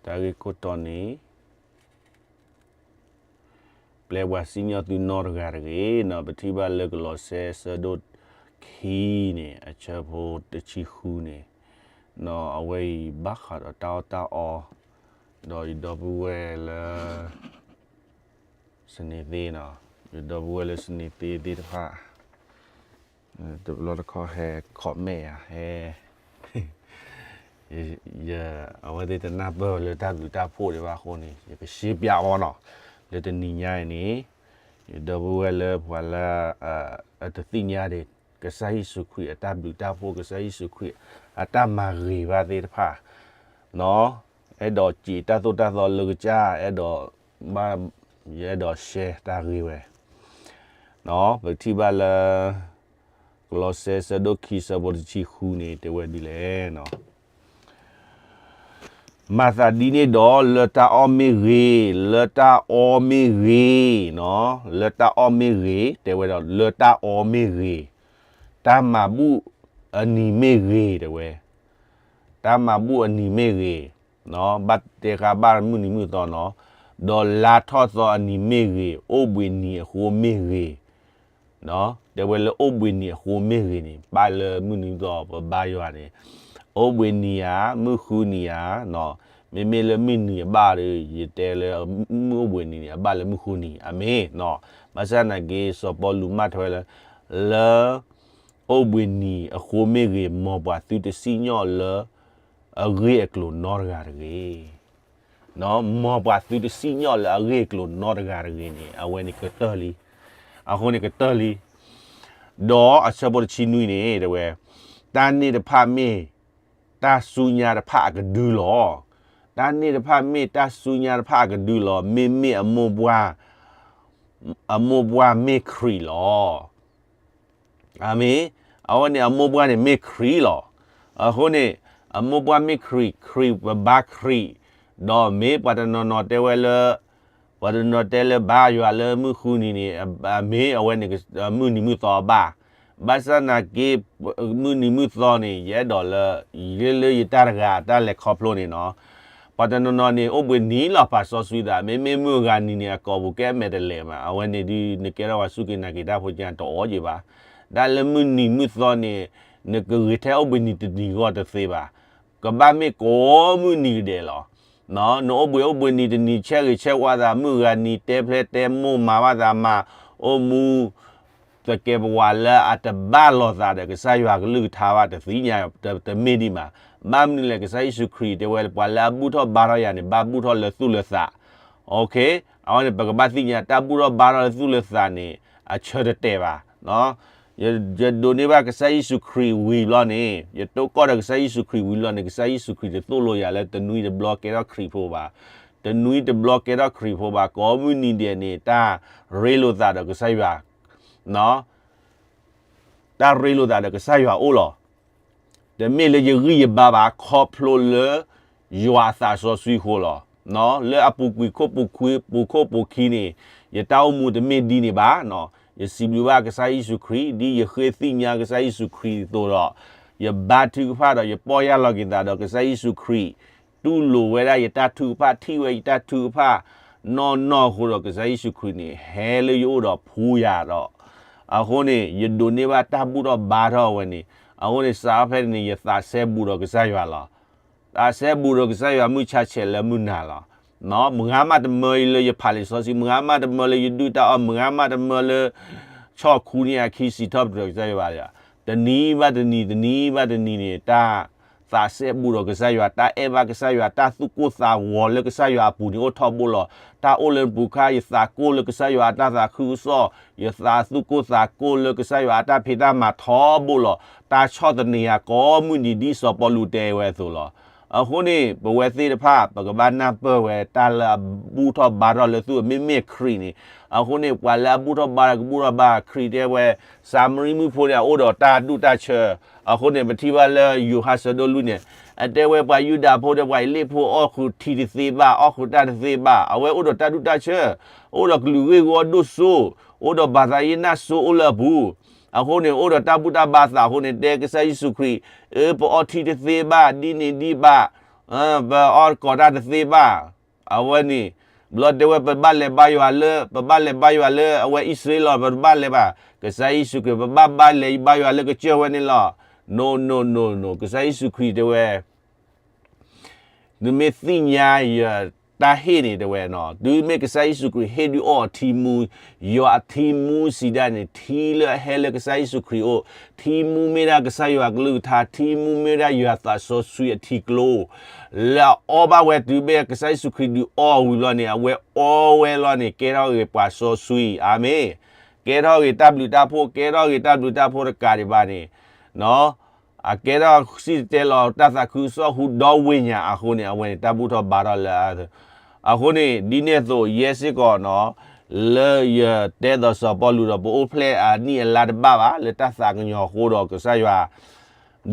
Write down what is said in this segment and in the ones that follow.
တၢ်ဂ့ၢ်ခိၣ်တီန့ၣ် ပျဲပှၤစံၣ်ညီၣ်သုနီတဂၤတဂ့ၤနီၤ. ပထံၣ်ဘၣ်လၢကလီးစဲဆၢဒိၣ်ခံန့ၣ် အဆၢဖိတဆံဃုန့ၣ်နီၤ, အဝဲအံၤဘၣ်ဃးဒီးတၢ်အီၣ်တၢ်အီ, ဒီးယဒီပုၢ်ဝဲၢ်လၢ စနေသ့နီၤ, ယဒီပုၢ်ဝဲၢ်လၢ စနေသ့ သ့ၣ်တဖၣ် တဘျီတခီၣ်ဟဲ comment ယၤ ဟဲ အဝဲသ့ၣ်တနၢ်ပၢၢ်လၢတၢ်ဘျုးတၢ်ဖှိၣ်ဒံးဘၣ်အဃိန့ၣ် ယကရှင်းပြအီၤနီၤ. လၢတနံၤညါအံၤန့ၣ် ယဒီပုၢ်ဝဲၢ်လၢပှၤလၢ အတသ့ၣ်ညါဒံး ကစၢ်ယ့ၣ်ၡူးခရံာ်အတၢ်ဘျုးတၢ်ဖှိၣ် ကစၢ်ယ့ၣ်ၡူးခရံာ်အတၢ်မၤဂ့ၤဘၣ်သ့ၣ်တဖၣ် အဲၣ်ဒိးစံးတၢ်သိၣ်တၢ်သီလၢကစၢ် အဲၣ်ဒိး ဘၣ် ယအဲၣ်ဒိး share တၢ်ဂ့ၢ်ဝဲ ပထံၣ်ဘၣ်လၢ ကလီးစဲဆၢဒိၣ်ခံဆၢဖိတဆံဃုန့ၣ် တဲဝဲဒ်လဲၣ်နီၤ. မၤသးဒ်န့ၣ်ဒီး လၢတၢ်အီၣ်မ့ၢ်ဂ့ၤ, လၢတၢ်အီမ့ၢ်ဂ့ၤ, လၢတၢ်အီၣ်မ့ၢ်ဂ့ၤ, တဲဝဲဒီး လၢတၢ်အီမ့ၢ်ဂ့ၤ, တၢ်မၤဘူၣ်အနံၤမ့ၢ်ဂ့ၤ တဲဝဲ, တၢ်မၤဘူၣ်အနံၤမ့ၢ်ဂ့ၤ, ဘၣ်တဲဃာ်ဘၣ်မုၢ်နံၤမုၢ်သီနီၤ, ဒီးလါထီၣ်သီအနံၤမ့ၢ်ဂ့ၤ, အိၣ်ဘှံးနံၤအဃိမ့ၢ်ဂ့ၤ, တဲဝဲလၢအိၣ်ဘှံးနံၤအဃိမ့ၢ်ဂ့ၤန့ၣ် ဘၣ်လၢမုၢ်နံၤမုၢ်သီပဘါယွၤန့ၣ်, အိၣ်ဘှံးနံၤဧါ, မုၢ်ဃုနံၤဧါ, မ့မ့ၢ်လၢမုၢ်နံၤအဘၣ်ဒီး ယတဲလၢ မုၢ်အိၣ်ဘှံးနံၤန့ၣ် အဘၣ်လၢမုၢ်ဃုနံၤ အမ့ၢ်နီၤ. ဘၣ်ဆၣ်သနာ်က့ စီၤပီလူးမၢထွဲလၢ လၢအိၣ်ဘှံးနံၤအဃိမ့ၢ်ဂ့ၤ, မ်ပှၤသုတစံၣ်ညီၣ်လၢအဂ့ၢ်အကျိၤနီတဂၤတဂ့ၤ. မ်ပှၤသုတစံၣ်ညီၣ်လၢအဂ့ၢ်အကျိၤနီတဂၤတဂ့ၤန့ၣ် အဝဲန့ၣ်ကတၢၢ်လံ. အဃိန့ၣ်ကတၢၢ်လံ. ဒီးအဆၢဖိတဆံနွံန့ၣ် တဲဝဲ, တၢ်န့ၣ်တဖၣ်မ့ၢ်တၢ်စူညါတဖၣ်အကဒုလီၤ. တၢ်န့ၣ်တဖၣ်မ့ၢ်တၢ်စူညါတဖၣ်အကဒုလီၤ. မ့မ့ၢ်အမိၢ်ပှၢ်, အမိၢ်ပှၢ်မ့ၢ်ခရံာ်လီၤ. အမ့ၢ်, အဝဲန့ၣ်အမိၢ်ပှၢ်န့ၣ်မ့ၢ်ခရံာ်လီၤ. အဃိန့ၣ် အမိၢ်ပှၢ်မ့ၢ်ခရံာ်, ခရံာ်ပဘါခရံာ်, ဒီးမ့ၢ်ပှၤတနီၤနီၤတဲဝဲလၢ, ပှၤတနီၤတဲလၢဘါယွၤလၢမုၢ်ဃုနံၤန့ၣ်, မ့ၢ်အဝဲန့ၣ် မုၢ်နံၤမုၢ်သီအဘၣ်. ဘၣ်ဆၣ်သနာ်က့ မုၢ်နံၤမုၢ်သီန့ၣ် ယအဲၣ်ဒိးလၢ ယလၢယတၢ်တဂၤတၢ်လဲၤခီဖျိန့ၣ်နီၤ ပှၤတနီၤနီၤန့ၣ် အိၣ်ဘှံးနံၤလီၤပာ်စီဆှံသး, မ့မ့ၢ်မုၢ်ဂၤနံၤန့ၣ် အကိာ်ပူၤကဲမဲာ်တလဲၤမး, အဝဲန့ၣ်ဒုး နကဲထီၣ်ပှၤစူၢ်က့ၤနာ်က့ၤတၢ်ဖိကတအိၣ်က့ၤဘၣ်. တၢ်လၢမုၢ်နံၤမုၢ်သီန့ၣ် နကဂ့ၤထဲအိၣ်ဘှံးနံၤတနံၤဂီၢ်တသ့ဘၣ်. ကဘၣ်မ့ၢ်ကိးမုၢ်နံၤကဒဲးလီၤ. နအိၣ်ဘှံးအိၣ်ဘှံးနံၤတနံၤ ဆဲးဂ့ၤဆဲးဝါသး, မုၢ်ဂၤနံၤတဲဖျဲတဲမိၢ်မၤဘၣ်သး, မၤအိၣ်မူ သကဲးပဝးလၢအတဘၣ်လိာ်သးဒီးကစၢ်ယွၤကလုၢ်ကထါဘၣ် တသ့ၣ်ညါ, တမ့ၢ်ဒံးဘၣ်. ဘၣ်မနုၤလဲၣ်, ကစၢ်ယ့ၣ်ၡူးခရံာ်တဲဝဲ ပှၤလၢအဘူၣ်ထီၣ်ဘါထီၣ်ယၤန့ၣ် ဘၣ်ဘူၣ်ထီၣ်လၢသူၣ်လၢသး. အဝဲန့ၣ် ပကဘၣ်သ့ၣ်ညါ တၢ်ဘူၣ်ထီၣ်ဘါထီၣ်လၢသူၣ်လၢသးန့ၣ် အဆၢတတဲာ်ဘၣ်. ယဒိးန့ၢ်ဘၣ်ကစၢ်ယ့ၣ်ၡူးခရံာ်ဝံၤဘျီန့ၣ်, ယတိၢ်ကီၢ်ဒီးကစၢ်ယ့ၣ်ၡူးခရံာ်ဝံၤဘျီန့ၣ်, ကစၢ်ယ့ၣ်ၡူးခရံာ်တသိၣ်လိယၤလၢတနွံတဘျီကဲထီၣ်ခရံာ်ဖိဘၣ်. တနွံတဘျီကဲထီၣ်ခရံာ်ဖိဘၣ်. ကိးမုၢ်နံၤဒဲးန့ၣ် တၢ်ရ့လိာ်သးဒီးကစၢ်ယွၤ တၢ်ရ့လိာ်သးဒီးကစၢ်ယွၤအိၣ်လီၤ. တမ့ၢ်လၢယဂံၢ်ယဘါဘၣ်, ခီဖျိလၢယွၤအသးစီဆှံအဃိလီၤ. လၢအပူၤကွံာ်ခိၣ်ပူၤခွံ, ပူၤခိၣ်ပူၤခံန့ၣ်, ယတၢ်အိၣ်မူတမ့ၢ်ဒ်န့ၣ်ဘၣ်. ယစံးဘျုးဘၣ်ကစၢ်ယ့ၣ်ၡူးခရံာ်, ဒ်ယဃ့သ့ၣ်ညါကစၢ်ယ့ၣ်ၡူးခရံာ်အသိးဒီး, ယဘါထုကဖၣ်ဒီး ယပီၢ်ယၢ်လီၤက့ၤသးဒီးကစၢ်ယ့ၣ်ၡူးခရံာ်, တူၢ်လိာ်ဝဲဒၣ်ယတၢ်ထုကဖၣ်, ထံၣ်ဝဲယတၢ်ထုကဖၣ်, နီၢ်နီၢ်အဃိဒီးကစၢ်ယ့ၣ်ၡူးခရံာ်န့ၣ် ဟဲလၢယအိၣ်ဒီးဖှူယၤဒီး, အဃိန့ၣ် ယဒိးန့ၢ်ဘၣ်တၢ်ဘူၣ်ထီၣ်ဘါထီၣ်ဝဲန့ၣ်, အဃိန့ၣ် စးထီၣ်ဖဲန့ၣ်န့ၣ် ယသးစဲဘူးဒီးကစၢ်ယွၤလီၤ. သးစဲဘူးဒီးကစၢ်ယွၤမုၢ်ဆါဆဲးလၢမုၢ်နၤလီၤ. မုၢ်ဂၤမးတမၢအံၤလၢယဖးလံာ်စီဆှံ, မုၢ်ဂၤမးတမၢလၢယဒုၣ်တၢ်အီၣ်, မုၢ်ဂၤမးတမၢလၢ ဆီၣ်ခူန့ၢ်အခံစံးထီၣ်ပတြၢၤကစၢ်ယွၤဘၣ်. တနံၤဘၣ်တနံၤ, တနံၤဘၣ်တနံၤန့ၣ် တၢ်သးစဲဘူးဒီးကစၢ်ယွၤ, တၢ်အဲၣ်ဘၣ်ကစၢ်ယွၤ, တၢ်သူၣ်ကိၢ်သးဂီၤလၢကစၢ်ယွၤအပူၤန့ၣ်အိၣ်ထီဘိလီၤ. တၢ်အိၣ်လၢနပူၤခါ ယသးကိၢ်လၢကစၢ်ယွၤအတၢ်သးခုကစီၣ်, ယသးသူၣ်ကိၢ်သးကိၢ်လၢကစၢ်ယွၤအတၢ်ဖံးတၢ်မၤထီဘိလီၤ. တၢ်ဆီၣ်သနံးယၤကိးမုၢ်နံၤဒ်စီၤပီလူးတဲဝဲအသိးလီၤ. အဃိန့ၣ် ပဝဲသ့ၣ်တဖၣ် ပကဘၣ်နၢ်ပၢၢ်ဝဲတၢ်လၢအဘူၣ်ထီၣ်ဘါထီၣ်လၢသူၣ်, မ့မ့ၢ်ခရံာ်န့ၣ်, အဃိန့ၣ် ပှၤလၢအဘူၣ်ထီၣ်ဘါထီၣ်ကဘူၣ်ထီၣ်ဘါ, ခရံာ်တဲဝဲ စၤမရံမုၣ်ဖိန့ၣ် အအိၣ်ဒီးတၢ်ဒူၣ်တၢ်ဆၢ, အဃိန့ၣ် ပထံၣ်ဘၣ်လၢယိၤဟၣ်ဆၢဒိၣ်လွံၢ်န့ၣ်, အတဲဝဲပှၤယူဒၤဖိဒီးပှၤအ့လ့ၣ်ဖိအီၣ်ဃုာ်ထံတသ့ဘၣ်, အီၣ်ဃုာ်တၢ်တသ့ဘၣ်, အဝဲအိၣ်ဒီးတၢ်ဒူၣ်တၢ်ဆၢ, အိၣ်ဒီးကလုာ်ဂ့ၢ်ဝီဒိၣ်စိ, အိၣ်ဒီးဘၤသးယ့နၢ်စိအိၣ်လၢအပူၤ, အဃိန့ၣ် အိၣ်ဒီးတၢ်ဘူၣ်တၢ်ဘါသးအဃိန့ၣ် တဲကစၢ်ယ့ၣ်ၡူးခရံာ်, အၢ ပအီၣ်ထံတသ့ဘၣ်, ဒ်န့ၣ်ဒ်ဘၣ် ပအီၣ်ကိးတၢ်တသ့ဘၣ်. အဝဲန့ၣ် ဘျီတဲဝဲပဘၣ်လဲၤဘါယွၤလၢ ပဘၣ်လဲၤဘါယွၤလၢအဝဲအံၣ်စရ့လး ပတဘၣ်လဲၤဘၣ်. ကစၢ်ယ့ၣ်ၡူးခရံာ် ပဘၣ်ဘၣ်လဲၤဘါယွၤလၢကစၢၢ်ဝဲန့ၣ်လီၤ. No, no, no, no. ကစၢ်ယ့ၣ်ၡူးခရံာ်တဲဝဲ နမ့ၢ်သ့ၣ်ညါယတၢ်ဟ့ၣ်န့ၣ်တဲဝဲနီၤ, တုၤမ့ၢ်ကစၢ်ယ့ၣ်ၡူးခရံာ်ဟ့ၣ်ဒုးအီၣ်အထံမူ, ယွၤအထံမူစံးဒၣ်န့ၣ် ထံလၢအဟဲလၢကစၢ်ယ့ၣ်ၡူးခရံာ်အိၣ်, ထံမူမ့ၢ်ဒၣ်ကစၢ်ယွၤကလုၢ်ကထါ, ထံမူမ့ၢ်ဒၣ်ယွၤသးစီဆှံအထံကျိ လၢအအီဘၣ်ဝဲတုၤမ့ၢ်ကစၢ်ယ့ၣ်ၡူးခရံာ်ဒုးအီၣ်ဝံၤဘျီန့ၣ် အဝဲအီဝဲလီၤန့ၣ် ကဲထီၣ်ဂ့ၤပှၤစီဆှံ, အၤမ့ၣ်, ကဲထီၣ်ဂ့ၤတၢ်ဘျုးတၢ်ဖှိၣ်, ကဲထီၣ်ဂ့ၤတၢ်ဘျုးတၢ်ဖှိၣ်တကးဒံးဘၣ်န့ၣ် အကဲထီၣ်စံၣ်တဲၤတဲလီၤတၢ်သးခုကစီၣ်ဟူဒီဝ့ၢ်ညါအဃိန့ၣ် အဝဲန့ၣ်တၢ်ဘူၣ်ထီၣ်ဘါထီၣ်လၢ အဃိန့ၣ် ဒ်န့ၣ်အသိးယဲစ့ၢ်ကီးနီၤ, လၢယတဲဒီးစီၤပီလူးဒီး ပအိၣ်ဖျဲၣ်အနံၣ်အလါတဘၣ်ဘၣ် လၢတၢ်သးကညီၤအဃိဒီး ကစၢ်ယွၤ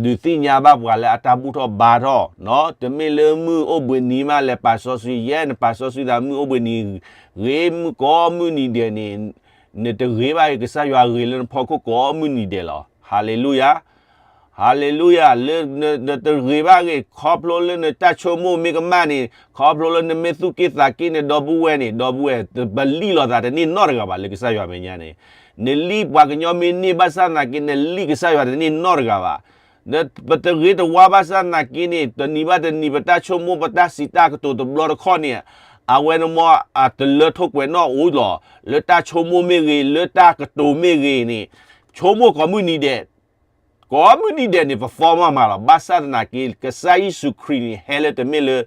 ဒုးသ့ၣ်ညါဘၣ်ပှၤလၢအတၢ်ဘူၣ်ထီၣ်ဘါထီၣ်, တမ့ၢ်လၢမုၢ်အိၣ်ဘှံးနံၤမးလဲၤပာ်စီဆှံ, ယဲနပာ်စီဆှံသးမုၢ်အိၣ်ဘှံးနံၤ ဂ့ၤမုၢ်ကိးမုၢ်နံၤဒဲးန့ၣ် နတဂ့ၤဘၣ်ဂ့ၤကစၢ်ယွၤဂ့ၤလၢနဖီခိၣ်ကိးမုၢ်နံၤဒဲးလီၤ. ဟၤလ့လူယၤ, ဟၤလ့လူယၤ, လၢနတဂ့ၤဘၣ်ဂ့ၤ ခီဖျိလၢနတၢ်ဆိကမိၣ်မ့ၢ်ကမၣ်န့ၣ်, ခီဖျိလၢနမ့ၢ်သူၣ်က့ၣ်သးက့ၣ်န့ၣ် ဒီပုၢ်ဝဲၢ်န့ၣ်, ဒီပုၢ်ဝဲၢ် ပလံၣ်လိာ်သးတန့ၢ်နီတဂၤဘၣ်လၢကစၢ်ယွၤမဲာ်ညါန့ၣ်, နလံၣ်ပှၤကညီမ့ၢ်န့ၢ်ဘၣ်ဆၣ်သနာ်က့ နလံၣ်ကစၢ်ယွၤတန့ၢ်နီတဂၤဘၣ် ပတဂ့ၤတဝါဘၣ်ဆၣ်သနာ်က့န့ၣ် တနံၤဘၣ်တနံၤ ပတၢ်ဆိကမိၣ် ပတၢ်စံးတၢ်ကတိၤတဘျီတခီၣ်န့ၣ်, အဝဲန့ၣ်မ့ၢ်အတလၢထိၣ်ကွဲးနီၣ်အိၣ်လီၤ. လၢတၢ်ဆိကမိၣ်မ့ၢ်ဂ့ၤ, လၢတၢ်ကတိၤမ့ၢ်ဂ့ၤန့ၣ်, ဆိကမိၣ်ကိးမုၢ်နံၤဒဲး, ကိးမုၢ်နံၤဒဲးန့ၣ် ပသီမးမးလီၤ. ဘၣ်ဆၣ်သနာ်က့ ကစၢ်ယ့ၣ်ၡူးခရံာ်န့ၣ် ဟဲလၢတမ့ၢ်လၢ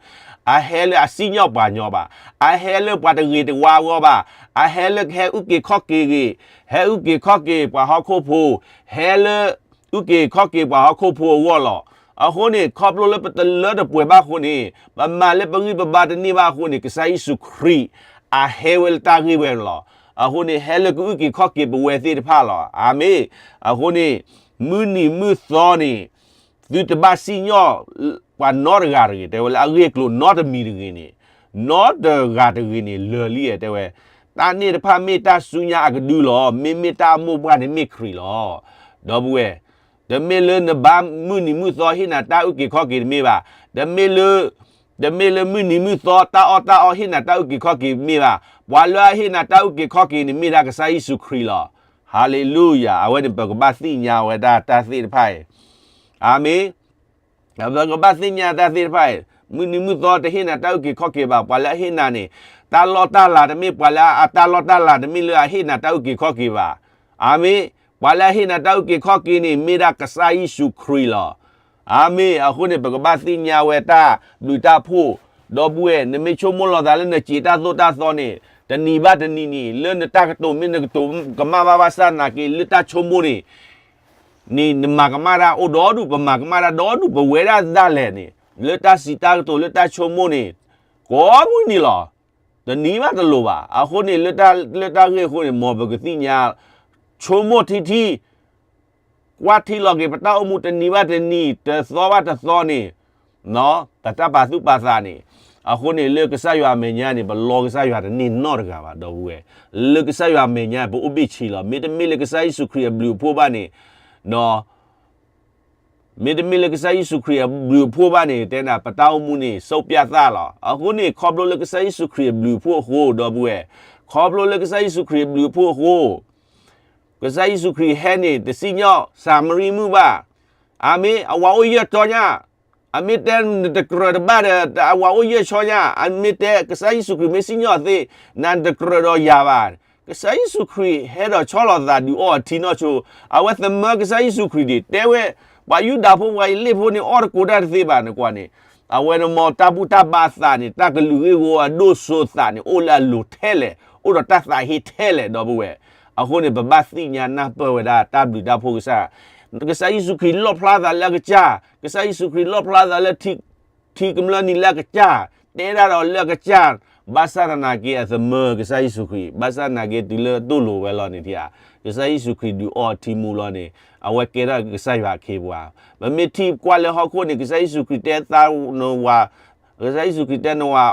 အဟဲလၢအစံၣ်ညီၣ်ပှၤညီဘၣ်, အဟဲလၢပှၤတဂ့ၤတဝါအဂီၢ်ဘၣ်, အဟဲလၢကဟဲအုၣ်က့ၤခီၣ်က့ၤဂ့ၤ, ဟဲအုၣ်က့ၤခီၣ်က့ၤပှၤဟီၣ်ခိၣ်ဖိ, ဟဲလၢ အုၣ်က့ၤခီၣ်က့ၤပှၤဟီၣ်ခိၣ်ဖိအဂီၢ်လီၤ. အဃိန့ၣ် ခီဖျိလၢပတလၢတပှဲၤဘၣ်အဃိန့ၣ်, ပမၤလၢပဂံၢ်ပဘါတန့ၢ်ဘၣ်အဃိန့ၣ်, ကစၢ်ယ့ၣ်ၡူးခရံာ် အဟဲဝဲလၢတၢ်ဂ့ၢ်ဝဲန့ၣ်လီၤ. အဃိန့ၣ် ဟဲလၢကအုၣ်က့ၤခီၣ်က့ၤပဝဲသ့ၣ်တဖၣ်လီၤ. အၤမ့ၣ်. အဃိန့ၣ် မုၢ်နံၤမုၢ်သီန့ၣ် သုတဘၣ်စံၣ်ညီၣ်ပှၤနီတဂၤတဂ့ၤ, တဲဝဲလၢအဂ့ၢ်အကျိၤနီတမံၤတဂ့ၤန့ၣ်, နီတဂၤတဂ့ၤန့ၣ် လၢာ်လံဧါ တဲဝဲ, တၢ်န့ၣ်တဖၣ်မ့ၢ်တၢ်ဆူညါအကဒုလီၤ. မ့မ့ၢ်တၢ်အမိၢ်ပှၢ်န့ၣ်မ့ၢ်ခရံာ်လီၤ. ဒီပုၢ်ဝဲၢ်, တမ့ၢ်လၢနဘါမုၢ်နံၤမုၢ်သီဟ့ၣ်နၤတၢ်အုၣ်က့ၤခီၣ်က့ၤတမ့ၢ်ဘၣ်. တမ့ၢ်လၢ တမ့ၢ်လၢမုၢ်နံၤမုၢ်သီတၢ်အီၣ်တၢ်အီဟ့ၣ်နၤတၢ်အုၣ်က့ၤခီၣ်က့ၤတမ့ၢ်ဘၣ်. ပှၤလၢအဟ့ၣ်နၤတၢ်အုၣ်က့ၤခီၣ်က့ၤန့ၣ် မ့ၢ်ဒၣ်ကစၢ်ယ့ၣ်ၡူးခရံာ်လီၤ. ဟၤလ့လူယၤ. အဝဲန့ၣ်ပကဘၣ်သ့ၣ်ညါဝဲဒၣ်တၢ်သ့ၣ်တဖၣ်အံၤ, အၤမ့ၣ်. ပကဘၣ်သ့ၣ်ညါတၢ်သ့ၣ်တဖၣ်အံၤ, မုၢ်နံၤမုၢ်သီတဟ့ၣ်နၤတၢ်အုၣ်က့ၤခီၣ်က့ၤဘၣ်. ပှၤလၢအဟ့ၣ်နၤန့ၣ် တၢ်လီၢ်တၢ်လၤတမ့ၢ်ပှၤလၢအတၢ်လီၢ်တၢ်လၤတမ့ၢ်လၢအဟ့ၣ်နၤတၢ်အုၣ်က့ၤခီၣ်က့ၤဘၣ်. အၤမ့ၣ်. ပှၤလၢအဟ့ၣ်နၤတၢ်အုၣ်က့ၤခီၣ်က့ၤန့ၣ် မ့ၢ်ဒၣ်ကစၢ်ယ့ၣ်ၡူးခရံာ်လီၤ. အၤမ့ၣ်. အဃိန့ၣ် ပကဘၣ်သ့ၣ်ညါဝဲတၢ်ဘျုးတၢ်ဖှိၣ်, ဒီပုၢ်ဝဲၢ်, နမ့ၢ်ဆိကမိၣ်လီၤသးလၢနစံးတၢ်သိၣ်တၢ်သီန့ၣ်, တနံၤဘၣ်တနံၤန့ၣ် လၢနတၢ်ကတိၤမ့ၢ်နကတိၤကမၣ်ဘၣ်ဘၣ်ဆၣ်သနာ်က့ လၢတၢ်ဆိကမိၣ်န့ၣ် န့ၣ် နမၤကမၣ်တၢ်အိၣ်ဒီဒူၣ်, ပမၤကမၣ်တၢ်ဒီဒူၣ်, ပဝဲဒၣ်ဒၣ်လဲာ်န့ၣ် လၢတၢ်စံးတၢ်ကတိၤလၢတၢ်ဆိကမိၣ်န့ၣ် ကိးမုၢ်နံၤလီၤ. တနံၤဘၣ်တလိၤဘၣ်. အဃိန့ၣ် လၢတၢ်ဂ့ၢ်အဃိန့ၣ် မ်ပကသ့ၣ်ညါ ဆိကမိၣ်ထံထံ ကွၢ်ထံလီၤက့ၤပတၢ်အိၣ်မူတနံၤဘၣ်တနံၤ, တသီဘၣ်တသီန့ၣ်, ပတၢ်ပာ်သူၣ်ပာ်သးန့ၣ်, အဃိန့ၣ် လၢကစၢ်ယွၤအမဲာ်ညါန့ၣ် ပလီကစၢ်ယွၤတန့ၢ်နီတဂၤဘၣ် ဒီပုၢ်ဝဲၢ်, လၢကစၢ်ယွၤအမဲာ်ညါ ပအိၣ်ဘ့ၣ်ဆံးလီၤ. မ့တမ့ၢ်လၢကစၢ်ယ့ၣ်ၡူးခရံာ်အဘျုးအဖှိၣ်ဘၣ်န့ၣ်, မ့တမ့ၢ်လၢကစၢ်ယ့ၣ်ၡူးခရံာ်အဘျုးအဖှိၣ်ဘၣ်န့ၣ် တဲနၤ ပတၢ်အိၣ်မူန့ၣ် စိပျၢ်သၣ်လီၤ. အဃိန့ၣ် ခီဖျိလၢကစၢ်ယ့ၣ်ၡူးခရံာ်အဘျုးအဖှိၣ်အဃိ ဒီပုၢ်ဝဲၢ်, ခီဖျိလၢကစၢ်ယ့ၣ်ၡူးခရံာ်အဘျုးအဖှိၣ်အဃိ ကစၢ်ယ့ၣ်ၡူးခရံာ်ဟဲန့ၣ် တစံၣ်ညီၣ်စၤမရံမုၣ်ဘၣ်. အၤမ့ၣ်, အဝၤအိၣ်ယဲၢ်တီညါ, အမ့ၢ်တဲနတကြၢးတဘၣ်ဒီး အဝၤအိၣ်ယဲၢ်တီညါ, အမ့ၢ်တဲကစၢ်ယ့ၣ်ၡူးခရံာ်မ့ၢ်စံၣ်ညီၣ်သ့, နတကြၢးဒီးယၤဘၣ်. ကစၢ်ယ့ၣ်ၡူးခရံာ်ဟဲဒီးဆီလီၤသးဒုးအီအထံနီၢ်ဆိ, အဝဲသမၢကစၢ်ယ့ၣ်ၡူးခရံာ်ဒံး တဲဝဲ, ပှၤယူဒၤဖိပှၤအ့လ့ၣ်ဖိန့ၣ် အီၣ်တကိးတၢ်တသ့ဘၣ်န့ၣ်ကွၢ်န့ၣ်, အဝဲန့ၣ်မ်တၢ်ဘူၣ်တၢ်ဘါအသးန့ၣ် တၢ်ကလုာ်ဂ့ၢ်ဝီအဒိၣ်စိအသးန့ၣ် အိၣ်လၢအလိၤထဲလဲၣ်, အိၣ်ဒီးတၢ်သးဟ့ထဲလဲၣ် ဒီပုၢ်ဝဲၢ်. အဃိန့ၣ် ပဘၣ်သ့ၣ်ညါနၢ်ပၢၢ်ဝဲဒၣ်တၢ်ဘျုးတၢ်ဖှိၣ်ကစၢ်, ကစၢ်ယ့ၣ်ၡူးခရံာ်လီၣ်ဖျါသးလၢအကစၢ်, ကစၢ်ယ့ၣ်ၡူးခရံာ်လီၣ်ဖျါသးလၢ ထံကမျၢၢ်နံၤလၢအကစၢ်, တဲဒၣ်ဒီးလၢအကစၢ်, ဘၣ်ဆၣ်သနာ်က့အသမၢကစၢ်ယ့ၣ်ၡူးခရံာ်, ဘၣ်ဆၣ်သနာ်က့တုၤလၢအတူၢ်လိာ်ဝဲလီၤန့ၣ်ဧါ, ကစၢ်ယ့ၣ်ၡူးခရံာ်ဒုးအီထံမူလီၤန့ၣ်, အဝဲကဲထီၣ်ကစၢ်ယွၤအခ့အပှၤ. ပမ့ၢ်ထံၣ်ကွၢ်လၢဟီၣ်ခိၣ်န့ၣ် ကစၢ်ယ့ၣ်ၡူးခရံာ်တဲသးနဝၤ, ကစၢ်ယ့ၣ်ၡူးခရံာ်တဲနဝၤ,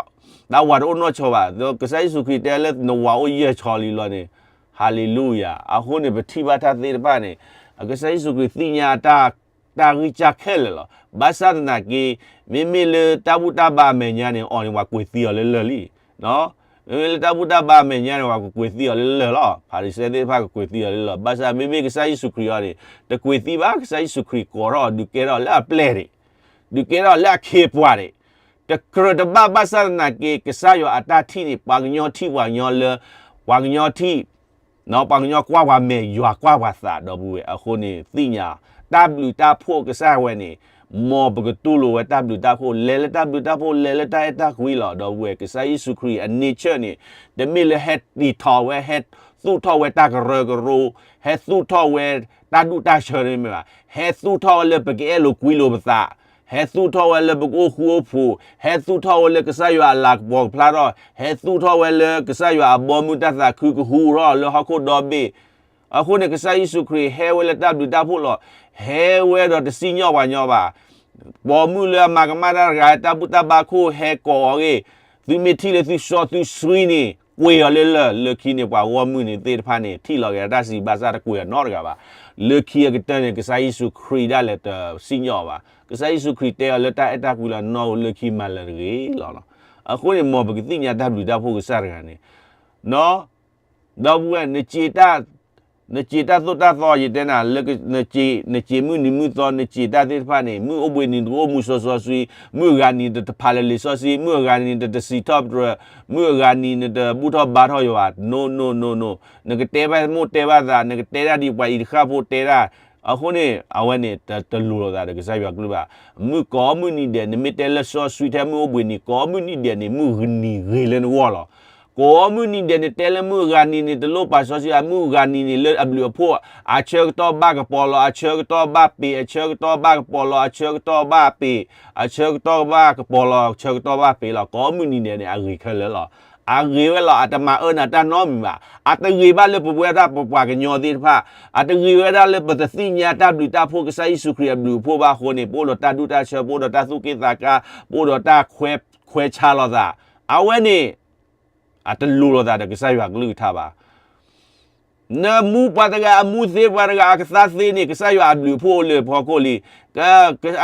တၢ်ဝၤတအိၣ်နီၢ်ဆီဘၣ်, ကစၢ်ယ့ၣ်ၡူးခရံာ်တဲလၢနဝၤအိၣ်ယဲၢ်ဆီလံလီၤန့ၣ်, ဟၤလ့လူယၤ. အဃိန့ၣ် ပထံၣ်ဘၣ်တၢ်သ့ၣ်တဖၣ်န့ၣ်, ကစၢ်ယ့ၣ်ၡူးခရံာ်သ့ၣ်ညါတၢ် တၢ်ဂံၢ်စၢ်ခဲလၢာ်လီၤ. ဘၣ်ဆၣ်သနာ်က့ မ့မ့ၢ်လၢတၢ်ဘူၣ်တၢ်ဘါအမဲာ်ညါန့ၣ် အီၤန့ၣ် ပှၤကွံာ်သံအီၤလၢလၢၢ်လံ. မ့မ့ၢ်လၢတၢ်ဘူၣ်တၢ်ဘါအမဲာ်ညါန့ၣ် ပှၤကကွံာ်သံအီၤလၢလၢၢ်လီၤ. ဖၤရံၤၡဲသ့ၣ်တဖၣ်ကကွံာ်သံအီၤလၢလၢၢ်. ဘၣ်ဆၣ်မ့မ့ၢ်ကစၢ်ယ့ၣ်ၡူးခရံာ်အီၤန့ၣ် တကွံာ်သံဘၣ်. ကစၢ်ယ့ၣ်ၡူးခရံာ်ကိးထီၣ်အီၤ ဒုးကဲထီၣ်လၢအပျဲၢ်န့ၣ်, ဒုးကဲထီၣ်လၢအခ့အပှၤန့ၣ်, တကြၢးတဘၣ်ဘၣ်ဆၣ်သနာ်က့ ကစၢ်ယွၤအတၢ်ထံၣ်န့ၣ် ပှၤကညီထံၣ်ပှၤကညီလၢ ပှၤကညီထံၣ် ပှၤကညီကွၢ်ပှၤမဲာ် ယွၤကွၢ်ပှၤသး ဒီပုၢ်ဝဲၢ်. အဃိန့ၣ် သ့ၣ်ညါ တၢ်ဘျုးတၢ်ဖှိၣ်ကစၢ်ဝဲန့ၣ် မ်ပကတူၢ်လိာ်ဝဲတၢ်ဘျုးတၢ်ဖှိၣ်, လဲၤလၢတၢ်ဘျုးတၢ်ဖှိၣ် လဲၤလၢတၢ်အဲၣ်တၢ်ကွံလီၤ. ဒီပုၢ်ဝဲၢ် ကစၢ်ယ့ၣ်ၡူးခရံာ်အ nature န့ၣ် တမ့ၢ်လၢဟဲတံာ်ထီၣ်ဝဲ ဟဲသူၣ်ထီၣ်ဝဲတၢ်ကရၢကရိ, ဟဲသူၣ်ထီၣ်ဝဲတၢ်ဒူၣ်တၢ်ဆၢတမ့ၢ်ဘၣ်. ဟဲသူၣ်ထီၣ်ဝဲလၢပကအဲၣ်လိာ်ကွံလိာ်ပသး, ဟဲသူၣ်ထီၣ်ဝဲလၢပကအိၣ်ဃူအိၣ်ဖိး, ဟဲသူၣ်ထီၣ်ဝဲလၢကစၢ်ယွၤအလၤကပီၤကဖျါထီၣ်, ဟဲသူၣ်ထီၣ်ဝဲလၢကစၢ်ယွၤအဘီမုၢ်တၢ်သးခုကဟူထီၣ်လၢဟီၣ်ခိၣ်ဒီဘ့ၣ်. အဃိန့ၣ် ကစၢ်ယ့ၣ်ၡူးခရံာ်ဟဲဝဲလၢတၢ်ဘျုးတၢ်ဖှိၣ်လီၤ. ဟဲဝဲဒီးတစံၣ်ညီၣ်ပှၤညီဘၣ်. ပိာ်မုၣ်လၢအမၤကမၣ်တၢ်တဂၤ တၢ်ဘူၣ်တၢ်ဘါခိၣ်ဟဲကိးအီၤဂ့ၢ်, သုမ့ၢ်ထံၣ်လၢသုစီသုဆှံန့ၣ် ကွံာ်အီၤလၢလၢၢ်. လၢခံန့ၣ် ပှၤဂီၢ်မုၢ်န့ၣ်သ့ၣ်တဖၣ်န့ၣ် ထံၣ်လီၤက့ၤတၢ်စံးဘၣ်ဆၣ် တကွံာ်အီၤနီတဂၤဘၣ်. လၢခံအကတၢၢ်န့ၣ် ကစၢ်ယ့ၣ်ၡူးခရံာ်ဒၣ်လဲာ်တစံၣ်ညီၣ်ဘၣ်. ကစၢ်ယ့ၣ်ၡူးခရံာ်တဲအီၤလၢတၢ်အဲၣ်တၢ်ကွံလၢနီၢ်ဧိၤ လၢခံမၤလၢာ်တဂ့ၤလီၤ. အဃိန့ၣ် မ်ပကသ့ၣ်ညါတၢ်ဘျုးတၢ်ဖှိၣ်ကစၢ်တဂၤန့ၣ် ဒီပုၢ်ဝဲၢ် နစံးတၢ်သိၣ်တၢ်သီ ယတဲနၤလၢ နစံးမုၢ်နံၤမုၢ်သီ နစံးတၢ်သ့ၣ်တဖၣ်န့ၣ် မုၢ်အိၣ်ဘှံးနံၤနတအိၣ်မူစီစီဆှံ, မုၢ်အဂၤနံၤနတဖးလၢာ်လံာ်စီဆှံ, မုၢ်အဂၤနံၤနတစံးထီၣ်ပတြၢၤ, မုၢ်အဂၤနံၤနတဘူၣ်ထီၣ်ဘါထီၣ်ယွၤဘၣ်. No, no, no, no. နကတဲဘၣ်မိၢ်တဲဘၣ်သး, နကတဲတၢ်ဒ်ပှၤအံၤတဃၣ်ဖိတဲတၢ်, အဃိန့ၣ် အဝဲန့ၣ် တလိၤလိာ်သးဒီးကစၢ်ယွၤကလုၢ်ဘၣ်. မုၢ်ကိးမုၢ်နံၤဒဲး နမ့ၢ်တဲလၢစီဆှံထဲမုၢ်အိၣ်ဘှံးနံၤ ကိးမုၢ်နံၤဒဲးန့ၣ် မုၢ်နံၤဂ့ၤလၢနဂီၢ်လီၤ. ကိးမုၢ်နံၤဒဲး နတဲလၢမုၢ်အဂၤနံၤန့ၣ် တလိၣ်ပာ်စီဆှံ အမုၢ်အဂၤနံၤန့ၣ် လၢအဘျုးအဖှိၣ် အဆၢကတီၢ်ဘၣ်ကပီၤလီၤ အဆၢကတီၢ်ဘၣ်ပ့ၤ အဆၢကတီၢ်ဘၣ်ကပီၤလီၤ အဆၢကတီၢ်ဘၣ်ပ့ၤ အဆၢကတီၢ်ဘၣ်ကပီၤလီၤ ဆၢကတီၢ်ဘၣ်ပ့ၤလီၤ. ကိးမုၢ်နံၤဒဲးန့ၣ် အဂ့ၤခဲလၢာ်လီၤ. အဂ့ၤဝဲလီၤ အတမၤအၢနၤတၢ်နီတမံၤဘၣ်. အတဂ့ၤဘၣ်လၢပဝဲဒၣ်ပပှၤကညီသ့ၣ်တဖၣ်, အတဂ့ၤဝဲဒၣ်လၢပတသ့ၣ်ညါတၢ်ဘျုးတၢ်ဖှိၣ် ကစၢ်ယ့ၣ်ၡူးခရံာ်အဘျုးအဖှိၣ်ဘၣ်အဃိန့ၣ် ပအိၣ်ဒီးတၢ်ဒူၣ်တၢ်ဆၢ ပအိၣ်ဒီးတၢ်သူၣ်က့ၣ်သးကါ ပအိၣ်ဒီးတၢ်ခွဲးဆါလိာ်သး, အဝဲန့ၣ် အတလိၤလိာ်သးဒီးကစၢ်ယွၤကလုၢ်ကထါဘၣ်. နမူပှၤတဂၤအမူသ့ ပှၤတဂၤအကသါသ့န့ၣ် ကစၢ်ယွၤအဘျုးအဖှိၣ်အိၣ်လၢအဖီခိၣ်လံ.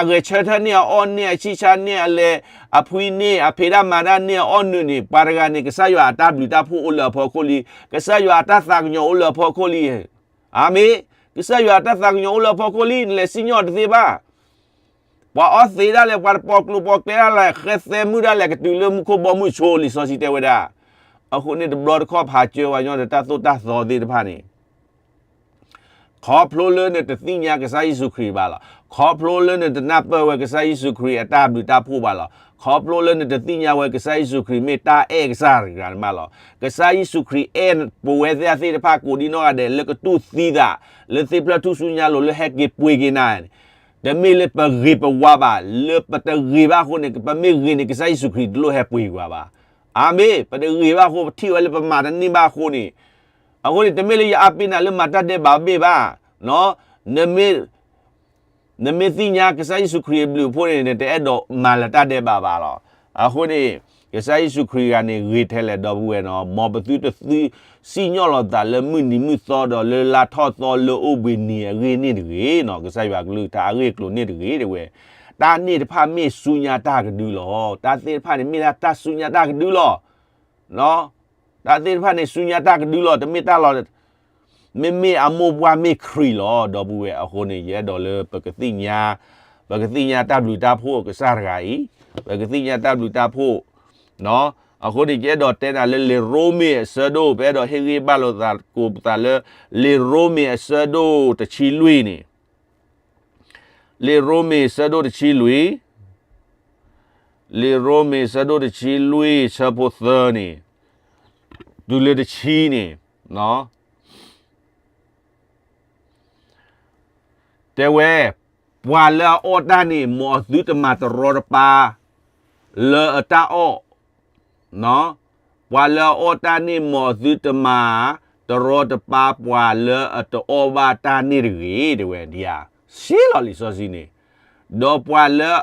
အဂဲၤဆၢထၢၣ်န့ၢ် အအီၣ်န့ၢ် အဆံၣ်ဆါန့ၢ် အလဲၤအဖှံန့ၢ် အဖံးတၢ်မၤတၢ်န့ၢ် အအီၣ်နုာ်န့ၣ် ပှၤတဂၤန့ၣ် ကစၢ်ယွၤအတၢ်ဘျုးတၢ်ဖှိၣ်အိၣ်လၢအဖီခိၣ်လံ. ကစၢ်ယွၤအတၢ်သးကညီၤအိၣ်လၢအဖီခိၣ်လံ. အၤမ့ၣ်. ကစၢ်ယွၤအတၢ်သးကညီၤအိၣ်လၢအဖီခိၣ်လံ နလဲၤစံၣ်ညီၣ်တသ့ဘၣ်. ပှၤအီၣ်သ့ဒၣ်လဲာ် ပှၤတပိာ်ကျိၤပိာ်ကျဲဒၣ်လဲာ် ဃဲသဲမုၢ်ဒၣ်လဲာ် ကတုၤလၢမူခိၣ်ဘီမုၢ်ဆိ လံာ်စီဆှံတဲဝဲဒၣ်. အဃိန့ၣ်တဘျီတခီၣ်ဖးစၢၤပှၤညီဒီးတၢ်သိၣ်တၢ်သီသ့ၣ်တဖၣ်န့ၣ် ခီဖျိလၢနတသ့ၣ်ညါကစၢ်ယ့ၣ်ၡူးခရံာ်ဘၣ်လီၤ. ခီဖျိလၢနတနၢ်ပၢၢ်ဝဲကစၢ်ယ့ၣ်ၡူးခရံာ်အတၢ်ဘျုးတၢ်ဖှိၣ်ဘၣ်လီၤ. ခီဖျိလၢနတသ့ၣ်ညါဝဲကစၢ်ယ့ၣ်ၡူးခရံာ်မ့ၢ်တၢ်အဲၣ်ကစၢ်တဂၤန့ၣ်ဘၣ်လီၤ. ကစၢ်ယ့ၣ်ၡူးခရံာ်အဲၣ်ပဝဲသ့ၣ်သ့ၣ်တဖၣ်ကိးဒံနီၢ်ဂၤဒဲး လၢကတူၢ်သံသး လၢသ့ၣ်ဖျၢၣ်ထူၣ်စုညါလိၤ လၢဟဲက့ၤပှ့ၤက့ၤနၤန့ၣ် တမ့ၢ်လၢပဂ့ၤပဝါဘၣ်. လၢပတဂ့ၤဘၣ်အဃိန့ၣ် ပမ့ၢ်ဂ့ၤန့ၣ် ကစၢ်ယ့ၣ်ၡူးခရံာ်တလိၣ်ဟဲပှ့ၤပှၤဘၣ်. အၤမ့ၣ်. ပတဂ့ၤဘၣ်အဃိ ပထံၣ်ဝဲလၢပမၤတန့ၢ်ဘၣ်အဃိန့ၣ်, အဃိန့ၣ် တမ့ၢ်လၢယအါပ့ၤနၤလၢမၤတၢ်ဒဲးဘးဘ့ၣ်ဘၣ်. နမ့ၢ်သ့ၣ်ညါကစၢ်ယ့ၣ်ၡူးခရံာ်အဘျုးအဖှိၣ်န့ၣ် နတအဲၣ်ဒိးမၤလၢတၢ်ဒဲးဘးဘၣ်လီၤ. အဃိန့ၣ် ကစၢ်ယ့ၣ်ၡူးခရံာ်ဂၤန့ၣ် ဂ့ၤထဲလဲၣ်ဒီပုၢ်ဝဲၢ်နီၤ, မ်ပသုတသ့ၣ်ညါလိာ်သးလၢမုၢ်နံၤမုၢ်သီဒီးလၢလါထီၣ်သီလၢအိၣ်ဘှံးနံၤအဂ့ၢ်န့ၣ်တဂ့ၤနီၤ, ကစၢ်ယွၤကလုၢ်ကထါအဂ့ၢ်အကျိၤန့ၣ်တဂ့ၤ တဲဝဲ. တၢ်န့ၣ်တဖၣ်မ့ၢ်ဆူညါတၢ်ကဒုလီၤ. တၢ်သ့ၣ်တဖၣ်န့ၣ်မ့ၢ်ဒၣ်တၢ်ဆူညါတၢ်ကဒုလီၤ. တၢ်သ့ၣ်တဖၣ်န့ၣ် ဆူညါတၢ်ကဒုလီၤ, တမ့ၢ်တၢ်လီၤ, မ့မ့ၢ်အမိၢ်ပှၢ်မ့ၢ်ခရံာ်လီၤ ဒီပုၢ်ဝဲၢ်. အဃိန့ၣ် ယအဲၣ်ဒိးလၢပကသ့ၣ်ညါ, ပကသ့ၣ်ညါတၢ်ဘျုးတၢ်ဖှိၣ်ကစၢ်တဂၤအံၤ, ပကသ့ၣ်ညါတၢ်ဘျုးတၢ်ဖှိၣ်, အဃိန့ၣ် ယအဲၣ်ဒိးတဲနၤလၢလံာ်ရိမ့ၤအဆၢဒိၣ်, ပအဲၣ်ဒိးဟ့ၣ်ဂံၢ်ဘါလိာ်သးကိးပသးလၢ လံာ်ရိမ့ၤအဆၢဒိၣ်တဆံလွံၢ်န့ၣ် လံာ်ရိမ့ၤဆၢဒိၣ်တဆံလွံၢ်, လံာ်ရိမ့ၤဆၢဒိၣ်တဆံလွံၢ် ဆၢဖိသၢန့ၣ်, တုၤလၢတဆံန့ၣ်, တဲဝဲ, ပှၤလၢအအီၣ်တၢ်န့ၣ် မ်အသုတမၤတရီတပါ လၢအတၢ်အီၣ် ပှၤလၢအအီၣ်တၢ်န့ၣ် မ်အသုတမၤတရီတပါ ပှၤလၢအတအီၣ်ဘၣ်တၢ်န့ၣ်တဂ့ၤ, တဲဝဲဒ်ဧါ. စ့လီၤလံာ်စီဆှံန့ၣ်, ဒီးပှၤလၢ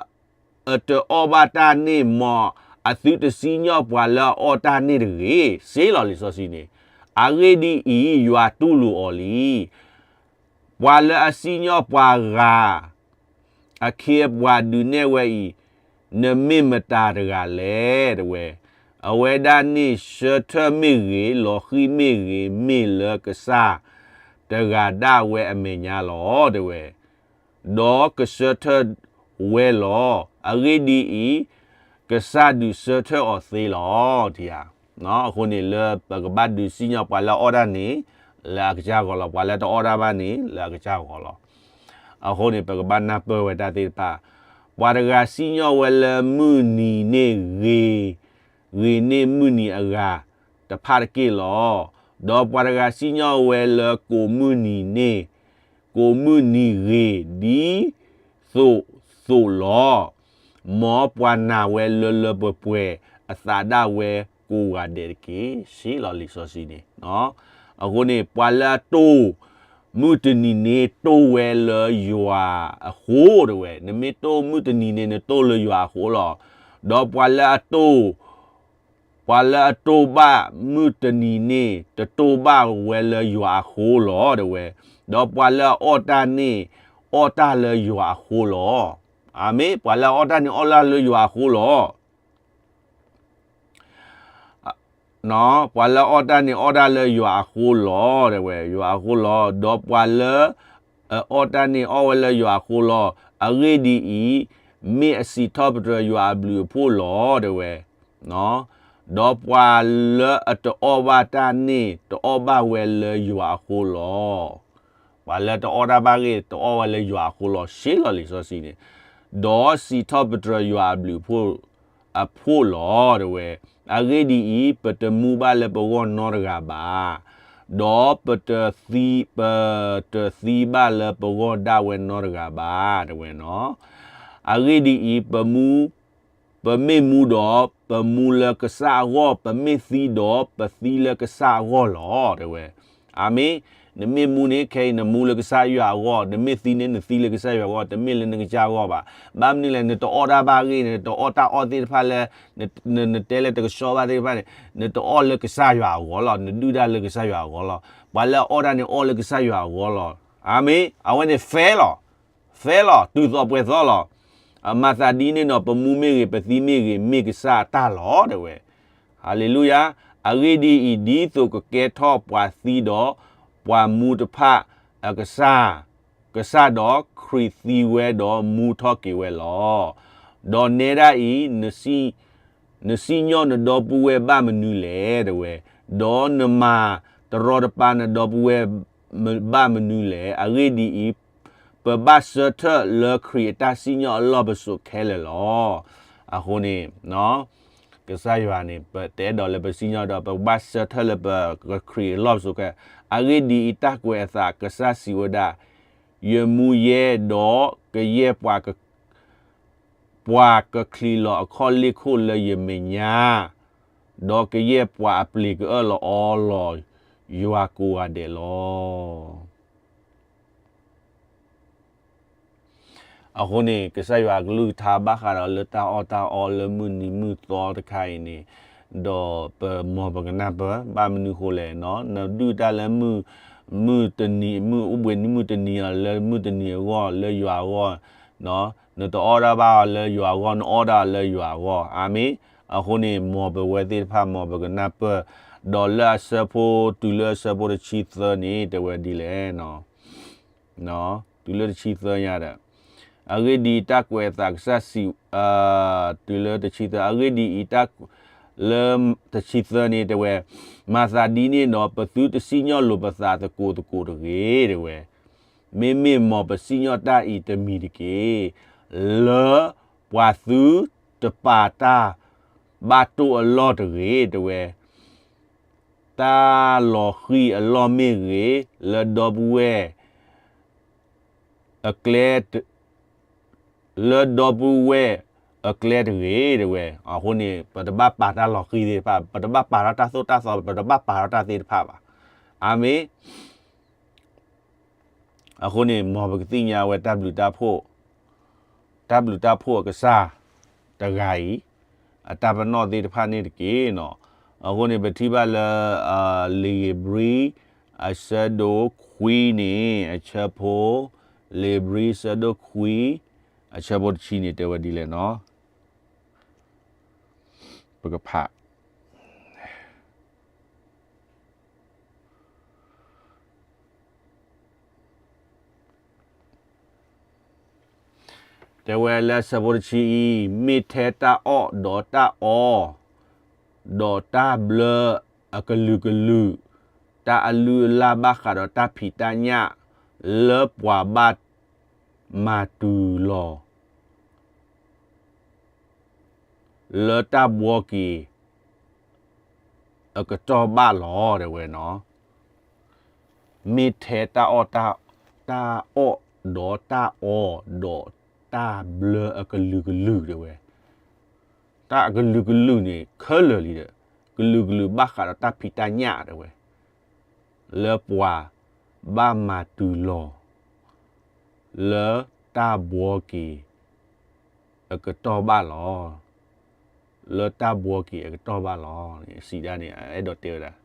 အတအီၣ်ဘၣ်တၢ်န့ၣ် မ်အသုတစံၣ်ညီၣ်ပှၤလၢအအီၣ်တၢ်န့ၣ်တဂ့ၤ, စ့လီၤလံာ်စီဆှံန့ၣ်. အဂ့ၢ်ဒ်အံၤ, ယွၤတူၢ်လိာ်အီၤလံ. ပှၤလၢအစံၣ်ညီၣ်ပှၤဂၤ, အခ့အပှၤဒုးနဲၣ်ဝဲအံၤ, နမ့ၢ်မတၤတဂၤလဲၣ် တဲဝဲ. အဝဲဒၣ်န့ၣ်ဆၢထၢၣ်မ့ၢ်ဂ့ၤ, လီၤဃံၣ်မ့ၢ်ဂ့ၤ, မ့ၢ်လၢကစၢ်တဂၤဒၣ်ဝဲအမဲာ်ညါလီၤ တဲဝဲ. ဒီးကဆၢထၢၣ်ဝဲလီၤ. အဂ့ၢ်ဒ်အံၤ, ကစၢ်ဒုးဆၢထၢၣ်အီၤသ့လီၤ ထံဧါ. အဃိန့ၣ်လၢပကဘၣ်ဒုးစံၣ်ညီၣ်ပှၤလၢအအီၣ်တၢ်န့ၣ် လၢအကစၢ်ဂီၤလီၤ, ပှၤလၢတအီၣ်တၢ်ဘၣ်န့ၣ် လၢအကစၢ်ဂီၤလီၤ. အဃိန့ၣ် ပကဘၣ်နၢ်ပၢၢ်ဝဲတၢ်သ့ၣ်တဖၣ်, ပှၤတဂၤစံၣ်ညီၣ်ဝဲလၢမုၢ်နံၤန့ၣ်ဂ့ၤ, ဂ့ၤန့ၢ်မုၢ်နံၤအဂၤတဖၣ်တက့ၢ်လီၤ. ဒီးပှၤတဂၤစံၣ်ညီၣ်ဝဲလၢကိးမုၢ်နံၤန့ၣ်, ကိးမုၢ်နံၤဂ့ၤဒ်သိးသိးလီၤ. မ်ပှၤနာ်ဝဲလၢလၢပှဲၤပှဲၤအသးဒၣ်ဝဲကိးဂၤဒဲးတက့ၢ်, စ့လီၤလံာ်စီဆှံန့ၣ်. အဃိန့ၣ် ပှၤလၢအတိၢ် မုၢ်တနံၤန့ၣ်တိၢ်ဝဲလၢယွၤအဃိ တဲဝဲ. နမ့ၢ်တိၢ်မုၢ်တနံၤန့ၣ် နတိၢ်လၢယွၤအဃိလီၤ. ဒီးပှၤလၢအတိၢ်, ပှၤလၢအတိၢ်ဘၣ်မုၢ်တနံၤန့ၣ် တတိၢ်ဘၣ်ဝဲလၢယွၤအဃိလီၤ တဲဝဲ. ဒီးပှၤလၢအအီၣ်တၢ်န့ၣ် အီၣ်တၢ်လၢယွၤအဃိလီၤ. အၤမ့ၣ်. ပှၤလၢအအီၣ်တၢ်န့ၣ် အီၣ်တၢ်လၢယွၤအဃိလီၤ. ပှၤလၢအအီၣ်တၢ်န့ၣ် အီၣ်တၢ်လၢယွၤအဃိလီၤ တဲဝဲ, ယွၤအဃိလီၤ. ဒီးပှၤလၢအအီၣ်တၢ်န့ၣ် အီၣ်ဝဲလၢယွၤအဃိလီၤ. အဂ့ၢ်ဒ်အံၤ, မ့ၢ်အစံးထီၣ်ပတြၢၤယွၤအဘျုးအဖှိၣ်လီၤ တဲဝဲ. ဒီးပှၤလၢအတအီၣ်ဘၣ်တၢ်န့ၣ် တအီၣ်ဘၣ်ဝဲလၢယွၤအဃိလီၤ. ပှၤလၢတအီၣ်တၢ်ဘၣ်ဂ့ၢ် တအီၣ်ဝဲလၢယွၤအဃိလီၤ, စ့လီၤလံာ်စီဆှံန့ၣ်. ဒီးစံးထီၣ်ပတြၢၤယွၤအဘျုးအဖှိၣ်, အဖှိၣ်လီၤ တဲဝဲ. အဂ့ၢ်ဒ်အံၤ, ပတမူဘၣ်လၢပဂီၢ်နီတဂၤဘၣ်, ဒီးပတသံ, ပတသံဘၣ်လၢပဂီၢ်ဒၣ်ဝဲနီတဂၤဘၣ် တဲဝဲနီၤ. အဂ့ၢ်ဒ်အံၤ, ပမူ ပမ့ၢ်မူဒီး ပမူလၢကစၢ်အဂီၢ်, ပမ့ၢ်သံဒီး ပသံလၢကစၢ်အဂီၢ်လီၤ တဲဝဲ. အၤမ့ၣ်. နမ့ၢ်မူန့ၣ် ခဲအံၤနမူလၢကစၢ်ယွၤအဂီၢ်, နမ့ၢ်သံန့ၣ် နသံလၢကစၢ်ယွၤအဂီၢ်, တမ့ၢ်လၢနကစၢ်အဂီၢ်ဘၣ်. ဘၣ်မနုၤလဲၣ်, နတအီၣ်တၢ်ဘၣ်ဂ့ၢ်, နတအီၣ်တၢ်အီၣ်သ့ၣ်တဖၣ်လၢ နတဲလၢတကဆှီဘၣ်သ့ၣ်တဖၣ်န့ၣ်, နတအီၣ်လၢကစၢ်ယွၤအဂီၢ်လီၤ, နဒုၣ်တၢ်လၢကစၢ်ယွၤအဂီၢ်လီၤ. ပှၤလၢအအီၣ်တၢ်န့ၣ် အီၣ်လၢကစၢ်ယွၤအဂီၢ်လီၤ. အၤမ့ၣ်. အဝဲန့ၣ် fair လီၤ. fair လီၤ, တူၢ်သီၣ်ပှဲၤသီလီၤ. အမၤသးဒ်န့ၣ်ဒီး ပမူမ့ၢ်ဂ့ၤ, ပသံမ့ၢ်ဂ့ၤ, မ့ၢ်ကစၢ်အတၢ်လီၤ တဲဝဲ. ဟၤလ့လူယၤ. အဂ့ၢ်ဒ်အံၤ, ဒ်သိးကကဲထီၣ်ပှၤသံဒီး ပှၤမူတဖၣ်အကစၢ်, ကစၢ်ဒီးခရံာ်သံဝဲဒီးမူထီၣ်က့ၤဝဲလီၤ. ဒီးနဲဒၣ်အံၤ, နစံၣ်ညီၣ်နဒီပုၢ်ဝဲၢ်ဘၣ်မနုၤလဲၣ် တဲဝဲ, ဒီးနမၤတရီတပါနဒီပုၢ်ဝဲၢ်ဘၣ်မနုၤလဲၣ်. အဂ့ၢ်ဒ်အံၤ, ပဘၣ်ဆၢထၢၣ်လၢခရံာ်အတၢ်စံၣ်ညီၣ်အလီၢ်ပစိာ်ခဲလၢာ်လီၤ. အဃိန့ၣ် ကစၢ်ယွၤန့ၣ် ပတအဲၣ်ဒိးလၢပစံၣ်ညီၣ်ဒီး ပကဘၣ်ဆၢထၢၣ်လၢပခရံာ်အလီၢ်ပစိာ်ခဲ. အဂ့ၢ်ဒ်အံၤ, တၢ်ကွဲးအသး, ကစၢ်စံးဝဲဒၣ်, ယမူယဲဒီးကယဲၢ်ပှၤ ပှၤကချံးလီၤအခီၣ်လ့ၢ်ခိၣ်လၢယမဲာ်ညါ, ဒီးကယဲၢ်ပှၤအပျ့ၤကအၢၣ်လီၤအီလီၤယွၤကိးဂၤဒဲးလီၤ. အဃိန့ၣ် ကစၢ်ယွၤအကလုၢ်ကထါဘၣ်ဃးဒီးလၢတၢ်အီၣ်တၢ်အီလၢမုၢ်နံၤမုၢ်သီတခါအံၤန့ၣ်, ဒီးပမ်ပကနၢ်ပၢၢ် ဘၣ်မနုၤဃိလဲၣ်နီၤ, နဒုၣ်တၢ်လၢ မုၢ်တနံၤ, မုၢ်အိၣ်ဘှံးနံၤမုၢ်တနံၤအီၤ လၢမုၢ်တနံၤအဂီၢ် လၢယွၤအဂီၢ်, နတအီၣ်တၢ်ဘၣ်အီၤလၢယွၤအဂီၢ်, နအီၣ်တၢ်အီၤလၢယွၤအဂီၢ်. အၤမ့ၣ်. အဃိန့ၣ် မ်ပဝဲသ့ၣ်တဖၣ် မ်ပကနၢ်ပၢၢ်, ဒီးလၢအဆၢဖိ, တုၤလၢအဆၢဖိတဆံသၢန့ၣ် တဲဝဲဒ်လဲၣ် တုၤလၢတဆံသၢညါဒီး, အဂ့ၢ်ဒ်အံၤ, တၢ်ကွဲးအသးကစၢ်စံး, တုၤလၢတဆံသၢ, အဂ့ၢ်ဒ်အံၤ, တၢ်လၢတဆံသၢန့ၣ်တဲဝဲ, မၤသးဒ်န့ၣ်ဒီး ပသုတစံၣ်ညီၣ်လိာ်ပသးသကိးသကိးတဂ့ၤ တဲဝဲ. မ့မ့ၢ်မ်ပစံၣ်ညီၣ်တၢ်အံၤတမံၤတက့ၢ်, လၢပှၤသုတပာ်တၢ်ဘၣ်တိၢ်အလီၢ်တဂ့ၤ တဲဝဲ. တၢ်လီၤဃံၤအလီၢ်မ့ၢ်ဂ့ၤ, လၢဒီပုၢ်ဝဲၢ်အကျဲ, လၢဒီပုၢ်ဝဲၢ်အကျဲတဂ့ၤ တဲဝဲ. အဃိန့ၣ် ပတဘၣ်ပာ်တၢ်လီၤဃံၤသ့ၣ်တဖၣ်, ပတဘၣ်ပာ်ထီၣ်တၢ်သိၣ်တၢ်သီ, ပတဘၣ်ပာ်ထီၣ်တၢ်သ့ၣ်တဖၣ်ဘၣ်. အၤမ့ၣ်. အဃိန့ၣ် မ်ပကသ့ၣ်ညါဝဲတၢ်ဘျုးတၢ်ဖှိၣ်, တၢ်ဘျုးတၢ်ဖှိၣ်အကစၢ်တဂၤအံၤ အတၢ်ပနီၣ်သ့ၣ်တဖၣ်န့ၣ်တက့ၢ်နီၤ. အဃိန့ၣ် ပထံၣ်ဘၣ်လၢ လံာ်ဧ့ၤဘြံၤ အဆၢဒိၣ်ခွံန့ၣ် အဆၢဖိ, လံာ်ဧ့ၤဘြံၤ အဆၢဒိၣ်ခွံ, အ အဆၢဖိတဆံန့ၣ်တဲဝဲဒ်လဲၣ်နီၤ, ပကဖး တဲဝဲလၢအဆၢဖိတဆံအံၤ, မ့ၢ်ထဲတၢ်အီၣ်ဒီးတၢ်အီ, ဒီးတၢ်ဘျၢအကလုာ်ကလုာ်, တၢ်အလုၢ်အလၢ်ဘၣ်ဃးဒီးတၢ်ဖံးတၢ်ညၣ်, လၢပှၤဘၣ်မၤတုၤလီၤ လၢတၢ်ဘှီက့ၤအကတီၢ်ဘၣ်လီၤ တဲဝဲနီၤ. မ့ၢ်ထဲတၢ်အီၣ်, တၢ်အီၣ်ဒီးတၢ်အီ, ဒီးတၢ်ဘျၢအကလုာ်ကလုာ် တဲဝဲ. တၢ်အကလုာ်ကလုာ်န့ၣ် ခဲလၢာ်လံဒီး, ကလုာ်ကလုာ်ဘၣ်ဃးဒီးတၢ်ဖံးတၢ်ညၣ် တဲဝဲ, လၢပှၤဘၣ်မၤတုၤလီၤ လၢတၢ်ဘှီက့ၤအကတီၢ်ဘၣ်လီၤ. လၢတၢ်ဘှီက့ၤအကတီၢ်ဘၣ်လီၤ. စံးဒၣ်န့ၣ် အအဲၣ်ဒိးတဲဝဲဒၣ်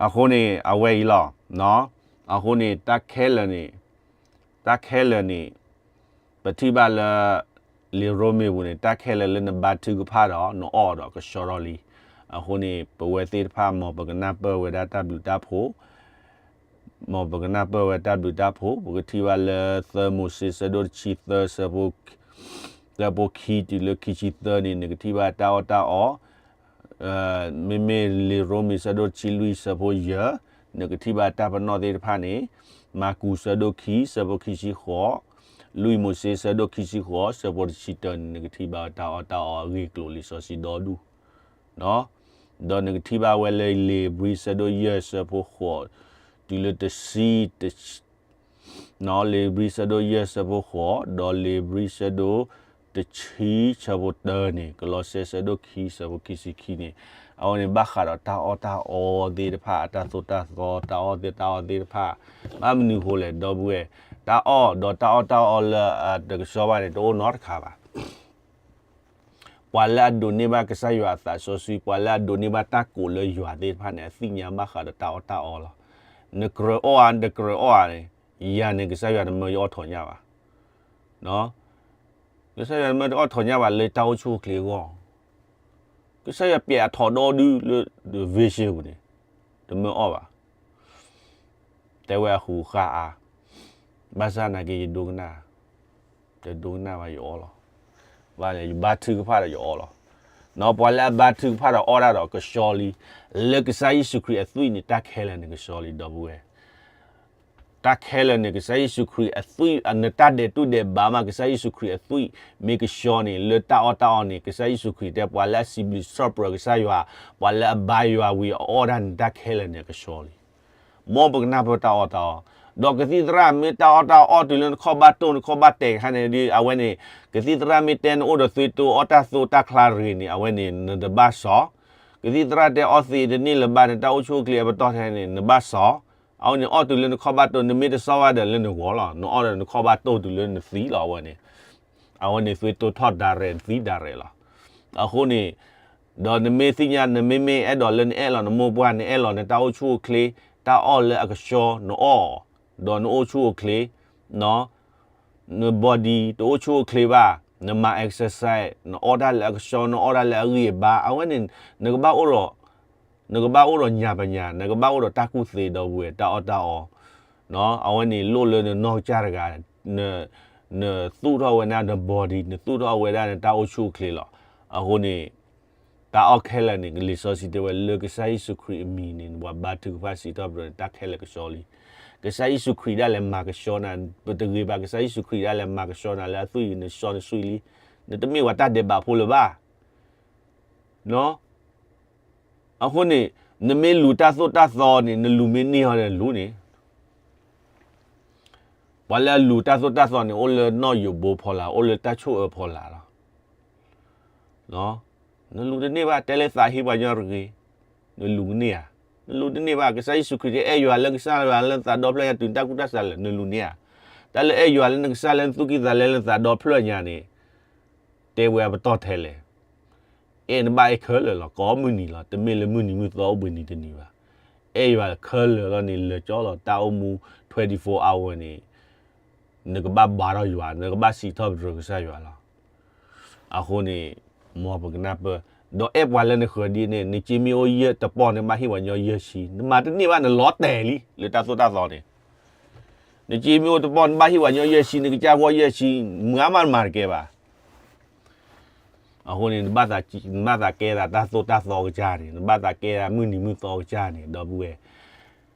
အဃိန့ၣ် အဝဲအံၤလီၤ. အဃိန့ၣ် တၢ်ခဲလၢာ်န့ၣ်, တၢ်ခဲလၢာ်န့ၣ် ပထံၣ်ဘၣ်လၢ လံာ်ရိမ့ၤပူၤန့ၣ် တၢ်ခဲလၢာ်လၢနဘါထုကဖၣ်ဒီး နအီၣ်ဒီးကဆှီထီၣ်လံ. အဃိန့ၣ် ပဝဲသ့ၣ်တဖၣ် မ်ပကနၢ်ပၢၢ်ဝဲဒၣ်တၢ်ဘျုးတၢ်ဖှိၣ်, မ်ပကနၢ်ပၢၢ်ဝဲတၢ်ဘျုးတၢ်ဖှိၣ်, ပကထံၣ်ဘၣ်လၢသၢမိၤၡ့ဆၢဒိၣ်တဆံသၢ ဆၢဖိခံတုၤလၢခံဆံသၢန့ၣ် နကထံၣ်ဘၣ်တၢ်အီၣ်တၢ်အီ, မ့မ့ၢ်လံာ်ရိမ့ၤဆၢဒိၣ်တဆံလွံၢ်ဆၢဖိယဲၢ်, နကထံၣ်ဘၣ်တၢ်ပနီၣ်သ့ၣ်တဖၣ်န့ၣ်, မၢ်ကူးဆၢဒိၣ်ခံဆၢဖိခံဆံဃိး, လွံၢ်မိၤၡ့ဆၢဒိၣ်ခံဆံဃိးဆၢဖိတဆံတၢန့ၣ် နကထံၣ်ဘၣ်ဝဲတၢ်အီၣ်တၢ်အီအဂ့ၢ်အကျိၤလံာ်စီဆှံဒီဒူၣ် ဒီးနကထံၣ်ဘၣ်ဝဲလၢလံာ်ဧ့ၤဘြံၤဆၢဒိၣ်ယဲၢ်ဆၢဖိဃိး, တုၤလၢတဆံ, လံာ်ဧ့ၤဘြံၤဆၢဒိၣ်ယဲၢ်ဆၢဖိဃိး, ဒီးလံာ်ဧ့ၤဘြံၤဆၢဒိၣ်တဆံဆၢဖိတၢန့ၣ်, ကလီးစဲဆၢဒိၣ်ခံဆၢဖိခံဆံခံန့ၣ်, အဝဲန့ၣ်ဘၣ်ဃးဒီးတၢ်အီၣ်တၢ်အီသ့ၣ်တဖၣ် အတၢ်သိၣ်တၢ်သီ တၢ်အီၣ်သ့ၣ်တၢ်အီသ့ၣ်တဖၣ်, ဘၣ်မနုၤဃိလဲၣ် ဒီပုၢ်ဝဲၢ်, တၢ်အီၣ်ဒီးတၢ်အီၣ်တၢ်အီလၢတကဆှီဘၣ်န့ၣ် တအိၣ်နီတခါဘၣ်. ပှၤလၢအဒိးန့ၢ်ဘၣ်ကစၢ်ယွၤအသးစီဆှံ, ပှၤလၢအဒိးန့ၢ်ဘၣ်တၢ်ကိးလၢယွၤသ့ၣ်တဖၣ်န့ၣ် အသ့ၣ်ညါဘၣ်ဃးဒီးတၢ်အီၣ်တၢ်အီလီၤ. နကြၢးအီၣ်ဧါ နတကြၢးအီၣ်ဧါန့ၣ်, ယၤန့ၣ် ကစၢ်ယွၤတမၢယအီၣ်ထီၣ်ညၣ်ဘၣ်. ကစၢ်ယွၤတမၢတအီၣ်ထီၣ်ညၣ်ဘၣ်လၢတၢ်အိၣ်ဆူၣ်အိၣ်ချ့အဂီၢ်. ကစၢ်ယွၤပျဲအထီၣ်ဒီဒုလၢ vision ပူၤန့ၣ်, တမၢအီၣ်ဘၣ်. တဲဝဲအဃိဃၣ်အါ, ဘၣ်ဆၣ်နာ်က့ ယဒိကနၣ်, ယဒိကနၣ်ဘၣ်ယအီၣ်လီၤ. ဘၣ်န့ၣ် ယဘါထုကဖၣ်ဒီးယအီၣ်လီၤ. ပှၤလၢအဘါထုကဖၣ်ဒီးအီၣ်တၢ်ဒီးကဆှီလံ, လၢကစၢ်ယ့ၣ်ၡူးခရံာ်အသွံၣ်န့ၣ် တၢ်ခဲလၢာ်န့ၣ်ကဆှီလံ ဒီပုၢ်ဝဲၢ်. တၢ်ခဲလၢာ်န့ၣ် ကစၢ်ယ့ၣ်ၡူးခရံာ်အသွံၣ်, နတၢ်ဒဲးတူၢ်ဒဲးဘးမး ကစၢ်ယ့ၣ်ၡူးခရံာ်အသွံၣ်မ့ၢ်ကဆှီန့ၣ် လၢတၢ်အီၣ်တၢ်အီန့ၣ် ကစၢ်ယ့ၣ်ၡူးခရံာ်တဲ ပှၤလၢအစံးဘျုးစံးထီၣ်ပတြၢၤကစၢ်ယွၤ, ပှၤလၢအဘါယွၤဝံၤအအီၣ်တၢ်န့ၣ် တၢ်ခဲလၢာ်န့ၣ်ကဆှီလံ. မ်ပကနၢ်ပၢၢ်တၢ်အီၣ်တၢ်အီ, ဒီးကသံၣ်သရၣ် မ့ၢ်တၢ်အီၣ်တၢ်အီအီၣ်တုၤလၢနခီၣ်ဘၣ်တိၢ် နခီၣ်ဘၣ်တဲာ်ခါန့ၣ်ဒီး အဝဲန့ၣ် ကသံၣ်သရၣ်မ့ၢ်တဲနအိၣ်ဒီးသွံၣ်တိၢ်အီၣ်တၢ်သိတၢ်ချါတဂ့ၤန့ၣ် အဝဲန့ၣ် နတဘၣ်စီၤ. ကသံၣ်သရၣ်တဲအီၣ်သံးတန့ၢ်လၢၤဘၣ် နတၢ်အိၣ်ဆူၣ်အိၣ်ချ့အပတီၢ်ထဲန့ၣ် နဘၣ်စီၤ. အဝဲန့ၣ်အီၣ်တုၤလၢနခီၣ်ဘၣ်တိၢ် နမ့ၢ်တစီၤဘၣ်ဒီးလၢနဂီၢ်လီၤ. နအီၣ်ဒီးနခီၣ်ဘၣ်တိၢ်တုၤလၢနသံလီၤ အဝဲန့ၣ်. အဝဲန့ၣ်သွံၣ်တိၢ်ထီၣ် direct နသံ direct လီၤ. အဃိန့ၣ် ဒီးနမ့ၢ်သ့ၣ်ညါ နမ့မ့ၢ်အဲၣ်ဒိးလၢနအဲၣ်လီၤနမိၢ်ပှၢ် နအဲၣ်လီၤနတၢ်အိၣ်ဆူၣ်အိၣ်ချ့ တၢ်အီၣ်လၢအကဆှီ နအီၣ် ဒီးနအိၣ်ဆူၣ်အိၣ်ချ့ န body တအိၣ်ဆူၣ်အိၣ်ချ့ဘၣ် နမၤ exercise နအီၣ်တၢ်လၢအကဆှီ နအီၣ်တၢ်လၢအဂံၢ်အဘါ အဝဲန့ၣ် နကဘၣ်အိၣ်ဒီး နကဘၣ်အိၣ်ဒီးညါပညာ နကဘၣ်အိၣ်ဒီးတၢ်ကူၣ်သ့ ဒီပုၢ်ဝဲၢ် တၢ်အီၣ်တၢ်အီ အဝဲန့ၣ်လိၣ်လၢနနီၢ်ကစၢ်တဂၤ နသူၣ်ထီၣ်ဝဲဒၣ်န body နသူၣ်ထီၣ်ဝဲဒၣ်နတၢ်အိၣ်ဆူၣ်အိၣ်ချ့လီၤ. အဃိန့ၣ် တၢ်အီၣ်ခဲလၢာ်န့ၣ် လံာ်စီဆှံတဲဝဲ လၢကစၢ်ယ့ၣ်ၡူးခရံာ်အမံၤန့ၣ် ပှၤဘါထုကဖၣ်စံးထီၣ်ပတြၢၤန့ၣ် တၢ်ခဲလၢာ်ကဆှီလံ. ကစၢ်ယ့ၣ်ၡူးခရံာ်ဒၣ်လဲာ်မၤကဆှီနၤ ပတဂ့ၤဘၣ် ကစၢ်ယ့ၣ်ၡူးခရံာ်ဒၣ်လဲာ်မၤကဆှီနၤလၢအသွံၣ်အံၤ နစီနဆှံလံ. နတမ့ၢ်ပှၤတၢ်ဒဲးဘးဖိလၢၤဘၣ်. အဃိန့ၣ် နမ့ၢ်လူၤတၢ်သိၣ်တၢ်သီန့ၣ် နလူၤမ့ၢ်န့ၢ်အီၤဒီးလူၤန့ၣ် ပှၤလၢအလူၤတၢ်သိၣ်တၢ်သီန့ၣ် အိၣ်လၢနီၣ်ယိးဘိဖီလာ် အိၣ်လၢတၢ်ဆိၣ်အၢဖီလာ်လီၤ. နလူၤတန့ၢ်ဘၣ် တဲလၢသးဟ့ပှၤကညီတဂ့ၤ, နလူၤကန့ၢ်ဧါ. နလူၤတန့ၢ်ဘၣ် ကစၢ်ယ့ၣ်ၡူးခရံာ်တဲအဲၣ်ယွၤလၢကစၢ်ယွၤလၢနသးဒီဖျၢၣ်ညါတုၤနတၢ်ကူၣ်တၢ်ဆးလဲၣ် နလူၤန့ၢ်ဧါ. တၢ်လၢအဲၣ်ယွၤလၢနကစၢ်လၢနသူၣ်ကံၢ်သးလဲလၢနသးဒီဖျၢၣ်ညါန့ၣ် တဲဝဲအပတီၢ်ထဲလဲၣ်. အဲၣ်နဘၣ်အဲၣ်ခဲလၢာ်လီၤ ကိးမုၢ်နံၤလီၤ တမ့ၢ်လၢမုၢ်နံၤမုၢ်သီအိၣ်ဘှံးနံၤတနံၤဘၣ်. အဲၣ်ယွၤခဲလၢာ်လီၤန့ၣ် လၢာ်ကၠီလီၤ. တၢ်အိၣ်မူ twenty-four hour န့ၣ် နကဘၣ်ဘါထီၣ်ယွၤ, နကဘၣ်စံးထီၣ်ပတြၢၤကစၢ်ယွၤလီၤ. အဃိန့ၣ် မ်ပကနၢ်ပၢၢ်, ဒီးအဲၣ်ပှၤလၢနဃၢၤဒ်န့ၣ်, နစ့မ့ၢ်အိၣ်ယဲၢ်တပီၢ် နဘၣ်ဟ့ၣ်ပှၤညီယဲၢ်ဆံ, နမၤတန့ၢ်ဘၣ် နလီၤတဲာ်လံ လၢတၢ်သိၣ်တၢ်သီန့ၣ်. နစ့မ့ၢ်အိၣ်တပီၢ် နဘၣ်ဟ့ၣ်ပှၤညီယဲၢ်ဆံ, နကစၢ်ဂီၢ်ယဲၢ်ဆံ, မုၢ်အါမးနမၤတကဲဘၣ်. အဃိန့ၣ် နဘၣ်သးကဲသးတၢ်သိၣ်တၢ်သီကစၢ်န့ၣ်, နဘၣ်သးကဲသးမုၢ်နံၤမုၢ်သီကစၢ်န့ၣ်, ဒီပုၢ်ဝဲၢ်,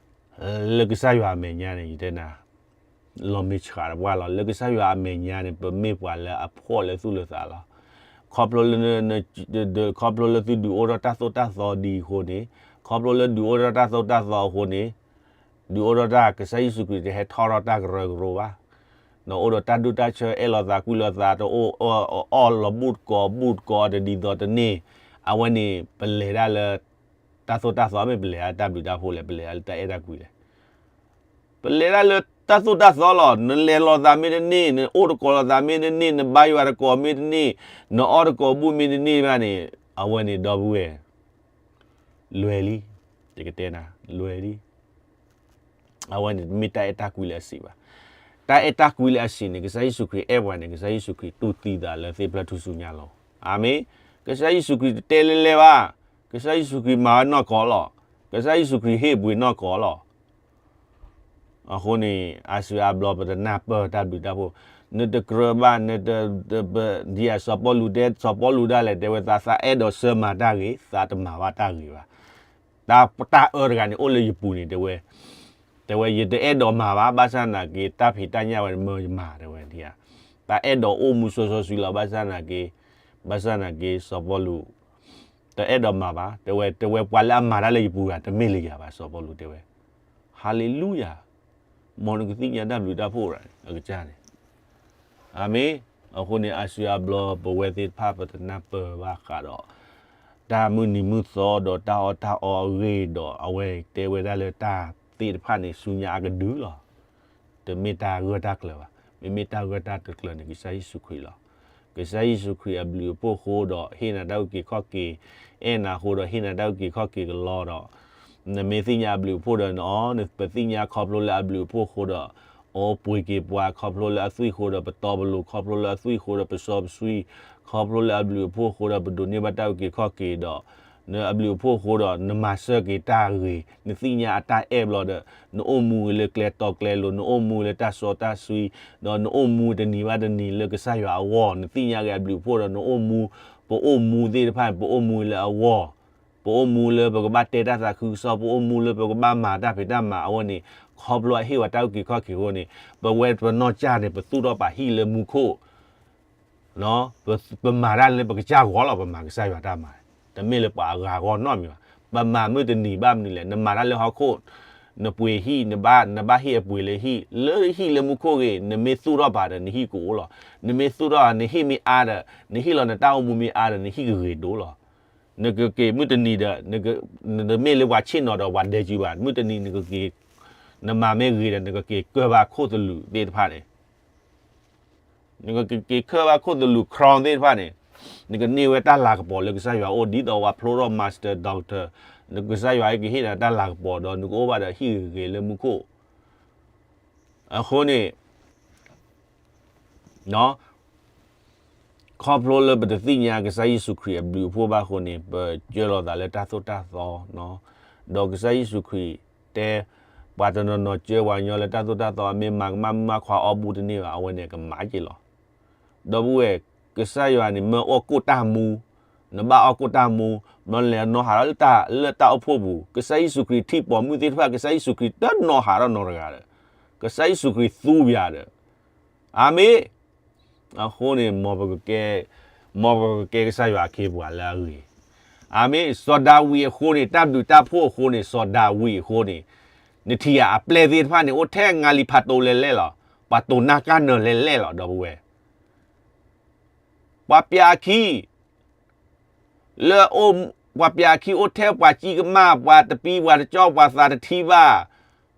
လၢကစၢ်ယွၤအမဲာ်ညါန့ၣ် ယတဲနၤ လီၤမ့ၢ်ဆှးတပှၢ်လီၤ. လၢကစၢ်ယွၤအမဲာ်ညါန့ၣ် ပမ့ၢ်ပှၤလၢအဖှီၣ်လၢသူၣ်လၢသးလီၤ. ခီဖျိလၢ ခီဖျိလၢသုဒုးအိၣ်ထီၣ်တၢ်သိၣ်တၢ်သီဒ်အံၤအဃိန့ၣ်, ခီဖျိလၢဒုးအိၣ်ထီၣ်တၢ်သိၣ်တၢ်သီအဃိန့ၣ်, ဒုးအိၣ်ထီၣ်တၢ် ကစၢ်ယ့ၣ်ၡူးခရံာ်တဟဲထီၣ်ထီၣ်တၢ်ကရၢကရိဘၣ်. ဒီးအိၣ်ဒီးတၢ်ဒူၣ်တၢ်ဆၢ အဲၣ်လိာ်သးကွံလိာ်သး တအိၣ်အီၣ်လီၤဘူၣ်တကိးဘူၣ်တကိးတဒ်သိးတန့ၢ်, အဝဲန့ၣ် ပလဲၤဒၣ်လၢ တၢ်သိၣ်တၢ်သီ မ့ၢ်ပလဲၤဒၣ်တၢ်ဘျုးတၢ်ဖှိၣ်လဲၣ်, ပလဲၤဒၣ်လၢတၢ်အဲၣ်တၢ်ကွံလဲၣ်. ပလဲၤဒၣ်လၢတၢ်သိၣ်တၢ်သီလီၤ. နလဲၤလိာ်သးမ့ၢ်တန့ၢ်, နအိၣ်တကိးလိာ်သးမ့ၢ်တန့ၢ်, နဘါယွၤတကိးမ့ၢ်တန့ၢ်, နအီၣ်တကိးဘူၣ်မ့ၢ်တန့ၢ်ဘၣ်န့ၣ်, အဝဲန့ၣ်ဒီပုၢ်ဝဲၢ် လွဲၤလံ, ယကတဲနၤ, လွဲၤလံ. အဝဲန့ၣ်တမ့ၢ်တၢ်အဲၣ်တၢ်ကွံလၢအစံးဘၣ်. တၢ်အဲၣ်တၢ်ကွံလၢအစံးန့ၣ် ကစၢ်ယ့ၣ်ၡူးခရံာ်အဲၣ်ပှၤန့ၣ် ကစၢ်ယ့ၣ်ၡူးခရံာ်တူၢ်သံသးလၢသ့ၣ်ဖျၢၣ်ထူၣ်စုညါလီၤ. အၤမ့ၣ်. ကစၢ်ယ့ၣ်ၡူးခရံာ်တတဲလဲၤလဲၤဘၣ်. ကစၢ်ယ့ၣ်ၡူးခရံာ်မၤဝဲနီၢ်ကီၢ်လီၤ. ကစၢ်ယ့ၣ်ၡူးခရံာ်ဟ့ၣ်ပှ့ၤနီၢ်ကီၢ်လီၤ. အဃိန့ၣ် အါစုအါဘျီပတနၢ်ပၢၢ်တၢ်ဘျုးတၢ်ဖှိၣ်, နတကြၢးဘၣ်, နတ, ဒ်အစီၤပီလူးတဲ, စီၤပီလူးဒၣ်လဲာ် တဲဝဲသး, သးအဲၣ်ဒိးဆၢမၤတၢ်ဂ့ၤ, သးတမၤဘၣ်တၢ်ဂ့ၤဘၣ်. တၢ်, တၢ်အၢတဂၤန့ၣ်အိၣ်လၢယပူၤန့ၣ် တဲဝဲ, တဲဝဲ ယတအဲၣ်ဒိးမၤဘၣ်, ဘၣ်ဆၣ်သနာ်က့ တၢ်ဖံးတၢ်ညၣ်ဝဲမၢယမၤ တဲဝဲဒ်ဧါ. တၢ်အဲၣ်ဒိးအိၣ်မူစီစီဆှံလီၤ, ဘၣ်ဆၣ်သနာ်က့, ဘၣ်ဆၣ်သနာ်က့ စီၤပီလူး တအဲၣ်ဒိးမၤဘၣ်, တဲဝဲ, တဲဝဲ ပှၤလၢအမၤတၢ်လၢယပူၤဂၤ တမ့ၢ်လၢယၤဘၣ်, စီၤပီလူးတဲဝဲ. ဟါလ့လူယၤ, မ်နကသ့ၣ်ညါတၢ်ဘျုးတၢ်ဖှိၣ်အကစၢ်န့ၣ် အၤမ့ၣ်. အဃိန့ၣ် အါစုအါဘျီ ပဝဲသ့ၣ်တဖၣ်ပတနၢ်ပၢၢ်ဘၣ်ဃးဒီး တၢ်မုၢ်နံၤမုၢ်သီဒီးတၢ်အီၣ်တၢ်အီအဂ့ၢ်ဒီး အဝဲတဲဝဲဒၣ်လၢတၢ်သ့ၣ်တဖၣ်န့ၣ် ဆူညါအကဒုလီၤ. တမ့ၢ်တၢ်ဂၢၢ်တၢ်ကျၢၤဘၣ်. မ့မ့ၢ်တၢ်ဂၢၢ်တၢ်ကျၢၤန့ၣ် ကစၢ်ယ့ၣ်ၡူးခရံာ်လီၤ. ကစၢ်ယ့ၣ်ၡူးခရံာ်အဘျုးအဖှိၣ်အဃိဒီး ဟ့ၣ်နၤတၢ်အုၣ်က့ၤခီၣ်က့ၤ, အဲၣ်နၤအဃိဒီး ဟ့ၣ်နၤတၢ်အုၣ်က့ၤခီၣ်က့ၤကလီဒီး နမ့ၢ်သ့ၣ်ညါအဘျုးအဖှိၣ်ဒီး နအီၤ, ပသ့ၣ်ညါခီဖျိလၢအဘျုးအဖှိၣ်အဃိဒီး အိၣ်ပှ့ၤက့ၤပှၤ, ခီဖျိလၢအသွံၣ်အဃိဒီး ပတီပလိၤ, ခီဖျိလၢအသွံၣ်အဃိဒီး ပစီပဆှံ, ခီဖျိလၢအဘျုးအဖှိၣ်အဃိဒီး ပဒိးန့ၢ်ဘၣ်တၢ်အုၣ်က့ၤခီၣ်က့ၤဒီး နအဘျုးအဖှိၣ်အဃိဒီး နမၤစၢၤက့ၤတၢ်ဂ့ၤ, နသ့ၣ်ညါအတၢ်အဲၣ်ဘျီဒီး နအိၣ်မူလၢကျဲတီကျဲလိၤ, နအိၣ်မူလၢတၢ်စီတၢ်ဆှံ, ဒီးနအိၣ်မူတနံၤဘၣ်တနံၤလၢကစၢ်ယွၤအဂီၢ်, နသ့ၣ်ညါက့ၤအဘျုးအဖှိၣ်ဒီး နအိၣ်မူ, ပအိၣ်မူသ့ၣ်တဖၣ်န့ၣ် ပအိၣ်မူလၢအဂီၢ်, ပအိၣ်မူလၢပကဘၣ်တဲတၢ်သးခုကစီၣ်, ပအိၣ်မူလၢပကဘၣ်မၤတၢ်ဖံးတၢ်မၤအဂီၢ်န့ၣ်, ခီဖျိအဟ့ၣ်ဝဲတၢ်အုၣ်က့ၤခီၣ်က့ၤအဃိန့ၣ်, ပဝဲပနီၢ်ကစၢ်န့ၣ် ပသူၣ်ထီၣ်ပာ်ဟံၣ်လၢမူခိၣ် ပမၤတၢ်လၢပကစၢ်ဂီၢ်လီၤ, ပမၤကစၢ်ယွၤတၢ်မၤ, တမ့ၢ်လၢပှၤအဂၤဂီၢ်နီတမံၤဘၣ်. ပမၤမုၢ်တနံၤဘၣ်မနုၤလဲၣ်, နမၤတၢ်လၢဟီၣ်ခိၣ်, နပှ့ၤဟံၣ်, နဘၣ်, နဘၣ်ဟ့ၣ်အပှ့ၤလၢဟံၣ်, လၢဟံၣ်လၢမူခိၣ်ဂ့ၤ, နမ့ၢ်သူၣ်ထီၣ်ပာ်ဒီး နဟံၣ်ကအိၣ်လီၤ. နမ့ၢ်သူၣ်ထီၣ် နဟံၣ်မ့ၢ်အါဒီး, နဟ့ၣ်လီၤနတၢ်အိၣ်မူမ့ၢ်အါဒီး နဟံၣ်ကဂ့ၤဒိၣ်လီၤ. နကက့ၤမုၢ်တနံၤဒီး, နက, နတမ့ၢ်လၢပှၤဆ့ၣ်နီၤဒီး ပှၤဒဲကၠူဘၣ်, မုၢ်တနံၤနကက့ၤ, နမၤမ့ၢ်ဂ့ၤဒီး နကက့ၤကၢၢ်ဘၣ်ခိၣ်သလုးသ့ၣ်တဖၣ်န့ၣ် နကက့ၤက့ၤခၢၣ်ဘၣ်ခိၣ်သလုး crown သ့ၣ်တဖၣ်န့ၣ်, နကန့ၢ်ဝဲတၢ်လၤကပီၤလၢကစၢ်ယွၤအအိၣ် ဒ်သိးပှၤဖျိထီၣ် master doctor, နကစၢ်ယွၤကဟ့ၣ်နၤတၢ်လၤကပီၤဒီး နကအိၣ်ဘၣ်ဒီးဟံၣ်ဂ့ၤဂ့ၤလၢမူခိၣ်. အဃိန့ၣ် ခီဖျိလၢပတသ့ၣ်ညါကစၢ်ယ့ၣ်ၡူးခရံာ်အဘျုးအဖှိၣ်ဘၣ်အဃိန့ၣ် ပကၢလိာ်သးလၢတၢ်သိၣ်တၢ်သီ, ဒီးကစၢ်ယ့ၣ်ၡူးခရံာ်တဲ, ပှၤတနီၤနီၤကၢပှၤကညီလၢတၢ်သိၣ်တၢ်သီ မ့ၢ်မၤကမၣ်မုၣ်မၣ်ခွါအီၣ်ဘူၣ်တန့ၢ်ဘၣ်, အဝဲန့ၣ်ကမၤက့ၤလီၤ. ဒီပုၢ်ဝဲၢ်, ကစၢ်ယွၤန့ၣ် မၢအီၣ်ကိၣ်တၢ်မူ, နဘၣ်အီၣ်ကိၣ်တၢ်မူ, မၢလဲၤနီၤဟးထီၣ်လၢတၢ်, လၢတၢ်အိၣ်ဖှိၣ်ပူၤ, ကစၢ်ယ့ၣ်ၡူးခရံာ်ထံၣ်ပိာ်မုၣ်သ့ၣ်တဖၣ်, ကစၢ်ယ့ၣ်ၡူးခရံာ်တနီၤဟးထီၣ်နီတဂၤဒီး, ကစၢ်ယ့ၣ်ၡူးခရံာ်သူပှၤဒီး, အၤမ့ၣ်. အဃိန့ၣ် မ်ပကကဲ, မ်ပကကဲကစၢ်ယွၤအခ့အပှၤလၢအဂ့ၤ. အၤမ့ၣ်. စီၤဒၤဝံးအဃိန့ၣ်, တၢ်ဘျုးတၢ်ဖှိၣ်အဃိန့ၣ်, စီၤဒၤဝံးအဃိန့ၣ်, နထံၣ်ဧါ, အပျဲၢ်သ့ၣ်တဖၣ်န့ၣ် အိၣ်ထဲငါလံၤဖးတိၤလဲၣ်လဲၣ်လီၤ. ပှၤတိၤနၢ်ကၢ်နၢၤလဲၣ်လဲၣ်လီၤ, ဒီပုၢ်ဝဲၢ်. ပှၤပျးအခံ လၢအိၣ်, ပှၤပျးအခံအိၣ်ထဲပှၤကံၣ်ကမၣ်, ပှၤတပံပှၤတကၠီၣ်, ပှၤသးတထံၣ်ဘၣ်,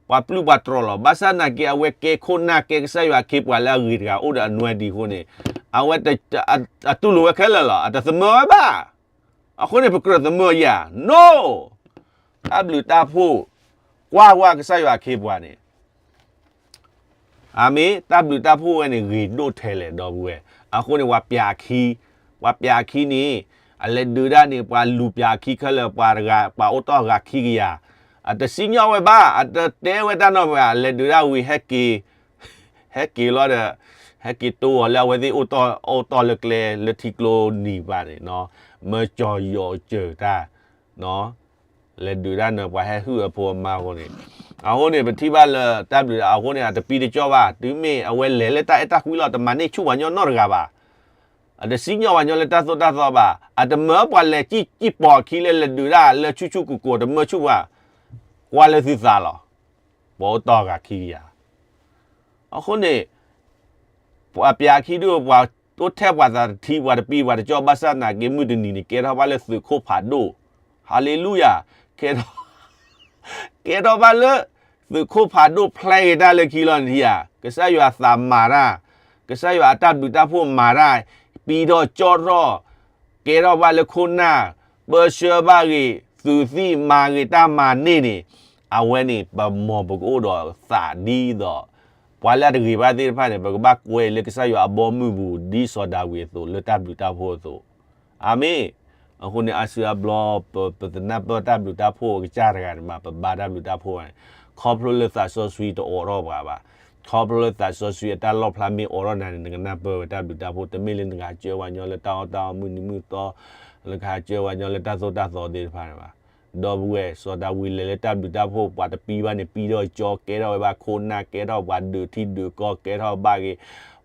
ပှၤပျုၢ်ပှၤတြီၤလီၤ. ဘၣ်ဆၣ်သနာ်က့ အဝဲကဲခိၣ်နၢ်ကဲကစၢ်ယွၤအခ့အပှၤလၢအဂ့ၤတဂၤ အိၣ်ဒီးအနွဲၢ်ဒံးအဃိန့ၣ်, အဝဲ, အတူၢ်လိာ်ဝဲခဲလၢာ်လီၤ. အတသမၢဝဲဘၣ်. အဃိန့ၣ် ပကြၢးသမၢယၤ, no. တၢ်ဘျုးတၢ်ဖှိၣ် ကွၢ်ကွၢ်ကစၢ်ယွၤအခ့အပှၤန့ၣ် အၤမ့ၣ်, တၢ်ဘျုးတၢ်ဖှိၣ်ဝဲန့ၣ် ဂ့ၤဒိၣ်ထဲလဲၣ် ဒီပုၢ်ဝဲၢ်. အဃိန့ၣ် ပှၤပျးအခံ, ပှၤပျးအခံန့ၣ် အလဲၤဒုးဒၣ်န့ၣ် ပှၤလူၤပျးအခံခဲလၢာ် ပှၤတဂၤ ပှၤအိၣ်တီၢ်ဂၤခံကယၤ, အတစံၣ်ညီၣ်ဝဲဘၣ်, အတတဲဝဲတၢ်နီတမံၤဘၣ်, အလဲၤဒုးဒၣ်ဝံၤ ဟဲက့ၤ, ဟဲက့ၤလီၤဒီး ဟဲက့ၤတိၢ်အီၤလၢအဝဲသ့ၣ်အိၣ်တီၢ်လၢကျဲလၢထံကျိနံၤဘၣ်န့ၣ်, မၢကၠီၤယီၤစၢၤတၢ် လဲၤဒုးဒၣ်နၢၤပှၤဟဲဟုၣ်အဖိအမါအဃိန့ၣ်, အဃိန့ၣ် ပထံၣ်ဘၣ်လၢတၢ်ဘျုးအဃိန့ၣ် အတပံတကၠီၣ်ဘၣ်, တုၤမ့ၢ်အဝဲလဲၤလၢတၢ်အဲၣ်တၢ်ကွံလီၤ တမၤန့ၢ်ဆူၣ်ပှၤညီနီတဂၤဘၣ်, အတစံၣ်ညီၣ်ပှၤညီလၢတၢ်သိၣ်တၢ်သီဘၣ်, အတမၢပှၤလဲၤစံၣ်စံၣ်ပိာ်အခံလၢလဲၤဒုးဒၣ်လၢဆူၣ်ဆူၣ်ကိၢ်ကိၢ် တမၢဆူၣ်ပှၤ, ကွၢ်လၢသုသးလီၤ, ပှၤအိၣ်တီၢ်ဂၤခံကယၤ အဃိန့ၣ် ပှၤပျးအခံဒိၣ် ပှၤအိၣ်ထဲပှၤသးတထံ ပှၤတပံ ပှၤတကၠီၣ် ဘၣ်ဆၣ်သနာ်က့ မုၢ်တနံၤန့ၣ် ကဲထီၣ်ဘၣ်လၢသုးခိၣ်ဖးဒိၣ်, ဟါလ့လူယၤ, ကဲထီၣ် ကဲထီၣ်ဘၣ်လၢ သုးခိၣ်ဖးဒိၣ်ဖျဲးဂ့ၤတၢ်လၢခံလီၤန့ၣ်ဧါ, ကစၢ်ယွၤအသးမၤတၢ်, ကစၢ်ယွၤအတၢ်ဘျုးတၢ်ဖှိၣ်မၤတၢ်, ပံထီၣ်ကၠီၣ်ထီၣ် ကဲထီၣ်ဘၣ်လၢခိၣ်နၢ်, ပၢဆှၢဘၣ်ဂ့ၤ, သုးသံၣ်မၤဂ့ၤတၢ်မၤန့ၢ်န့ၣ်, အဝဲန့ၣ် ပမ်ပကအိၣ်ဒီးသးဒ်သိး ပှၤလၢအတဂ့ၤဘၣ်သ့ၣ်တဖၣ်န့ၣ် ပကဘၣ်ကွဲလၢကစၢ်ယွၤအဘီအမုၢ်ပူၤ ဒ်စီၤဒၤဝံးအသိး လၢတၢ်ဘျုးတၢ်ဖှိၣ်အသိး, အၤမ့ၣ်. အဃိန့ၣ် အါစုအါဘျီ ပ ပသနၢ်ပၢၢ်တၢ်ဘျုးတၢ်ဖှိၣ်အကစၢ်တဂၤန့ၣ်မး ပဘါတၢ်ဘျုးတၢ်ဖှိၣ်ဘၣ်န့ၣ်, ခီဖျိလၢသးစီဆှံတအိးထီၣ်ပှၤဘၣ်, ခီဖျိလၢသးစီဆှံအတၢ်လီၣ်ဖျါမ့ၢ်အိးထီၣ်နၤန့ၣ် နကနၢ်ပၢၢ်ဝဲတၢ်ဘျုးတၢ်ဖှိၣ်, တမ့ၢ်လၢနကဟးစၢၤပှၤညီလၢတၢ်အီၣ်တၢ်အီမုၢ်နံၤမုၢ်သီ, လၢကဟးစၢၤပှၤညီလၢတၢ်သိၣ်တၢ်သီသ့ၣ်တဖၣ်န့ၣ်ဘၣ်. ဒီပုၢ်ဝဲၢ် စီၤဒၤဝံးလဲၤလၢတၢ်ဘျုးတၢ်ဖှိၣ် ပှၤတပံဘၣ်န့ၣ် ပံထီၣ်ကၠီ ကဲထီၣ်ဝဲဘၣ်ခိၣ်နၢ် ကဲထီၣ်ပှၤဒုးထံဒုးကီၢ် ကဲထီၣ်ဘၣ်ဂ့ၤ,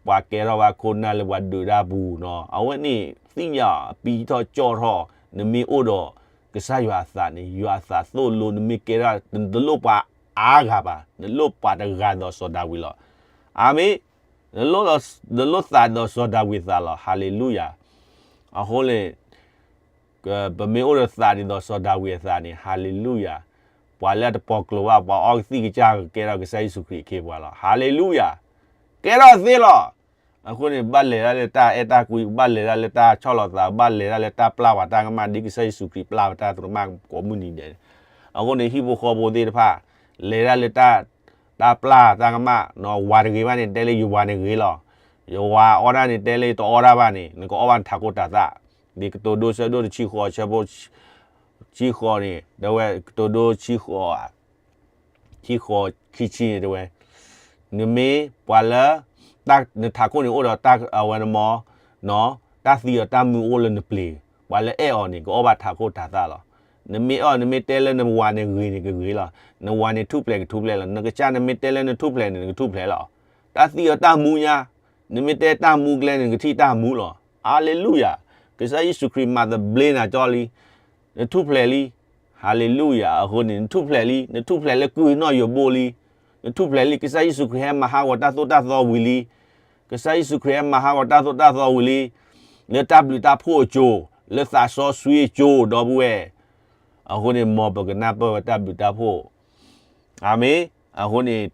ပှၤကဲထီၣ်ဘၣ်ခိၣ်နၢ်လၢပှၤဒုးတၢ်ပူၤနီၤ, အဝဲန့ၣ်သ့ၣ်ညါပံထီၣ်ကၠီထီၣ်, နမ့ၢ်အိၣ်ဒီး ကစၢ်ယွၤအသးန့ၣ် ယွၤအသးသိၣ်လိ နမ့ၢ်ကဲထီၣ် နတလိၣ်ပှၤအါဂၤဘၣ်, နလိၣ်ပှၤတဂၤဒီးစီၤဒၤဝံးလီၤ. အၤမ့ၣ်. နလိၣ်သးဒီးစီၤဒၤဝံးသးလီၤ. ဟါလ့လူယၤ. အဃိန့ၣ် ပမ့ၢ်အိၣ်ဒီးသးဒ်သိးစီၤဒၤဝံးအသးန့ၣ် ဟါလ့လူယၤ, ပှၤလၢအတပီၤကျိၤဘၣ် ပှၤအီကသံၣ်ကစၢ်ကကဲထီၣ်ကစၢ်ယ့ၣ်ၡူးခရံာ်အခ့အပှၤလီၤ. ဟါလ့လူယၤ. ကဲထီၣ်သ့လီၤ. အဃိန့ၣ် ဘၣ်လဲၤဒၣ်လၢတၢ်အဲၣ်တၢ်ကွံ ဘၣ်လဲၤဒၣ်လၢတၢ်ဆီၣ်လီၤသး ဘၣ်လဲၤဒၣ်လၢတၢ်ပျၢ်ပှၤတၢ်ကမၣ် ဒ်ကစၢ်ယ့ၣ်ၡူးခရံာ်ပျၢ်ပတၢ်ကမၣ်ကိးမုၢ်နံၤဒဲးန့ၣ်, အဃိန့ၣ် ဟံၣ်ဖိဃီဖိသ့ၣ်တဖၣ် လဲၤဒၣ်လၢတၢ် တၢ်ပျၢ်တၢ်ကမၣ် ဝၤတဂ့ၤဘၣ်န့ၣ် တဲလၢယဝၤန့ၣ်ဂ့ၤလီၤ. ယဝၤအီၣ်ဒၣ်န့ၣ် တဲလၢယတအီၣ်ဒၣ်ဘၣ်န့ၣ် နကအီၣ်ဘၣ်နထးခိၣ်တၤသၣ်, ဒ်ကတိၤဒိဆၢဒိၣ်တဆံဃိး ဆၢဖိ ဆံဃိးန့ၣ် တဲဝဲ ကတိၤဒိဆံဃိး ဆံဃိးခံဆံန့ၣ်တဲဝဲ, နမ့ၢ်ပှၤလၢ နထးခိၣ်န့ၣ်အိၣ်ဒီးတၢ်အဝဲနမီ, တၢ်သံဒီးတၢ်မူအိၣ်လၢနပျ့ၤ, ပှၤလၢအဲၣ်အီၤန့ၣ် ကအီၣ်ဘၣ်ထးခိၣ်တၤသၣ်လီၤ. နမ့ၢ်အီၣ် နမ့ၢ်တဲလၢနဝၤန့ၣ်ဂ့ၤန့ၣ်ကဂ့ၤလီၤ. နဝၤန့ၣ်ထူၣ်ဖျဲးကထူၣ်ဖျဲးလီၤ. နကစၢ်နမ့ၢ်တဲလၢနထူၣ်ဖျဲးန့ၣ် နကထူၣ်ဖျဲးလီၤ. တၢ်သံဒီးတၢ်မူညါ, နမ့ၢ်တဲတၢ်မူကျဲန့ၣ် နကထံၣ်တၢ်မူလီၤ. ဟါလ့လူယၤ. ကစၢ်ယ့ၣ်ၡူးခရံာ်မၤသဘျ့နၤကၠီလံ. နထူၣ်ဖျဲးလံ. ဟါလ့လူယၤ. အဃိန့ၣ် နထူၣ်ဖျဲးလံ, နထူၣ်ဖျဲးလၢကုၢ်နီၣ်ယိၤဘိလံ. နထူၣ်ဖျဲးလံ. ကစၢ်ယ့ၣ်ၡူးခရံာ်ဟဲမၤဟးဂီၤတၢ်သိၣ်တၢ်သီဝံၤလံ. ကစၢ်ယ့ၣ်ၡူးခရံာ်ဟဲမၤဟးဂီၤတၢ်သိၣ်တၢ်သီဝံၤလံ. လၢတၢ်ဘျုးတၢ်ဖှိၣ်အစိၤ, လၢသးစီဆှံအစိၤ ဒီပုၢ်ဝဲၢ်, အဃိန့ၣ် မ်ပကနၢ်ပၢၢ်ဝဲတၢ်ဘျုးတၢ်ဖှိၣ်. အၤမ့ၣ်. အဃိန့ၣ်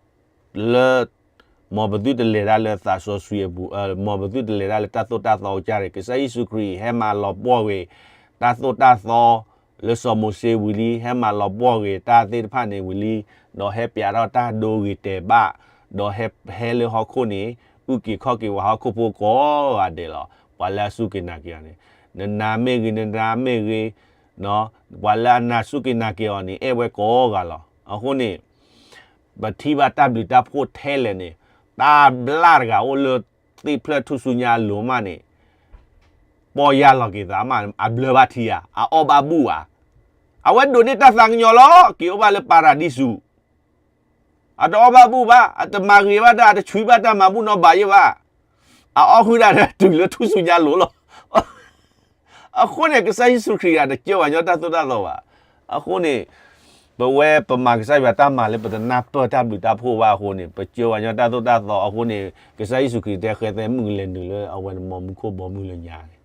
လၢ မ်ပသုတလဲၤတၢ်လၢသးစီဆှံအပူၤ, မ်ပသုတလဲၤတၢ်လၢတၢ်သိၣ်တၢ်သီအကစၢ်န့ၣ် ကစၢ်ယ့ၣ်ၡူးခရံာ်ဟဲမၤလီၤပှီၢ်ဂ့ၤ တၢ်သိၣ်တၢ်သီ လၢစီၤမိၤၡ့ဝံၤလံ, ဟဲမၤလီၤပှီၢ်ဂ့ၤတၢ်သ့ၣ်တဖၣ်န့ၣ်ဝံၤလံ, ဒီးဟဲပျးထီၣ်တၢ်ဒိဂ့ၤတဲာ်ဘၣ်, ဒီးဟဲဟဲလၢဟီၣ်ခိၣ်န့ၣ် အုၣ်က့ၤခီၣ်က့ၤပှၤဟီၣ်ခိၣ်ဖိကိးဂၤဒဲးလီၤ. ပှၤလၢအစူၢ်က့ၤနာ်က့ၤအီၤန့ၣ်, နနၤမ့ၢ်ဂ့ၤ, နနၤမ့ၢ်ဂ့ၤ, ပှၤလၢအနၤစူၢ်က့ၤနာ်က့ၤအီၤန့ၣ် အဲၣ်ဝဲကိးဂၤလီၤ. အဃိန့ၣ် ပထံၣ်ဘၣ်တၢ်ဘျုးတၢ်ဖှိၣ်ထဲလဲၣ်န့ၣ်, တၢ်ဘျၣ်တဂၤအိၣ်လၢသ့ၣ်ဖျၢၣ်ထူၣ်စုညါအလိၤမးန့ၣ်, ပီၢ်ယၢ်လီၤက့ၤသးမး အဘျၢဘၣ်ထံဧါ, အအီၣ်ဘၣ်ဘူၣ်ဧါ, အဝဲဒိးန့ၢ်တၢ်သးကညီၤလီၤ, က့ၤအိၣ်ဘၣ်လၢပၤရၤဒံစူး အတအီၣ်ဘၣ်ဘူၣ်ဘၣ်, အတမၤဂ့ၤဘၣ်တၢ်, အတဆှံဘၣ်တၢ်မၤဘူၣ်နီတဘးယဲၢ်ဘၣ်, အအီၣ်ဃုာ်ဒၣ်ဒီးတုၤလၢထူၣ်စုညါလိၤလီၤ. အဃိန့ၣ် ကစၢ်ယ့ၣ်ၡူးခရံာ်တစၢပှၤညီတၢ်သိၣ်တၢ်သီဘၣ်. အဃိန့ၣ် ပဝဲပမၤကစၢ်ယွၤတၢ်မၤလၢပတနၢ်ပၢၢ်တၢ်ဘျုးတၢ်ဖှိၣ်ဘၣ်အဃိန့ၣ် ပစၢပှၤညီတၢ်သိၣ်တၢ်သီအဃိန့ၣ် ကစၢ်ယ့ၣ်ၡူးခရံာ်တဲဃဲသဲမုၣ်ကလဲၤနုာ်လၢအဝဲန့ၣ်မီမူခိၣ်ဘီမုၢ်လၢညါန့ၣ်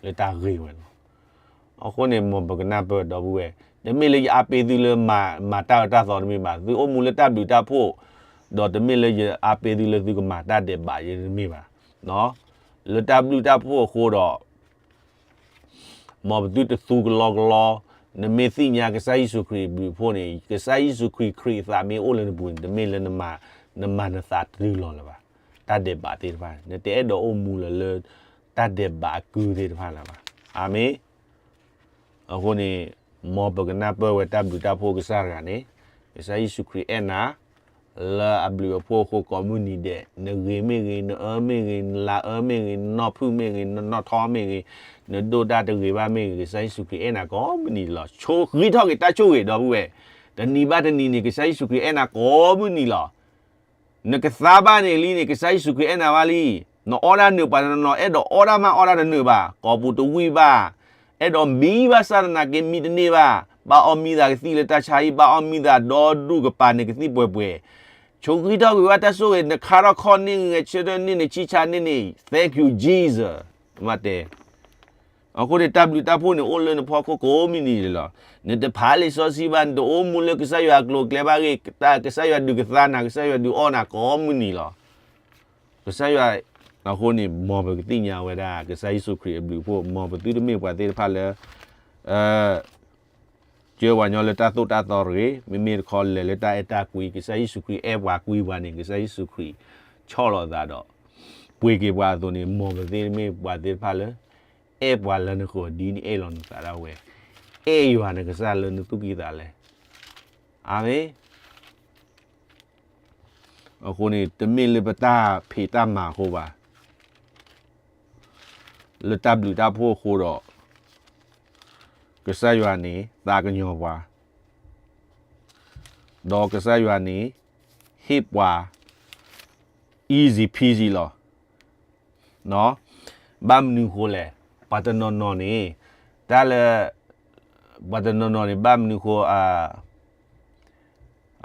လၢတၢ်ဂ့ၢ်ဝဲလီၤ. အဃိန့ၣ် မ်ပကနၢ်ပၢၢ်ဒီပုၢ်ဝဲၢ်, တမ့ၢ်လၢယအါပ့ၤသုလၢမၤတၢ်အၢတၢ်သီတမ့ၢ်ဘၣ်, သုအိၣ်မူလၢတၢ်ဘျုးတၢ်ဖှိၣ်, ဒီးတမ့ၢ်လၢယအါပ့ၤသုလၢသုကမၤတၢ်ဒဲးဘးယဲၢ်တမ့ၢ်ဘၣ်. လၢတၢ်ဘျုးတၢ်ဖှိၣ်အဃိဒီး မ်ပသုတသူကလီကလီ, နမ့ၢ်သ့ၣ်ညါကစၢ်ယ့ၣ်ၡူးခရံာ်အဘျုးအဖှိၣ်န့ၣ်, ကစၢ်ယ့ၣ်ၡူးခရံာ်ခရံာ်အသးမ့ၢ်အိၣ်လၢနပူၤန့ၣ်, တမ့ၢ်လၢနမၤနသးတုၤလီၤလၢၤဘၣ်. တၢ်ဒဲးဘးသ့ၣ်တဖၣ်န့ၣ် နတအဲၣ်ဒိးအိၣ်မူလၢၤလၢ တၢ်ဒဲးဘးအကုသ့ၣ်တဖၣ်လၢၤဘၣ်. အၤမ့ၣ်. အဃိန့ၣ်, မ်ပကနၢ်ပၢၢ်ဝဲတၢ်ဘျုးတၢ်ဖှိၣ်ကစၢ်တဂၤန့ၣ်, ကစၢ်ယ့ၣ်ၡူးခရံာ်အဲၣ်နၤ လၢအဘျုးအဖှိၣ်အဃိကိးမုၢ်နံၤဒဲး, နဂ့ၤမ့ၢ်ဂ့ၤ, နအၢမ့ၢ်ဂ့ၤ, နလၤအၢမ့ၢ်ဂ့ၤ, နနီၢ်ဖုၣ်မ့ၢ်ဂ့ၤ, နနီၢ်ထီမ့ၢ်ဂ့ၤ, နဒိၣ်တၢ်တဂ့ၤဘၣ်မ့ၢ်ဂ့ၤ, ကစၢ်ယ့ၣ်ၡူးခရံာ်အဲၣ်နၤကိးမုၢ်နံၤလီၤ. ဆိၣ်ဂ့ၤထီၣ်က့ၤတၢ်ဆိၣ်ဂ့ၤဒီပုၢ်ဝဲၢ်, တနံၤဘၣ်တနံၤန့ၣ် ကစၢ်ယ့ၣ်ၡူးခရံာ်အဲၣ်နၤကိးမုၢ်နံၤလီၤ. နကသါဘၣ်န့ၣ်လံန့ၣ် ကစၢ်ယ့ၣ်ၡူးခရံာ်အဲၣ်နၤဘၣ်လံ. နအီၣ်ဒၣ်နုာ်ပှၤတနီၤနီၤ အဲၣ်ဒိးအီၣ်ဒၣ်မးအီၣ်ဒၣ်တနုာ်ဘၣ်, ကိာ်ပူၤတဝံၣ်ဘၣ်, အဲၣ်ဒိးမံဘၣ်ဆၣ်သနာ်က့မံတန့ၢ်ဘၣ်, ဘၣ်အီၣ်မံသးကသံၣ်လၢတၢ်ဆါဟံၣ်, ဘၣ်အီၣ်မံသးဒီဒူၣ်ကပၤန့ၣ်ကသံၣ်ပှဲၤပှဲၤ, ဆိၣ်ဂ့ၤထီၣ်ကွံာ်ဝဲတၢ်ဆိၣ်ဂ့ၤ, နခါထီၣ်ခီၣ်န့ၢ်ဂဲၤဆၢထၢၣ်န့ၢ် နဆံၣ်ဆါန့ၢ်န့ၣ် thank you Jesus မ့ၢ်တဲ အဃိန့ၣ် တၢ်ဘျုးတၢ်ဖှိၣ်န့ၣ်အိၣ်လၢနဖီခိၣ်ကိးမုၢ်နံၤလီၤ. နတဖးလံာ်စီဆှံဘၣ်, နတအိၣ်မူလၢကစၢ်ယွၤအကျိၤအကျဲဘၣ်ဂ့ၤ, ကစၢ်ယွၤဒုးကသါနၤ, ကစၢ်ယွၤဒုးအီၣ်နၤကိးမုၢ်နံၤလီၤ. ကစၢ်ယွၤ, အဃိန့ၣ် မ်ပကသ့ၣ်ညါဝဲဒၣ် ကစၢ်ယ့ၣ်ၡူးခရံာ်အဘျုးအဖှိၣ်, မ်ပသုတမ့ၢ်ပှၤသ့ၣ်တဖၣ်လၢ ကၢပှၤညီလၢတၢ်သိၣ်တၢ်သီတဂ့ၤ, မ့မ့ၢ်တခီလဲၤလၢတၢ်အဲၣ်တၢ်ကွံ, ကစၢ်ယ့ၣ်ၡူးခရံာ်အဲၣ်ပှၤကွံပှၤန့ၣ် ကစၢ်ယ့ၣ်ၡူးခရံာ်ဆီၣ်လီၤသးဒီး ပှ့ၤက့ၤပှၤအသိးန့ၣ်, မ်ပသ့ၣ်တမ့ၢ်ပှၤသ့ၣ်တဖၣ်လၢ အဲၣ်ပှၤလၢနဃိၤဒ်နအဲၣ်လီၤနသးဒၣ်ဝဲ, အဲၣ်ယွၤနကစၢ်လၢနသူၣ်ကံၢ်သးလဲ, အၤမ့ၣ်. အဃိန့ၣ် တမ့ၢ်လၢပတၢ်ဖံးတၢ်မၤအဃိဘၣ်, လၢတၢ်ဘျုးတၢ်ဖှိၣ်အဃိဒီး ကစၢ်ယွၤန့ၣ် သးကညီၤပှၤ, ဒီးကစၢ်ယွၤန့ၣ် ဟ့ၣ်ပှၤ easy peasy လီၤ. ဘၣ်မနုၤဃိလဲၣ်, ပှၤတနီၤနီၤန့ၣ်, တၢ်လၢ ပှၤတနီၤနီၤန့ၣ် ဘၣ်မနုၤဃိ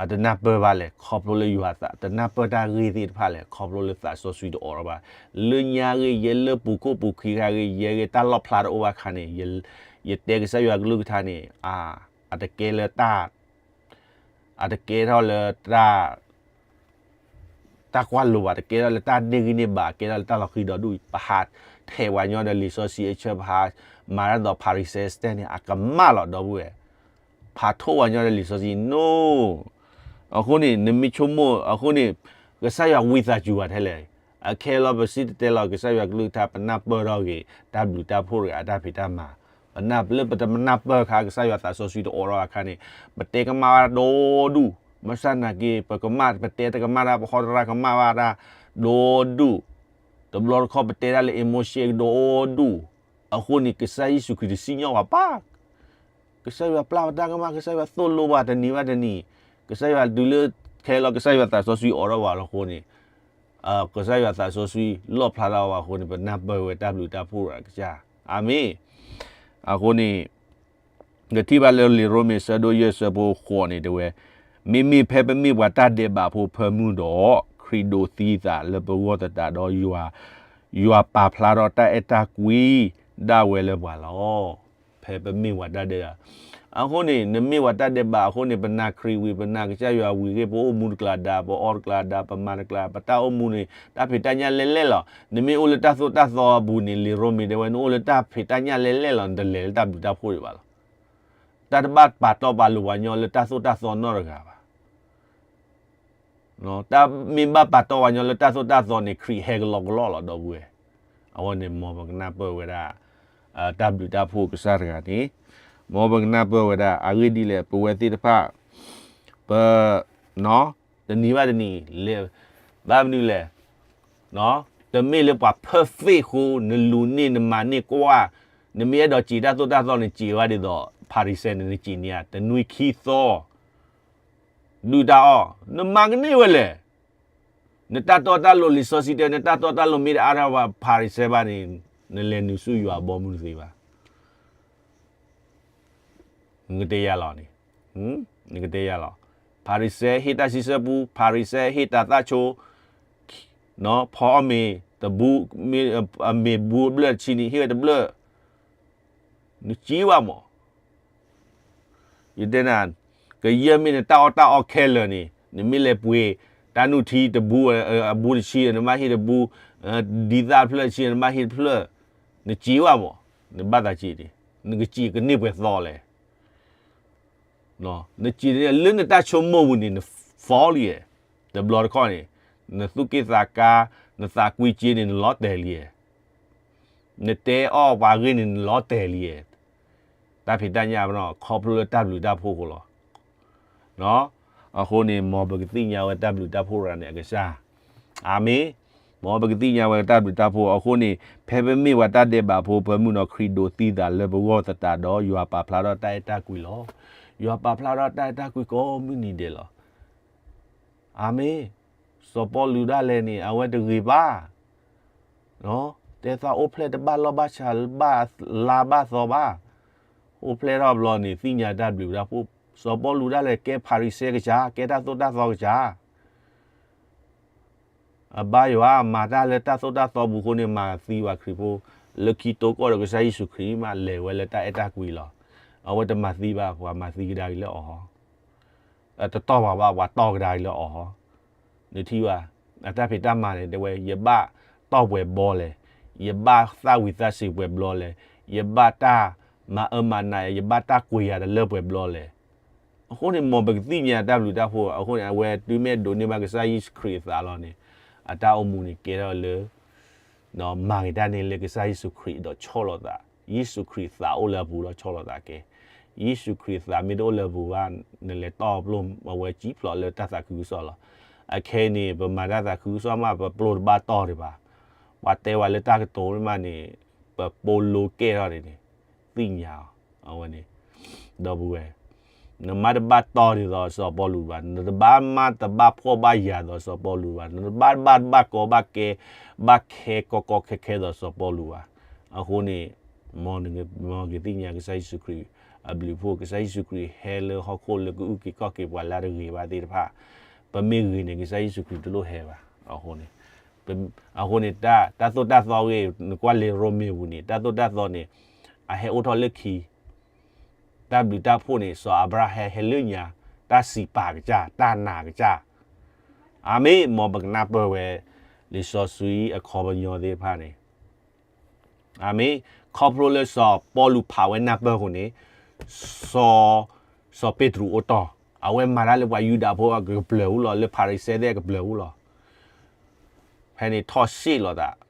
အတနၢ်ပၢၢ်ဘၣ်လဲၣ်, ခီဖျိလၢယွၤသး, တနၢ်ပၢၢ်တၢ်ဂ့ၢ်သ့ၣ်တဖၣ်လဲၣ်, ခီဖျိလၢသးစီဆှံတအိးထီၣ်ဘၣ်. လၢညါဂ့ၤ, ယဲလၢပူၤခိၣ်ပူၤခံခါဂ့ၤ, ယဲဂ့ၤ တၢ်လီၣ်ဖျါတအိၣ်ဘၣ်ခါန့ၣ်, ယတဲကစၢ်ယွၤကလုၢ်ကထါန့ၣ်, အတကဲလၢတၢ် အတကဲထီၣ်လၢတၢ် တၢ်ကွၢ်လိၤဘၣ်, တကဲထီၣ်လၢတၢ်န့ၢ်ဂံၢ်န့ၢ်ဘါ, ကဲထီၣ်လၢတၢ်လီၤဃံၤဒီးဒူၣ်, ပဟးထဲးပှၤညီဒီးလံာ်စီဆှံအဆၢ, ပဟးမၤတၢ်ဒီး Pharisee စတဲန့ၣ် အကမၣ်လီၤ ဒီပုၢ်ဝဲၢ်, ဖးထိၣ်ပှၤညီဒီးလံာ်စီဆှံ no. အဃိန့ၣ် နမ့ၢ်ဆိကမိၣ်, အဃိန့ၣ် ကစၢ်ယွၤဝံသးစူၤပှၤထဲလဲၣ်, အခဲလီၤပစံၣ်တဲၤတဲလီၤ ကစၢ်ယွၤကလုၢ်ကထါ ပနၢ်ပၢၢ်ထီၣ်ဂ့ၤ တၢ်ဘျုးတၢ်ဖှိၣ်တဂၤအတၢ်ဖံးတၢ်မၤ, ပနၢ်ပၢၢ်လၢပတမနၢ်ပၢၢ်အခါ ကစၢ်ယွၤသးစီဆှံတအိးထီၣ်အခါန့ၣ်, ပတဲကမၣ်ဝဲဒၣ်ဒီဒူၣ်, ဘၣ်ဆၣ်သနာ်က့ ပကမၣ် ပတဲတကမၣ်တၢ်, ပဟီတရၣ်ကမၣ်ဘၣ်တၢ် ဒီဒူၣ်, တဘျီတခီၣ်ပတဲတၢ်လၢ emotion ဒီဒူၣ်, အဃိန့ၣ် ကစၢ်ယ့ၣ်ၡူးခရံာ်တစံၣ်ညီၣ်ပှၤဘၣ် ကစၢ်ယွၤပျၢ်ပတၢ်ကမၣ်, ကစၢ်ယွၤသိၣ်လိပှၤတနံၤဘၣ်တနံၤ, ကစၢ်ယွၤတုၤလၢခဲလီၤ ကစၢ်ယွၤသးစီဆှံအိးထီၣ်ပှၤလီၤအဃိန့ၣ်, ကစၢ်ယွၤသးစီဆှံလီၣ်ဖျါထီၣ်ပှၤအဃိန့ၣ် ပနၢ်ပၢၢ်ဝဲတၢ်ဘျုးတၢ်ဖှိၣ်အကစၢ်, အၤမ့ၣ်. အဃိန့ၣ် ကထံၣ်ဘၣ်လၢလံာ်ရိမ့ၤဆၢဒိၣ်ယဲၢ်ဆၢဖိဃိးန့ၣ်တဲဝဲ, မ့မ့ၢ်ဖဲပမ့ၢ်ပှၤတၢ်ဒဲးဘးဖိဖၢမုၢ်ဒီး ခရံာ်ဒိးသံအသးလၢပဂီၢ်သတးဒီး ယွၤပာ်ဖျါထီၣ်တၢ်အဲၣ်တၢ်ကွံဒၣ်ဝဲလၢပှၤလီၤ. ဖဲပမ့ၢ်ပှၤတၢ်ဒဲးဘး, အဃိန့ၣ် နမ့ၢ်ပှၤတၢ်ဒဲးဘးအဃိန့ၣ် ပနာ်ခရံာ်ဝံၤ ပနာ်ကစၢ်ယွၤဝံၤဂ့ၤ ပအိၣ်မူတကျါဒါ ပအီၣ်တကျါဒါ ပမၤတကျါ ပတၢ်အိၣ်မူန့ၣ် တၢ်ဖံးတၢ်ညၣ်လဲၣ်လဲၣ်လီၤ. နမ့ၢ်အိၣ်လၢတၢ်သိၣ်တၢ်သီအပူၤန့ၣ် လံာ်ရိမ့ၤတဲဝဲ နအိၣ်လၢတၢ်ဖံးတၢ်ညၣ်လဲၣ်လဲၣ်လီၤ. နတလဲၤလၢတၢ်ဘျုးတၢ်ဖှိၣ်ဒံးဘၣ်လီၤ. တၢ်တဘၣ်ပာ်တီပာ်လိၤပှၤညီလၢတၢ်သိၣ်တၢ်သီနီတဂၤဘၣ်. တၢ်မ့ၢ်ဘၣ်ပာ်တီပှၤညီလၢတၢ်သိၣ်တၢ်သီန့ၣ် ခရံာ်ဟဲကလီကလီလီၤ ဒီပုၢ်ဝဲၢ်. အဝဲန့ၣ် မ်ပကနၢ်ပၢၢ်ဝဲဒၣ် တၢ်ဘျုးတၢ်ဖှိၣ်ကစၢ်တဂၤန့ၣ်, မ်ပကနၢ်ပၢၢ်ဝဲဒၣ် အဂ့ၢ်ဒ်လဲၣ် ပဝဲသ့ၣ်တဖၣ် ပ တနံၤဘၣ်တနံၤ လဲၤ ဘၣ်မနုၤလဲၣ်, တမ့ၢ်လၢပှၤ perfect ဃိ နလူၤန့ၢ် နမၤန့ၢ်ကွၢ်, နမ့ၢ်အဲၣ်ဒိးစံးတၢ်သိၣ်တၢ်သီန့ၣ် စံးဝဲဒ်သိး Pharisee န့ၣ် နစံးန့ၢ်ဧါ, တနွံခံသီ ဒုၣ်တၢ်အီၣ် နမၤကန့ၢ်ဝဲလဲၣ်. နတၢ်တီတၢ်လိၤ လံာ်စီဆှံတဲ နတၢ်တီတၢ်လိၤမ့ၢ်တအါထီၣ်ဘၣ် Pharisee ဘၣ်န့ၣ် နလဲၤနုာ်ဆူယွၤအဘီအမုၢ်တသ့ဘၣ်. နကတဲယၤလီၤန့ၣ်, နကတဲယၤလီၤ. Pharisee ဟ့ၣ်တၢ်စံးဆၢပူ, Pharisee ဟ့ၣ်တၢ်သၣ်ဆိ, ဖီအီၣ်မ့ၤတဘူး, အမ့ၤဘူးအဘျၢၣ်တဆံန့ၣ် ဟ့ၣ်ဝဲတဘျၢၣ်, နစံးဘၣ်မး. ယတဲနၤ, ကယဲၢ်မ့ၢ်နတၢ်အီၣ်တၢ်အီခဲလၢာ်န့ၣ် နမ့ၢ်လဲၤပှ့ၤတၢ်နုၢ်ထံတဘူး, အဘူးတဆံ နဘၣ်ဟ့ၣ်တဘူး, ဒ်သၣ်တဖျၢၣ်တဆံ နဘၣ်ဟ့ၣ်တဖျၢၣ်, နစံးဘၣ်မး, နဘၣ်သးစံးန့ၣ် နကစံးကန့ၢ်ပှဲၤသီလဲၣ်. နစံးလၢနတၢ်ဆိကမိၣ်ပူၤန့ၣ် န fall လံဧါ. တဘျီတခီၣ်န့ၣ် နသူၣ်က့ၣ်သးကါ, နသးကွံစ့န့ၣ် နလီၤတဲာ်လံဧါ. နတဲအီၣ်ပှၤဂ့ၢ်န့ၣ် နလီၤတဲာ်လံဧါ. တၢ်ဖံးတၢ်ညၣ်ပနီၣ် ခီဖျိလၢတၢ်ဘျုးတၢ်ဖှိၣ်အဃိလီၤ. အဃိန့ၣ် မ်ပကသ့ၣ်ညါဝဲတၢ်ဘျုးတၢ်ဖှိၣ်တဂၤန့ၣ် အကစၢ်. အၤမ့ၣ်. မ်ပကသ့ၣ်ညါဝဲတၢ်ဘျုးတၢ်ဖှိၣ်အဃိန့ၣ် ဖဲပမ့ၢ်ပှၤတၢ်ဒဲးဘးဖိ ပမုၢ်နီၢ်ခရံာ်ဒိးသံသးလၢပဂီၢ်သတးဒီး ယွၤပာ်ဖျါထီၣ်တၢ်အဲၣ်တၢ်ကွံလီၤ. ယွၤပာ်ဖျါထီၣ်တၢ်အဲၣ်တၢ်ကွံကိးမုၢ်နံၤဒဲးလီၤ. အၤမ့ၣ်. စီၤပီလူးဒၣ်လဲာ်န့ၣ် အဝဲတဂ့ၤဘၣ် တဲသးအိၣ်ဖျဲၣ်တဘၣ်လီၢ်ဘၣ်ဆးဘၣ်လါဘၣ်သီဘၣ်. အိၣ်ဖျဲၣ်ထီၣ်ဘျီန့ၣ် သ့ၣ်ညါတၢ်ဘျုးတၢ်ဖှိၣ်. စီၤပီလူးဒၣ်လဲာ်ကဲဖၤရံၤၡဲကစၢ်, ကဲတၢ်သိၣ်တၢ်သီကစၢ်. အဘါယွၤမၤတၢ်လၢတၢ်သိၣ်တၢ်သီပူၤအဃိန့ၣ် မၤသံပှၤခရံာ်ဖိ လၢခံတိကိၢ်ဒီးကစၢ်ယ့ၣ်ၡူးခရံာ်မး လဲၤဝဲလၢတၢ်အဲၣ်တၢ်ကွံလီၤ. အဝဲတမၤသံဘၣ် ပှၤမၤသံကဒါက့ၤလၢအီၤ တတီၢ်ဘၣ်ဘၣ် ပှၤတီၢ်ကဒါက့ၤလၢအီၤ. နထံၣ်ဘၣ် အတၢ်ဖံးတၢ်မၤန့ၣ် တဲဝဲ ယဘၣ်တီၢ်ပှဲၤဘီလဲၣ်, ယဘၣ်သၣ်ဝံၤသးစ့ၤပှဲၤဘျီလဲၣ်, ယဘၣ်တၢ်မၤအၢမၤနး ယဘၣ်တၢ်ကွံာ်ယၤတလၢပှဲၤဘျီလဲၣ်. အဃိန့ၣ် မ်ပကသ့ၣ်ညါတၢ်ဘျုးတၢ်ဖှိၣ်အဃိန့ၣ် အဝဲတုၤမ့ၢ်ဒိးန့ၢ်ဘၣ်ကစၢ်ယ့ၣ်ၡူးခရံာ်အသးလီၤန့ၣ် အတၢ်အိၣ်မူန့ၣ်ကဲထီၣ်လၢ မၤက့ၤတၢ်န့ၣ်လၢကစၢ်ယ့ၣ်ၡူးခရံာ်ဒီးဆီၣ်လီၤသး, ယ့ၣ်ၡူးခရံာ်သးအိၣ်လၢအပူၤဒီးဆီၣ်လီၤသးကဲ. ယ့ၣ်ၡူးခရံာ်သးမ့ၢ်တအိၣ်လၢအပူၤဘၣ် နလဲၤတီၢ်ပျိၢ်အဝဲကံဖျိးလၢတၢ်သးခုကစီၣ်လီၤ. အခဲအံၤန့ၣ် ပမၤတၢ်သးခုကစီၣ်မး ပပျိၢ်တဘၣ်တီၢ်ဒံးဘၣ်. ပှၤတဲဝဲလၢတၢ်ကတိၤမးန့ၣ် ပပိာ်လိကဲထီၣ်န့ၣ်န့ၣ် သ့ၣ်ညါအီၤ အဝဲန့ၣ် ဒီပုၢ်ဝဲၢ် နမ့ၢ်တဘၣ်တီၢ်ဒ်သိးစီၤပီလူးဘၣ်, နတဘၣ်မ့ၢ်တဘၣ်ဖှီၣ်ဘၣ်ယာ်သိးစီၤပီလူးဘၣ်, နတဘၣ်ဘၣ်တဘၣ်ကီဘၣ်ကဲ ဘၣ်ခဲကီကီခဲခဲသိးစီၤပီလူးဘၣ်. အဃိန့ၣ် မ်နကသ့ၣ်ညါကစၢ်ယ့ၣ်ၡူးခရံာ်အဘျုးအဖှိၣ်, ကစၢ်ယ့ၣ်ၡူးခရံာ်ဟဲလၢဟီၣ်ခိၣ်လၢကအုၣ်က့ၤခီၣ်က့ၤပှၤလၢတဂ့ၤဘၣ်သ့ၣ်တဖၣ်. ပမ့ၢ်ဂ့ၤန့ၣ် ကစၢ်ယ့ၣ်ၡူးခရံာ်တလိၣ်ဟဲဘၣ်. အဃိန့ၣ် အဃိန့ၣ် တၢ်သိၣ်တၢ်သီဂ့ၤ နကွၢ်လံာ်ရိမ့ၤပူၤန့ၣ် တၢ်သိၣ်တၢ်သီန့ၣ် အဟဲအိၣ်ထီၣ်လၢခံ တၢ်ဘျုးတၢ်ဖှိၣ်န့ၣ် စီၤအၤဘြၤဟၣ်ဟဲလၢညါ, တၢ်စံးပာ်ကစၢ်, တၢ်နာ်ကစၢ်. အၤမ့ၣ်, မ်ပကနၢ်ပၢၢ်ဝဲ လံာ်စီဆှံအခီပညီသ့ၣ်တဖၣ်န့ၣ်, အၤမ့ၣ်, ခီဖျိလၢစီၤပီလူးဖးဝဲနၢ်ပၢၢ်အဃိန့ၣ်, စီၤ, စီၤပ့းတရူးအိၣ်တီၢ်, အဝဲမၤတၢ်လၢပှၤယူဒၤဖိအကပျၢၤအူလီၤ, လၢဖၤရံၤၡဲသ့ၣ်အကပျၢၤအူလီၤ. ဖဲန့ၣ်ထီၣ်စ့ၣ်လီၤသး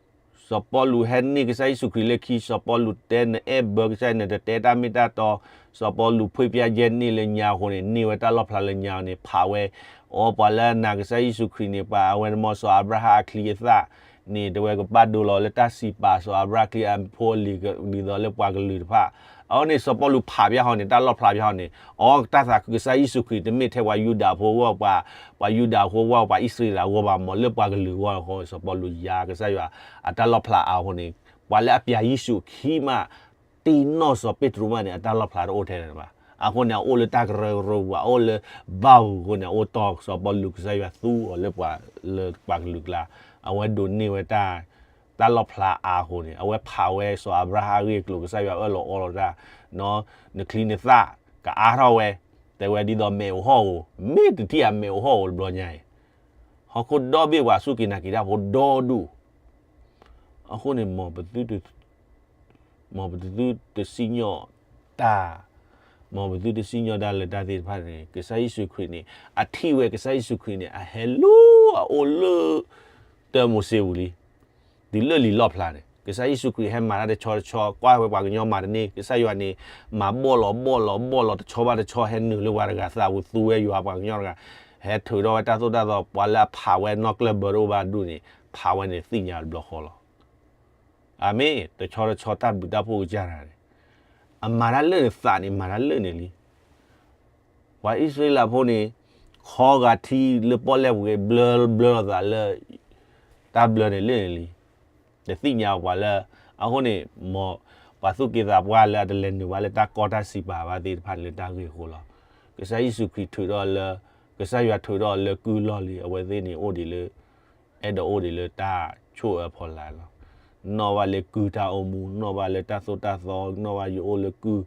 စီၤပီလူးဟဲန့ၢ်ကစၢ်ယ့ၣ်ၡူးခရံာ်လၢခံ, စီၤပီလူးတဲနအဲၣ်ဘၢကစၢ် နတတဲတၢ်မ့ၢ်တၢ်တီ, စီၤပီလူးဖှ့ၣ်ပျၢ်ယဲၢ်န့ၢ်လၢညါအဃိန့ၣ် န့ၢ်ဝဲတၢ်လီၣ်ဖျါလၢညါန့ၣ် ဖးဝဲ, အိ ပှၤလၢအနာ်ကစၢ်ယ့ၣ်ၡူးခရံာ်န့ၣ် ပှၤအဝဲန့ၣ်မ့ၢ်စီၤအၤဘြၤဟၣ်အချံအသၣ်န့ၣ် တဲဝဲကဘၣ်ဒိလီၤလၢတၢ်စံးပာ်စီၤအၤဘြၤဟၣ်အချံအဖိအလံၤ ဒ်သိးလၢပှၤကလုာ်တဖၣ်. အဃိန့ၣ် စီၤပီလူးဖးဘၣ်ဟီန့ၣ် တၢ်လီၣ်ဖျါဘၣ်ဟီန့ၣ်, အိ တၢ်သးခုကစၢ်ယ့ၣ်ၡူးခရံာ် တမ့ၢ်ထဲပှၤယူဒၤဖိအဂီၢ်, ပှၤယူဒၤဖိအဂီၢ်, ပှၤအံၣ်စရ့လးအဂီၢ်ဘၣ်, မ့ၢ်လၢပှၤကလုာ်အဂီၢ်အဃိ စီၤပီလူးယါကစၢ်ယွၤအတၢ်လီၣ်ဖျါအါအဃိန့ၣ်, ပှၤလၢအပျၢ်ယ့ၣ်ၡူးခံမး တံၢ်နီၢ်စီၤပ့းတရူးမးန့ၣ် အတၢ်လီၣ်ဖျါတအိၣ်ထဲန့ၣ်ဘၣ်. အဃိန့ၣ် အအိၣ်လၢတၢ်ကရၢကရိပူၤ, အအိၣ်လၢဘါပူၤအဃိန့ၣ် အအိၣ်တီၢ်စီၤပီလူး ကစၢ်ယွၤသူအီၤလၢပှၤ, လၢပှၤကလုာ်ကျါ, အဝဲဒိးန့ၢ်ဝဲတၢ်, တၢ်လီၣ်ဖျါအါအဃိန့ၣ် အဝဲဖးဝဲစီၤအၤဘြၤဟၣ်အဂ့ၢ်အကျိၤ ကစၢ်ယွၤအၢၣ်လီၤအီလီၤတၢ်, နချံနသၣ်ကအါထီၣ်ဝဲ, တဲဝဲဒ်သိးမဲာ်အိးဟီၣ်ဧိၤ, မ့ၢ်တထံၣ်အမဲာ်အိးဟီၣ်ဧိၤတဘျီညါအံၤ, ဟီၣ်ခိၣ်ဒီဘ့ၣ်ပှၤစူၢ်က့ၤနာ်က့ၤတၢ်ဖိဒီဒူၣ် အဃိန့ၣ် မ်ပသုတစံၣ်ညီၣ်တၢ်, မ်ပသုတစံၣ်ညီၣ်တၢ်လၢတၢ်သ့ၣ်တဖၣ်န့ၣ် ကစၢ်ယ့ၣ်ၡူးခရံာ်န့ၣ် အထံၣ်ဝဲကစၢ်ယ့ၣ်ၡူးခရံာ်န့ၣ် အဟဲလၢအအိၣ်လၢ တၢ်မိၤၡ့ပူၤလံ, တုၤလၢလံာ်လီၣ်ဖျါန့ၣ် ကစၢ်ယ့ၣ်ၡူးခရံာ်ဟဲမၤတၢ်တဆီတဆီ ကွၢ်ဝဲပှၤကညီမၤတန့ၢ် ကစၢ်ယွၤန့ၣ် မၤဘီၣ်လီၤဘီၣ်လီၤဘီၣ်လီၤ တဆီဘၣ်တဆီ ဟဲနုာ်လၢပှၤတဂၤသးပူၤ သူဝဲယွၤပှၤကညီတဂၤ, ဟဲထုးထီၣ်ဝဲတၢ်သိၣ်တၢ်သီ ပှၤလၢအဖးဝဲနီၢ်ကျၢၢ်ဘၢတအိၣ်ဘၣ်ဒူၣ်န့ၣ် ဖးဝဲန့ၣ်သ့ၣ်ညါတဘျီဃီလီၤ. အၤမ့ၣ်, တဆီတဆီတၢ်ဘျုးတၢ်ဖှိၣ်ကစၢ်တဂၤန့ၣ် အမၤတၢ်လၢာ်န့ၣ် သးန့ၣ်မၤတၢ်လၢာ်န့ၣ်လံ. ပှၤအံၣ်စရ့လးဖိန့ၣ် ခီဂာ်ထံလၢပီၣ်လဲၣ်ပူၤဂ့ၤ ဘျၢဘျၢလိာ်သးလၢ တၢ်ဘျၢန့ၣ်လၢာ်န့ၣ်လံ. တသ့ၣ်ညါပှၤလၢ, အဃိန့ၣ် မ်ပှၤသူၣ်က့သးပှၢ်လၢအတလဲၤနုာ်ဘၣ်လၢတၢ်ကီတၢ်စံးပာ်ဘၣ်သ့ၣ်တဖၣ်န့ၣ်လၢတၢ်ဂ့ၢ်အဃိလီၤ. ကစၢ်ယ့ၣ်ၡူးခရံာ်ထုးထီၣ်လၢ, ကစၢ်ယွၤထုးထီၣ်လၢကုၢ်လီၢ်လံ အဝဲသ့ၣ်န့ၣ်အိၣ်ဒံးလၢ အဲၣ်ဒိးအိၣ်ဒံးလၢတၢ်ဆိၣ်အၢဖီလာ်လီၤ. နီၣ်ဘၣ်လၢကုၢ်တၢ်အိၣ်မူ, နီၣ်ဘၣ်လၢတၢ်သိၣ်တၢ်သီ, နီၣ်ဘၣ်ယအိၣ်လၢကုၢ်,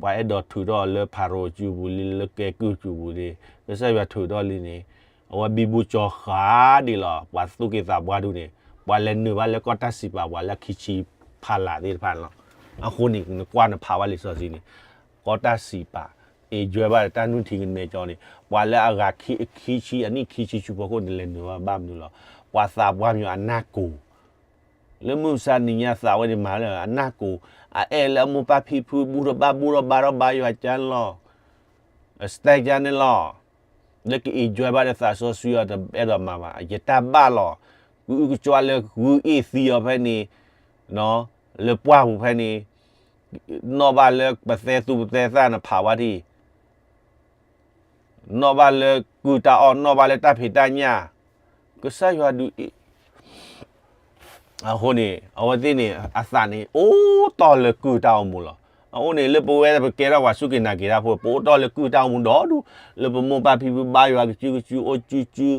ပှၤအဲၣ်ဒိးထုးထီၣ်လၢဖၤရိၤအစုပူၤလံ လၢကဲကုၢ်စုပူၤန့ၣ် ကစၢ်ယွၤထုးထီၣ်လံန့ၣ်, အဝဲဘံဘူကၠီၤဃာ်ဒံးလီၤ ပှၤသူၣ်က့သးပှၢ်ဒူၣ်န့ၣ်, ပှၤလဲၤနုာ်ဘၣ်လၢကီၢ်တၢ်စံးပာ်ပှၤလၢခံဆံဖီလာ်သ့ၣ်တဖၣ်န့ၣ်လီၤ. အဃိန့ၣ် နကွၢ်နဖးဘၣ်လံာ်စီဆှံန့ၣ်, ကီၢ်တၢ်စံးပာ်, enjoy ဘၣ်ဒီးတၢ်နုၢ်ထံကနဲကၠီန့ၣ် ပှၤလၢအဂၤခံဆံ အနံၣ်ခံဆံဆူဖီခိၣ်န့ၣ် လဲၤနုာ်ဘၣ်ဘၣ်မနုၤလီၤ. ပှၤသးပှၢ်မံၤအနၢ်ကိၤ လၢမုၢ်မဆါနံၤညါသးဝဲန့ၣ်မၤလၢအနၢ်ကိၤ အအဲၣ်လၢအမိၢ်ပၢ်ဖံဖု ဘူၣ်ထီၣ်ဘါဘူၣ်ထီၣ်ဘါထီၣ်ဘါယွၤကၠါန့ၣ်လီၤ. အ style ကၠါန့ၣ်လီၤ. လၢက enjoy ဘၣ်ဒီးသးစီဆှံအီၤတအဲၣ်ဒိးမၤဘၣ် ယတၢ်ဘၣ်လီၤ. ကအုကကွၢ်လၢဂုၢ်အ့ၣ်သံအီၤဖဲန့ၣ် လၢပှၢ်ပူၤဖဲန့ၣ် နီၣ်ဘၣ်လၢပသဲသူပသဲသၣ်နဖးဝဲထံၣ် နီၣ်ဘၣ်လၢကုၢ်တၢ်အီၣ် နီၣ်ဘၣ်လၢတၢ်ဖံးတၢ်ညၣ် ကစၢ်ယွၤဒုးအ့ၣ် အဃိန့ၣ် အဝဲသ့ၣ်န့ၣ် အသးန့ၣ် အိၣ်တီၢ်လၢကုၢ်တၢ်အိၣ်မူလီၤ. အဃိန့ၣ် လၢပဝဲပကဲထီၣ်ပှၤစူၢ်က့ၤနာ်က့ၤတၢ်ဖိ ပအိၣ်တီၢ်လၢကုၢ်တၢ်အိၣ်မူဒီဒူၣ် လၢပမိၢ်ပၢ်ဖံဖုဘါယွၤကစုကစု အိၣ်ကစုကစု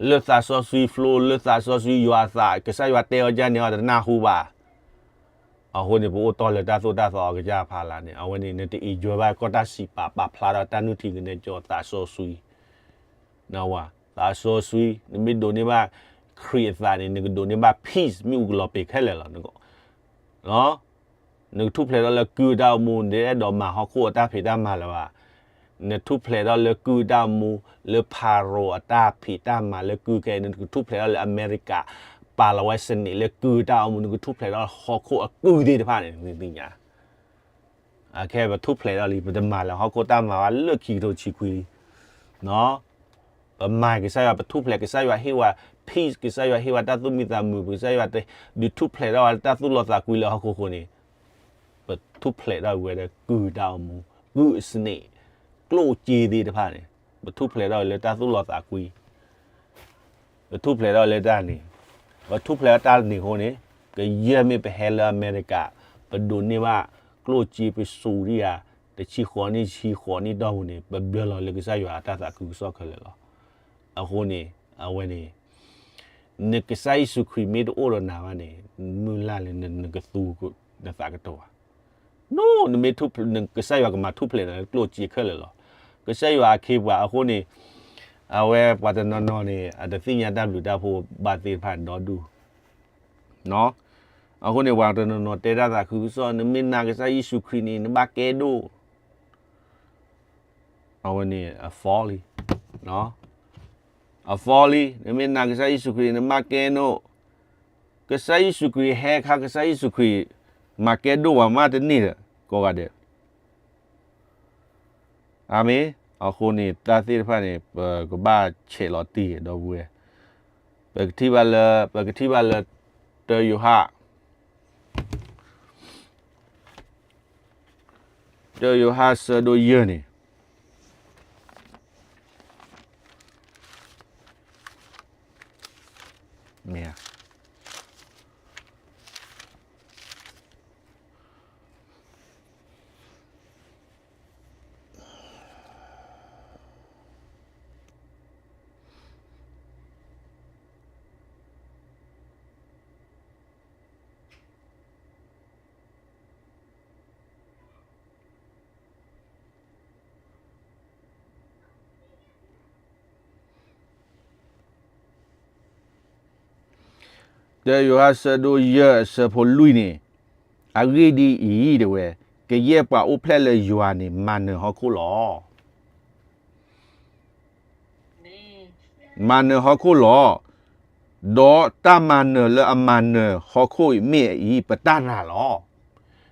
လၢသးစီဆှံ flow လၢသးစီဆှံယွၤအသး ကစၢ်ယွၤတဲအီၤဒ်န့ၣ် အီၤတနၢ်ဟူဘၣ်. အဃိန့ၣ် ပအိၣ်တီၢ်လၢတၢ်သိၣ်တၢ်သီအကစၢ်ဖးလၢ်န့ၣ် အဝဲန့ၣ် နတ enjoy ဘၣ်ကီၢ်တၢ်စံးပာ် ပာ်ဖျါထီၣ်တၢ်နုၢ်ထံကနဲကၠီသးစီဆှံ နဝၤ သးစီဆှံ နမ့ၢ်ဒိးန့ၢ်ဘၣ်ခရံာ်အသးန့ၣ် နကဒိးန့ၢ်ဘၣ် peace မ့ၣ်အူကလီၤပ့ၤခဲလၢာ်လီၤ. နကထူၣ်ဖျဲးထီၣ်လၢကုၢ်တၢ်အိၣ်မူ နတအဲၣ်ဒိးမၤဟီၣ်ခိၣ်အတၢ်ဖံးတၢ်မၤလၢၤဘၣ်. နထူၣ်ဖျဲးထီၣ်လၢကုၢ်တၢ်အိၣ်မူ လၢဖၤရိၤအတၢ်ဖံးတၢ်မၤလၢကုၢ်ခဲအံၤ နကထူၣ်ဖျဲးထီၣ်လၢအမဲရကၤ ပာ်လီၤဝဲစနံးလၢကုၢ်တၢ်အိၣ်မူ နကထူၣ်ဖျဲးထီၣ်ဟီၣ်ခိၣ်အကုၢ်သ့ၣ်တဖၣ်န့ၣ် နသ့ၣ်ညါ အခဲပထူၣ်ဖျဲးထီၣ်လံ ပတမၤလၢဟီၣ်ခိၣ်တၢ်မၤဘၣ်လၢခံကထိဆံခွံလံ. ပမၤကစၢ်ယွၤ ပထူၣ်ဖျဲး ကစၢ်ယွၤဟ့ၣ်ဝဲ peace ကစၢ်ယွၤဟ့ၣ်ဝဲတၢ်သူၣ်မံသးမုာ် ကစၢ်ယွၤဒုးထူၣ်ဖျဲးထီၣ်ဝဲတၢ်သူၣ်လီသးကွံလၢဟီၣ်ခိၣ်ဃိန့ၣ် ပထူၣ်ဖျဲးထီၣ်ဝဲဒီးကုၢ်တၢ်အိၣ်မူ ကုၢ်အစနံး ကျိၣ်စ့သ့ၣ်တဖၣ်န့ၣ် ပထူၣ်ဖျဲးထီၣ်ဝဲလၢတၢ်သူၣ်လီသးကွံ ပထူၣ်ဖျဲးထီၣ်လၢတၢ်န့ၣ် ပထူၣ်ဖျဲးထီၣ်တၢ်န့ၣ်အဃိန့ၣ် ကယဲၢ်မ့ၢ်ပဟဲလၢအမဲရကၤ ပဒိးန့ၢ်ဘၣ်ကျိၣ်စ့ပစူၤဒံးဧါ တဆံဃိးနံၣ်ဆံဃိးနံၣ်တီၢ်ပူၤန့ၣ် ပဘျၢလီၤလၢကစၢ်ယွၤအတၢ်သးခုကစီၣ်ခဲလၢာ်လီၤ. အဃိန့ၣ် အဝဲန့ၣ် နကစၢ်ယ့ၣ်ၡူးခရံာ်မ့ၢ်တအိၣ်ဒီးနၤဘၣ်န့ၣ် မုၢ်လၢ်လၢနကသူနသးကတိၤဧါ. နမ့ၢ်ထူၣ်ဖျဲး ကစၢ်ယွၤကမၤထူၣ်ဖျဲးနၤလၢကျိၣ်စ့ခဲလၢာ်လီၤ. ကစၢ်ယွၤအခ့အပှၤအဃိန့ၣ် အဝဲပှၤတနီၤနီၤန့ၣ် အတသ့ၣ်ညါတၢ်ဘျုးတၢ်ဖှိၣ်ဘၣ်သ့ၣ်တဖၣ်ဒီဒူၣ် အဃိန့ၣ် ပှၤတနီၤနီၤတဲတၢ်သးခုကစီၣ် နမ့ၢ်နာ်ကစၢ်ယ့ၣ်ၡူးခရံာ်န့ၣ် နဘၣ်ကဲဒိၣ် အဝဲန့ၣ်အ false လံ အ false လံ နမ့ၢ်နာ်ကစၢ်ယ့ၣ်ၡူးခရံာ်န့ၣ် နဘၣ်ကဲဒိၣ် ကစၢ်ယ့ၣ်ၡူးခရံာ်ဟဲခါ ကစၢ်ယ့ၣ်ၡူးခရံာ် မၤကဲဒိၣ်ပှၤမးတန့ၢ်ဒီး ကိးဂၤဒဲး အၤမ့ၣ် အဃိန့ၣ် တၢ်သ့ၣ်တဖၣ်န့ၣ် ပကဘၣ်ဆဲးလီၤတံၢ်ဒီပုၢ်ဝဲၢ် ပကထံၣ်ဘၣ်လၢ ပကထံၣ်ဘၣ်လၢ တၢယိၤဟၣ် တၢယိၤဟၣ်ဆၢဒိၣ်ယဲၢ်န့ၣ် မ့ၢ် တၢယိၤဟၣ်ဆၢဒိၣ်ယဲၢ်အဆၢဖိလွံၢ်န့ၣ် အဂ့ၢ်ဒ်အံၤ တဲဝဲ, ကယဲၢ်ပှၤအိၣ်ဖျဲၣ်လၢယွၤန့ၣ် မၤနၢၤဟီၣ်ခိၣ်လီၤ. မၤနၢၤဟီၣ်ခိၣ်လီၤ. ဒီးတၢ်မၤနၢၤလၢအမၤနၢၤဟီၣ်ခိၣ်အံၤ မ့ၢ်အအံၤ ပတၢ်နာ်လီၤ.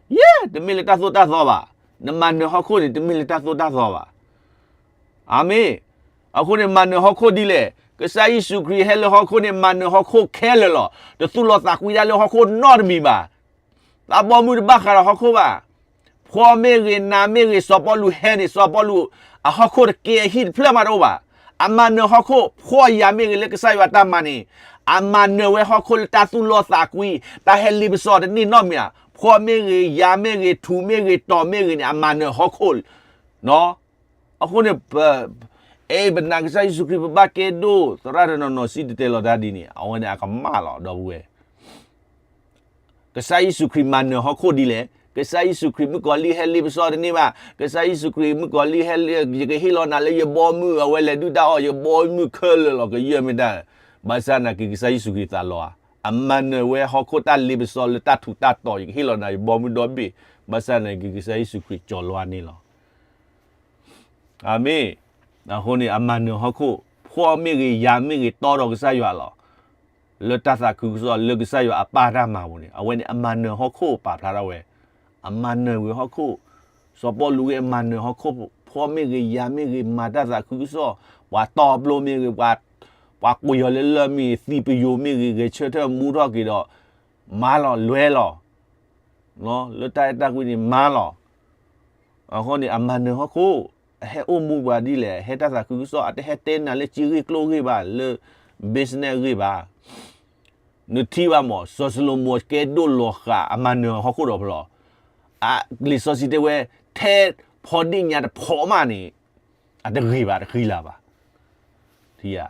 ယဲၢ် တမ့ၢ်လၢတၢ်သိၣ်တၢ်သီဘၣ်. နမၤနၢၤဟီၣ်ခိၣ်န့ၣ် တမ့ၢ်လၢတၢ်သိၣ်တၢ်သီဘၣ်. အၤမ့ၣ်. အဃိန့ၣ် မၤနၢၤဟီၣ်ခိၣ်ဒ်လဲၣ်. ကစၢ်ယ့ၣ်ၡူးခရံာ်ဟဲလၢဟီၣ်ခိၣ်န့ၣ် မၤနၢၤဟီၣ်ခိၣ်ခဲလၢာ်လီၤ. တသူၣ်လီသးကွံတၢ်လၢဟီၣ်ခိၣ်နီတမံၤဘၣ်. သးဘီမုၢ်တဘၣ်ဃးဒီးဟီၣ်ခိၣ်ဘၣ်. ဖှီၣ်မ့ၢ်ဂ့ၤ, နးမ့ၢ်ဂ့ၤ, စီၤပီလူးဟဲန့ၣ် စီၤပီလူး အဟီၣ်ခိၣ်တကဲအဟံၣ်တဖျၢၣ်မးတအိၣ်ဘၣ်. အမၤနၢၤဟီၣ်ခိၣ်, ဖှီၣ်ယာ်မ့ၢ်ဂ့ၤ လၢကစၢ်ယွၤတၢ်မၤန့ၣ်, အမၤနၢၤဝဲဟီၣ်ခိၣ်လၢတၢ်သူၣ်လီသးကွံ, တၢ်ဟဲလ့ပစီတန့ၢ်နီတမံၤဧါ. ဖှီၣ်မ့ၢ်ဂ့ၤ, ယာ်မ့ၢ်ဂ့ၤ, ထူးမ့ၢ်ဂ့ၤ, တီၤမ့ၢ်ဂ့ၤန့ၣ် အမၤနၢၤဟီၣ်ခိၣ် အဃိန့ၣ် ပ, အဲ ပနာ်ကစၢ်ယ့ၣ်ၡူးခရံာ် ပဘၣ်ကဲဒိၣ်, သရၣ်တနီၤနီၤစံၣ်တဲၤတဲလီၤတၢ်ဒ်န့ၣ် အဝဲန့ၣ်အကမၣ်လီၤ ဒီပုၢ်ဝဲၢ်. ကစၢ်ယ့ၣ်ၡူးခရံာ်မၤနၢၤဟီၣ်ခိၣ်ဒ်လဲၣ်. ကစၢ်ယ့ၣ်ၡူးခရံာ်မုၣ်ကီၤလံၢ်ဟဲလ့ပစီတန့ၢ်ဘၣ်. ကစၢ်ယ့ၣ်ၡူးခရံာ်မုၣ်ကီၤလံၢ်ဟဲလ့, ယကဟ့ၣ်လီၤနၤလၢယဘီမုၢ်, အဝဲလဲၤဒုၣ်တၢ်အီၣ် ယဘီမုၢ်ခဲလၢာ်လီၤ ကယဲၢ်မ့ၢ်တၢ်. ဘၣ်ဆၣ်နာ်က့ ကစၢ်ယ့ၣ်ၡူးခရံာ်သးလီၤဧါ. အမၤနၢၤဝဲဟီၣ်ခိၣ်တၢ်လ့ပစီလၢတၢ်ထူးတၢ်တီၤ ယကဟ့ၣ်လီၤနၤယဘီမုၢ်ဒီဘ့ၣ်, ဘၣ်ဆၣ်သနာ်က့ ကစၢ်ယ့ၣ်ၡူးခရံာ်ကၠီၤလီၤန့ၣ်လီၤ. အၤမ့ၣ်. အဃိန့ၣ် အမၤနၢၤဟီၣ်ခိၣ်, ဖှီၣ်မ့ၢ်ဂ့ၤ ယာ်မ့ၢ်ဂ့ၤ တီဒီးကစၢ်ယွၤလီၤ. လၢတၢ်သးခုကစီၣ် လၢကစၢ်ယွၤအပၢ်တၢ်မၤပူၤန့ၣ် အဝဲန့ၣ်အမၤနၢၤဟီၣ်ခိၣ်ပာ်ဖျါထီၣ်ဝဲ, အမၤနၢၤဝဲဟီၣ်ခိၣ်, စီၤပီလူးဂ့ၤအမၤနၢၤဟီၣ်ခိၣ်, ဖှီၣ်မ့ၢ်ဂ့ၤ ယာ်မ့ၢ်ဂ့ၤ မၤတၢ်သးခုကစီၣ်, ပှၤတီပျိမ့ၢ်ဂ့ၤ, ပှၤကွံာ်အီၤလၢလၢၢ်မ့ၢ်ဂ့ၤ, သံပယိၤမ့ၢ်ဂ့ၤ, ဂဲၤဆၢထၢၣ်မူထီၣ်က့ၤဒီး မၤလီၤလွဲလီၤ လၢတၢ်အဲၣ်တၢ်ကွံန့ၣ်မၤလီၤ. အဃိန့ၣ် အမၤနၢၤဟီၣ်ခိၣ်, အဟဲအိၣ်မူပှၤဒ်လဲၣ်, အဟဲတၢ်သးခုကစီၣ်, အတဟဲတဲနၤလၢစ့ဂ့ၢ်ကျိၣ်ဂ့ၢ်ဘၣ်, လၢ business ဂ့ၢ်ဘၣ်. နထံၣ်ဘၣ်မး စီၤၡလိၤမိၤကဲဒိၣ်လီၤဃာ် အမၤနၢၤဟီၣ်ခိၣ်ဒီးဖျီ, လံာ်စီဆှံတဲဝဲ, ထဲဖီဒ့ၣ်ညါတဖီမးန့ၣ် အတဂ့ၤဘၣ် တဃံလၤဘၣ်. ထံဧါ,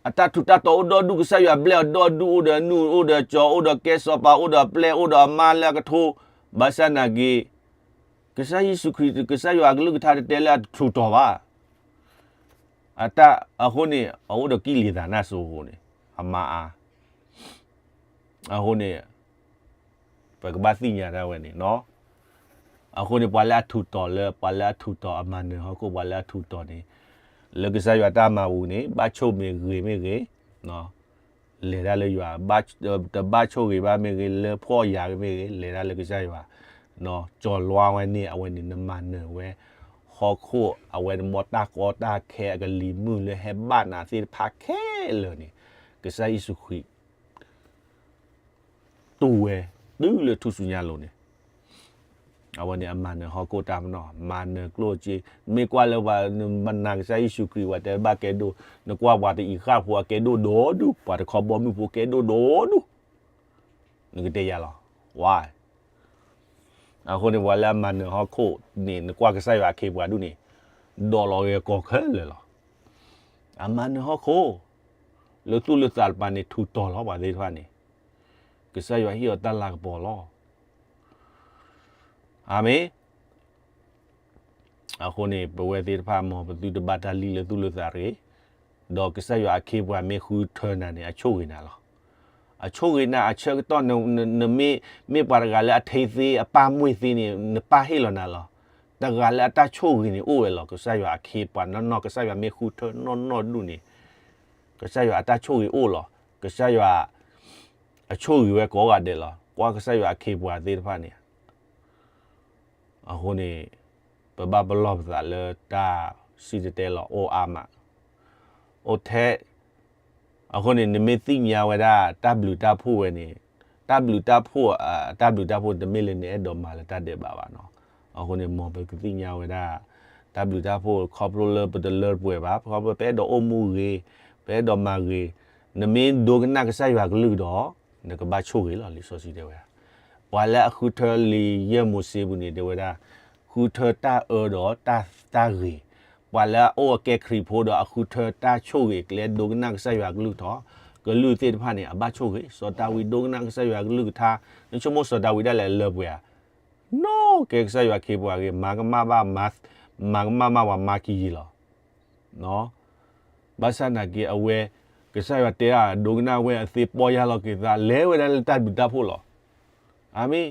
အတၢ်ထူးတၢ်တီၤအိၣ်ဒီဒူၣ် ကစၢ်ယွၤဘျဲၣ်အီၤဒီဒူၣ် အိၣ်ဒီးအနူၢ် အိၣ်ဒီးကၠီၤ အိၣ်ဒီးကဲစီၤပၤ အိၣ်ဒီးအပျဲၢ် အိၣ်ဒီးအမါလၢအကထိ, ဘၣ်ဆၣ်သနာ်က့ ကစၢ်ယ့ၣ်ၡူးခရံာ် ကစၢ်ယွၤအကလုၢ်ကထါတတဲလၢအတထူးတီၤဘၣ်. အတၢ်အဃိန့ၣ် အအိၣ်ဒီးကံၣ်လံၤသးနၢ်စိၤအဃိန့ၣ် အမါအါ အဃိန့ၣ် ပကဘၣ်သ့ၣ်ညါတၢ်ဝဲန့ၣ်နီၤ. အဃိန့ၣ် ပှၤလၢအထူးတီၤလၢ ပှၤလၢအထူးတီၤအမၤနၢၤဟီၣ်ခိၣ် ပှၤလၢအထူးတီၤန့ၣ် လၢကစၢ်ယွၤတၢ်မၤပူၤန့ၣ် ဘၣ်ဆိၣ်မ့ၢ်ဂ့ၤမ့ၢ်ဂ့ၤ လဲၤတၢ်လၢယွၤ, တဘၣ်ဆိၣ်ဂ့ၤဘၣ်မ့ၢ်ဂ့ၤ လၢဖှီၣ်ယာ်ဂ့ၤမ့ၢ်ဂ့ၤ လဲၤတၢ်လၢကစၢ်ယွၤ, ကၠီၤလီၤဝဲန့ၣ် အဝဲန့ၣ် နမၤနၢၤဝဲ ဟီၣ်ခိၣ် အဝဲန့ၣ်မ်တၢ်ကီတၢ်ခဲအကလံၤမုၢ်လၢဟဲဘၣ်နၤသ့ၣ်တဖၣ်ခဲလၢာ်န့ၣ် ကစၢ်ယ့ၣ်ၡူးခရံာ် တူၢ်ဝဲ တုၤလၢထူၣ်စုညါလိၤန့ၣ် အဝဲန့ၣ်အမၤနၢၤဟီၣ်ခိၣ်တၢ်ပနီၣ် မၤနၢၤကျိၣ်စ့, မ့ၢ်ကွၢ်လၢပှၤ ပနာ်ကစၢ်ယ့ၣ်ၡူးခရံာ် ပှၤတဲဘၣ်ကဲဒိၣ်, နကွၢ်ပှၤတအံၤဃၣ်ဖိအကဲဒိၣ်ဒီဒူၣ်, ပှၤတခီဘီမုၢ်ဖိကဲဒိၣ်ဒီဒူၣ်, နကတဲယၤလီၤ, ဝါ အဃိန့ၣ် ပှၤလၢအမၤနၢၤဟီၣ်ခိၣ်န့ၣ် နကွၢ်ကစၢ်ယွၤအခ့အပှၤဒူၣ်န့ၣ် ဒိးလီၤဂ့ၤကီၢ်ခဲလၢာ်လီၤ. အမၤနၢၤဟီၣ်ခိၣ် လၢသူၣ်လၢသးတပၤန့ၣ် ထူးတီၤလီၤပှၤသ့ၣ်တဖၣ်န့ၣ် ကစၢ်ယွၤဟ့ၣ်အီၤတၢ်လၤကပီၤလီၤ. အၤမ့ၣ်. အဃိန့ၣ် ပဝဲသ့ၣ်တဖၣ် မ်ပသုတဘၣ်တၢ်လံၣ်လၢသူၣ်လၢသးတဂ့ၤ, ဒီးကစၢ်ယွၤအခ့အပှၤမ့ၢ်ဃုထၢနၤန့ၣ် အဆိၣ်ဂ့ၤနၤလီၤ. အဆိၣ်ဂ့ၤနၤအဆၢကတီၢ် နမ့ၢ် မ့ၢ်ပှၤတဂၤလၢအထ့သ့ အပၢ်မွ့ၢ်သ့န့ၣ် နပၢ်ဟ့ၣ်လီၤနၤလီၤ. တဂၤလၢအတၢ်ဆိၣ်ဂ့ၤန့ၣ်အိၣ်ဝဲလီၤ. ကစၢ်ယွၤအခ့အပှၤနီၢ်နီၢ် ကစၢ်ယွၤမ့ၢ်ဃုထၢနီၢ်နီၢ်ဒူၣ်န့ၣ် ကစၢ်ယွၤအတၢ်ဆိၣ်ဂ့ၤအိၣ်လီၤ. ကစၢ်ယွၤ အဆိၣ်ဂ့ၤဝဲကိးဂၤဒဲးလီၤ. ကွၢ်ကစၢ်ယွၤအခ့အပှၤသ့ၣ်တဖၣ်န့ၣ် အဃိန့ၣ် ပဘၣ်ပလီၢ်ပသးလၢတၢ်စံၣ်တဲၤတဲလီၤအိၣ်အါမး, အိၣ်ထဲ, အဃိန့ၣ် နမ့ၢ်သ့ၣ်ညါဝဲဒၣ် တၢ်ဘျုးတၢ်ဖှိၣ်ဝဲန့ၣ်, တၢ်ဘျုးတၢ်ဖှိၣ်, တၢ်ဘျုးတၢ်ဖှိၣ်တမ့ၢ်လၢနအဲၣ်ဒိးမၤလၢတၢ်ဒဲးဘးဘၣ်နီၤ. အဃိန့ၣ် မ်ပကသ့ၣ်ညါဝဲဒၣ် တၢ်ဘျုးတၢ်ဖှိၣ် ခီဖျိလၢပတလၢတပှဲၤဘၣ်, ခီဖျိပအဲၣ်ဒိးအိၣ်မူဂ့ၤ, ပအဲၣ်ဒိးမၤဂ့ၤ, နမ့ၢ်ဒိကနၣ်ကစၢ်ယွၤကလုၢ်ကဒီး နကဘၣ်ဆိၣ်ဂ့ၤလီၤ. လံာ်စီဆှံတဲဝဲဒၣ် ပှၤလၢအဃုထၢလံာ်ယဲၢ်မိၤၡ့ပူၤန့ၣ် တဲဝဲဒၣ် ဃုထၢတၢ်အၢဒီးတၢ်ဂ့ၤ, ပှၤလၢအအိၣ်အကဲခရံာ်ဖိဒီးအဃုထၢတၢ်ဆိၣ်ဂ့ၤ ကလဲၤဒိကနၣ်ကစၢ်ယွၤကလုၢ်ထီၣ် ကလုၢ်သ့ၣ်တဖၣ်န့ၣ် အဘၣ်ဆိၣ်ဂ့ၤ. စီၤဒၤဝံးဒိကနၣ်ကစၢ်ယွၤကလုၢ်ကထါ, နဆိကမိၣ်စီၤဒၤဝံးဒၣ်လဲာ်လၢပှဲၤဧါ, နီၢ်ကဲကစၢ်ယွၤအခ့အပှၤဂ့ၤ, မၤကမၣ်ဘၣ်, မၤကမၣ်ဘၣ်ပှၤမၤကယံၤလီၤ. ဘၣ်ဆၣ်သနာ်က့အဝဲ ကစၢ်ယွၤတဲအဒိကနၣ်ဝဲအသ့ ပီၢ်ယၢ်လီၤက့ၤသး လဲၤဝဲဒၣ်လၢတၢ်ဘျုးတၢ်ဖှိၣ်လီၤ. အၤမ့ၣ်.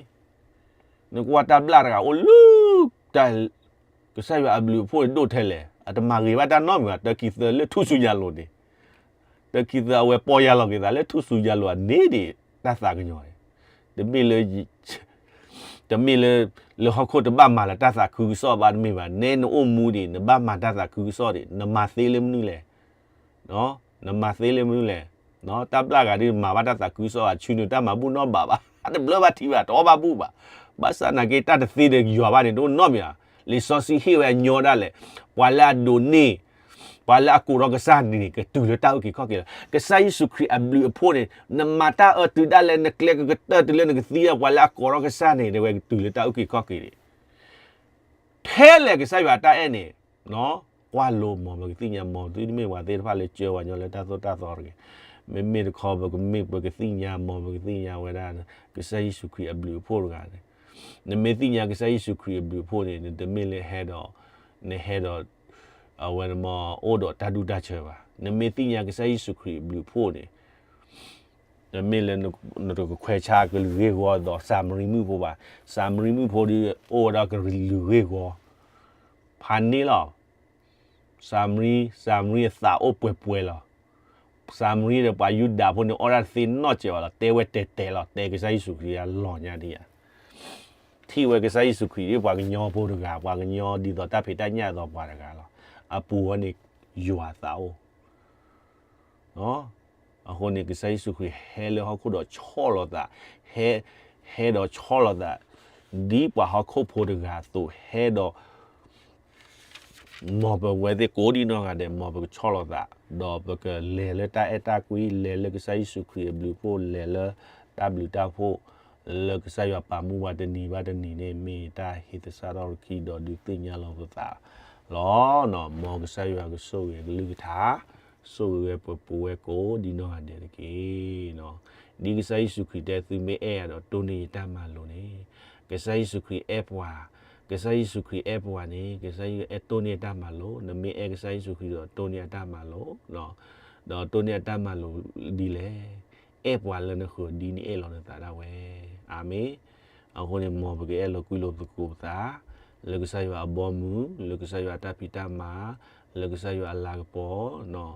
နကွၢ်တၢ်ဘျၣ်တဂၤအိၣ်လၢ တၢ် ကစၢ်ယွၤအဘျုးအဖှိၣ်ဒိၣ်ထဲလဲၣ်, အတမၤဂ့ၤဘၣ်တၢ်နီတမံၤဘၣ်, တၢ်ခံသၢလၢထူၣ်စုညါလိၤန့ၣ်, တၢ်ခံသၢအဝဲပီၢ်ယၢ်လီၤက့ၤသး လၢထူၣ်စုညါလိၤအန့ၣ်ဒံး တၢ်သးကညီၤန့ၣ်, တမ့ၢ်လၢ တမ့ၢ်လၢ လၢဟီၣ်ခိၣ်တဘၣ်မၤလၢတၢ်သးခုကစီၣ်ဘၣ်တမ့ၢ်ဘၣ်, နဲနအိၣ်မူဒံး နဘၣ်မၤတၢ်သးခုကစီၣ်ဒံး နမၤသ့လၢမနုၤလဲၣ်. နမၤသ့လၢမနုၤလဲၣ်. တၢ်ဘျၣ်ဂၤဒ်မၤဘၣ်တၢ်သးခုကစီၣ် အဆူနုာ်တၢ်မၤဘူၣ်နီတဘးဘၣ်, တဘျၢဘၣ်ထံဘၣ် တအီၣ်ဘၣ်ဘူၣ်ဘၣ်. ဘၣ်ဆၣ်သနာ်က့ တၢ်တသ့ဒီးယွၤဘၣ်န့ၣ် တအိၣ်နီတမံၤဘၣ်. လံာ်စီဆှံဟ့ၣ်ဝဲအညီဒၣ်လဲာ်, ပှၤလၢအဒိးန့ၢ် ပှၤလၢအကိးထီၣ်ကစၢ်န့ၣ် ကတုၤလၢတၢ်အုၣ်က့ၤခီၣ်က့ၤလီၤ. ကစၢ်ယ့ၣ်ၡူးခရံာ်အဘျုးအဖှိၣ်န့ၣ် နမၤတၢ်အၢတုၤဒၣ်လဲာ် နကျဲကကတၢၢ်တုၤလၢနကသံ ပှၤလၢအကိးထီၣ်ကစၢ်န့ၣ် တဲဝဲကတုၤလၢတၢ်အုၣ်က့ၤခီၣ်က့ၤန့ၣ် ထဲလဲၣ်ကစၢ်ယွၤအတၢ်အဲၣ်န့ၣ်, ကွၢ်လိ မ်ပကသ့ၣ်ညါ မ်သုတမ့ၢ်ပှၤသ့ၣ်တဖၣ်လၢကၢပှၤကညီလၢတၢ်သိၣ်တၢ်သီတဂ့ၤ. မ့မ့ၢ်တခီ ပကမ့ၢ်ပကသ့ၣ်ညါ မ်ပကသ့ၣ်ညါဝဲဒၣ် ကစၢ်ယ့ၣ်ၡူးခရံာ်အဘျုးအဖှိၣ်တဂၤန့ၣ်, နမ့ၢ်သ့ၣ်ညါကစၢ်ယ့ၣ်ၡူးခရံာ်အဘျုးအဖှိၣ်န့ၣ် နတမ့ၢ်လၢဟဲဒီး နဟဲဒီး အဝဲန့ၣ်မ့ၢ်အိၣ်ဒီးတၢ်ဒူၣ်တၢ်ဆၢဘၣ်. နမ့ၢ်သ့ၣ်ညါကစၢ်ယ့ၣ်ၡူးခရံာ်အဘျုးအဖှိၣ်န့ၣ် တမ့ၢ်လၢနတကခွဲးဆါကလုာ်ဂ့ၢ်ဝီဒီးစၤမရံမုၣ်ဖိဘၣ်. စၤမရံမုၣ်ဖိဒီးအိၣ်ဝဲဒၣ်ကလုာ်ဂ့ၢ်ဝီ ဖးန့ၣ်လီၤ. စၤမရံ, စၤမရံအသးအိၣ်ပှဲၤပှဲၤလီၤ. စၤမရံဒီးပှၤယူဒၤဖိန့ၣ် အီၣ်ဒၣ်တသ့နီတစဲးဘၣ်လီၤ. တဲဝဲတဲတဲလီၤ. တဲကစၢ်ယ့ၣ်ၡူးခရံာ်အလီၤညါဒံးဧါ. ထံၣ်ဝဲကစၢ်ယ့ၣ်ၡူးခရံာ်ဒ်ပှၤကညီဖိတဂၤ, ပှၤကညီဒ်သိးတၢ်ဖံးတၢ်ညၣ်အသိးပှၤတဂၤလီၤ. အပူၤဝဲန့ၣ် ယွၤအသးအိၣ် အဃိန့ၣ် ကစၢ်ယ့ၣ်ၡူးခရံာ်ဟဲလၢဟီၣ်ခိၣ်ဒီးဆီၣ်လီၤသး, ဟဲ, ဟဲဒီးဆီၣ်လီၤသး, ဒ်ပှၤဟီၣ်ခိၣ်ဖိတဂၤအသိး ဟဲဒီး မ်ပဝဲသ့ၣ်ကိးဒံနီၢ်ဂၤဒဲး မ်ပကဆီၣ်လီၤသး, ဒီးပကလဲၤလၢတၢ်အဲၣ်တၢ်ကွံ, လဲၤလၢကစၢ်ယ့ၣ်ၡူးခရံာ်အဘျုးအဖှိၣ်, လဲၤလၢတၢ်ဘျုးတၢ်ဖှိၣ်, လၢကစၢ်ယွၤပာ်မူပှၤတနံၤဘၣ်တနံၤန့ၣ် မ့ၢ်တၢ်ဟ့ၣ်သဆၣ်ထီၣ်ရခံဒီးဒုးသ့ၣ်ညါလီၤပသးလီၤ. မ်ကစၢ်ယွၤကဆိၣ်ဂ့ၤအကလုၢ်ကထါ, ဆိၣ်ဂ့ၤဝဲပှဲၤပှဲၤဝဲကိးဒံနီၢ်ဂၤဒဲးတက့ၢ်. ဒ်ကစၢ်ယ့ၣ်ၡူးခရံာ်တဲ သုမ့ၢ်အဲၣ်ယၤဒီးတိၢ်န့ၢ်ယတၢ်မၤလိာ်န့ၣ်, ကစၢ်ယ့ၣ်ၡူးခရံာ်အဲၣ်ပှၤ, ကစၢ်ယ့ၣ်ၡူးခရံာ်အဲၣ်ပှၤန့ၣ် ကစၢ်ယ့ၣ်ၡူးအဲၣ်တိၢ်န့ၢ်တၢ်မၤလိာ်, နမ့ၢ်အဲၣ်ကစၢ်ယ့ၣ်ၡူးခရံာ်ဒီးတိၢ်န့ၢ်အတၢ်မၤလိာ်, ဒီးတိၢ်န့ၢ်အတၢ်မၤလိာ်ဒ်လဲၣ်, အဲၣ်ပှၤလၢနဃၢၤဒ်နအဲၣ်လီၤနသးဒၣ်ဝဲ. အၤမ့ၣ်. အဃိန့ၣ် မ်ပကအဲၣ်လီၤကွံလိာ်သကိးပသး, လၢကစၢ်ယွၤအဘီအမုၢ်, လၢကစၢ်ယွၤအတၢ်ဖံးတၢ်မၤ, လၢကစၢ်ယွၤအလၤကပီၤ,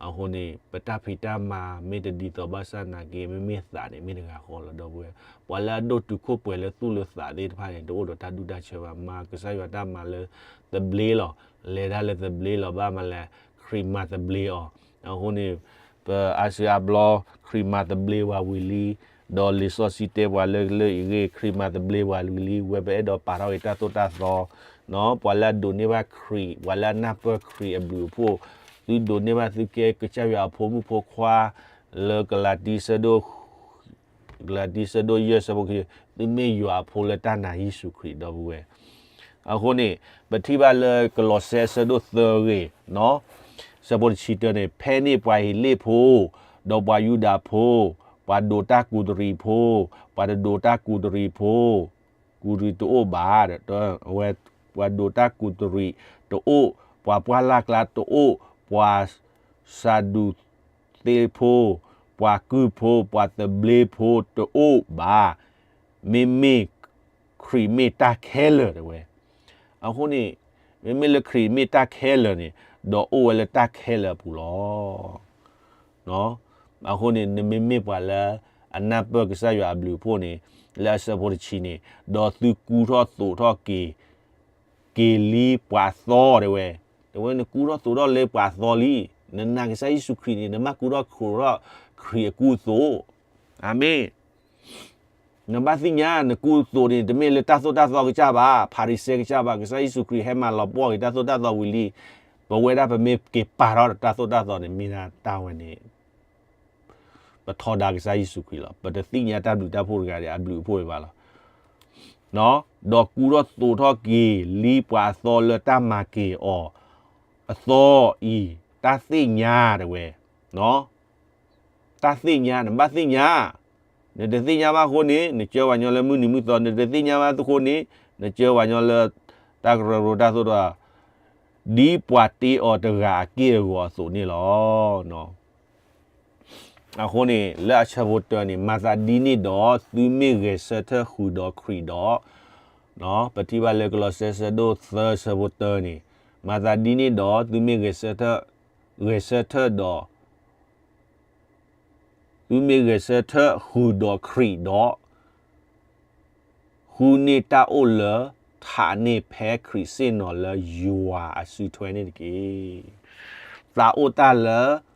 အဃိန့ၣ် ပတၢ်ဖံးတၢ်မၤမ့ၢ်တဒ်သိးဘၣ်ဆၣ်နာ်က့ မ့မ့ၢ်သးန့ၣ် မ့ၢ်တဂၤဃီလီၤ ဒီပုၢ်ဝဲၢ်. ပှၤလၢအဒိၣ်တုာ်ခိၣ်ပှဲၤလၢသူၣ်လၢသးသ့ၣ်တဖၣ်န့ၣ် တအိၣ်ဒီးတၢ်ဒူၣ်တၢ်ဆၢဘၣ်. မၤကစၢ်ယွၤတၢ်မၤလၢသဘျ့လီၤ. လဲၤတၢ်လၢသဘျ့လီၤ. ဘၣ်မၤလဲၣ်, ခရံာ်မၤသဘျ့အီၤ. အဃိန့ၣ် ပအါစုအါဘျီ ခရံာ်မၤသဘျ့ပှၤဝံၤလံ, ဒီးလံာ်စီဆှံတဲပှၤလၢလၢအံၤဂ့ၢ် ခရံာ်မၤသဘျ့ပှၤဝံၤလံ, ဝဲပအဲၣ်ဒိးပာ်ထီၣ်က့ၤတၢ်သိၣ်တၢ်သီ ပှၤလၢအဒိးန့ၢ်ဘၣ်ခရံာ်, ပှၤလၢအနၢ်ပၢၢ်ခရံာ်အဘျုးအဖှိၣ်, သုဒိးန့ၢ်ဘၣ်သုကဲကစၢ်ယွၤအဖိမုၣ်ဖိခွါ, လၢကလၤတံဆၢဒိၣ်, ကလၤတံဆၢဒိၣ်ယဲၢ်ဆၢဖိခံ, သုမ့ၢ်ယွၤအဖိလၢတၢ်နာ်ယ့ၣ်ၡူးခရံာ် ဒီပုၢ်ဝဲၢ်. အဃိန့ၣ် ပထံၣ်ဘၣ်လၢကလီးစဲအဆၢဒိၣ်သၢဂ့ၢ်, ဆၢဖိတဆံတၢန့ၣ် ဖဲန့ၣ်ပှၤဟ့းလ့ၣ်ဖိ, ဒီးပှၤယူဒၤဖိ, ပှၤဒိးတၢ်ကူးတရံးဖိ, ပှၤတဒိးတၢ်ကူးတရံးဖိ, ကူးတရံးတအိၣ်ဘၣ်, အဝဲပှၤဒိးတၢ်ကူးတရံးတအိၣ်, ပှၤပှၢ်လၢ်ကျါတအိၣ်, ပှၤစၤဒူးသ့ဖိ, ပှၤကုၢ်ဖိ, ပှၤသဘျ့ဖိတအိၣ်ဘၣ်. မ့မ့ၢ်ခရံာ်မ့ၢ်တၢ်ခဲလၢာ်တဲဝဲ. အဃိန့ၣ် မ့မ့ၢ်လၢခရံာ်မ့ၢ်တၢ်ခဲလၢာ်န့ၣ် ဒီးအိၣ်ဝဲလၢတၢ်ခဲလၢာ်အပူၤလီၤ. အဃိန့ၣ် နမ့မ့ၢ်ပှၤလၢအနၢ်ပၢၢ်ကစၢ်ယွၤအဘျုးအဖှိၣ်န့ၣ် လၢအဆၢဖိတဆံန့ၣ် ဒီးသုကူထီၣ်သိးထီၣ်က့ၤ က့ၤလံပှၤအသီတဲဝဲ. တဲဝဲနကူထီၣ်သိးထီၣ်လၢပှၤအသီလံ. နနာ်ကစၢ်ယ့ၣ်ၡူးခရံာ်န့ၣ် နမ့ၢ်ကူထီၣ်သိးထီၣ်ခရံာ်အကူအသိး. အၤမ့ၣ်. နဘၣ်သ့ၣ်ညါ နကူအသိးန့ၣ် တမ့ၢ်လၢတၢ်သိၣ်တၢ်သီကစၢ်ဘၣ်, ဖၤရံၤၡဲကစၢ်ဘၣ်, ကစၢ်ယ့ၣ်ၡူးခရံာ်ဟဲမၤလီၤပှီၢ်က့ၤတၢ်သိၣ်တၢ်သီဝံၤလံ. ပဝဲဒၣ်ပမ့ၢ်က့ၤပာ်ထီၣ်တၢ်သိၣ်တၢ်သီန့ၣ် မ့ၢ်ဒၣ်တၢ်ဝဲန့ၣ် ပထီဒါကစၢ်ယ့ၣ်ၡူးခရံာ်လီၤ. ပတသ့ၣ်ညါတၢ်ဘျုးတၢ်ဖှိၣ်တဂၤန့ၣ် အဘျုးအဖှိၣ်ဘၣ်လီၤ. ဒီးကူထီၣ်သိးထီၣ်က့ၤလံပှၤအသီလၢတၢ်မၤက့ၤအီၤအသီအံၤ, တၢ်သ့ၣ်ညါတဲဝဲ. တၢ်သ့ၣ်ညါ နဘၣ်သ့ၣ်ညါ. နတသ့ၣ်ညါဘၣ်အဃိန့ၣ် နကၢပှၤကညီလၢမုၢ်နံၤမုၢ်သီ, နတသ့ၣ်ညါဘၣ်အဃိန့ၣ် နကၢပှၤကညီလၢတၢ်ကရၢကရိတၢ်သိၣ်တၢ်သီ ဒ်ပှၤတ့အီၤတဂၤအက့ၢ်အဂီၤအသိးန့ၣ်လီၤ. အဃိန့ၣ် လၢအဆၢဖိတၢန့ၣ် မၤသးဒ်န့ၣ်ဒီး သုမ့ၢ်ဂဲၤဆၢထၢၣ်ဃုာ်ဒီးခရံာ်ဒီး, ပထံၣ်ဘၣ်လၢကလီးစဲဆၢဒိၣ်သၢဆၢဖိတၢန့ၣ်, မၤသးဒ်န့ၣ်ဒီး သုမ့ၢ်ဂဲၤဆၢထၢၣ်, ဂဲၤဆၢထၢၣ်ဒီး သုမ့ၢ်ဂဲၤဆၢထၢၣ်ဃုာ်ဒီးခရံာ်ဒီး ဃုန့ၢ်တၢ်အိၣ်လၢထးန့ၢ်ဖဲခရံာ်ဆ့ၣ်နီၤလၢယွၤအစုထွဲန့ၣ်တက့ၢ်. သးအိၣ်တၢ်လၢ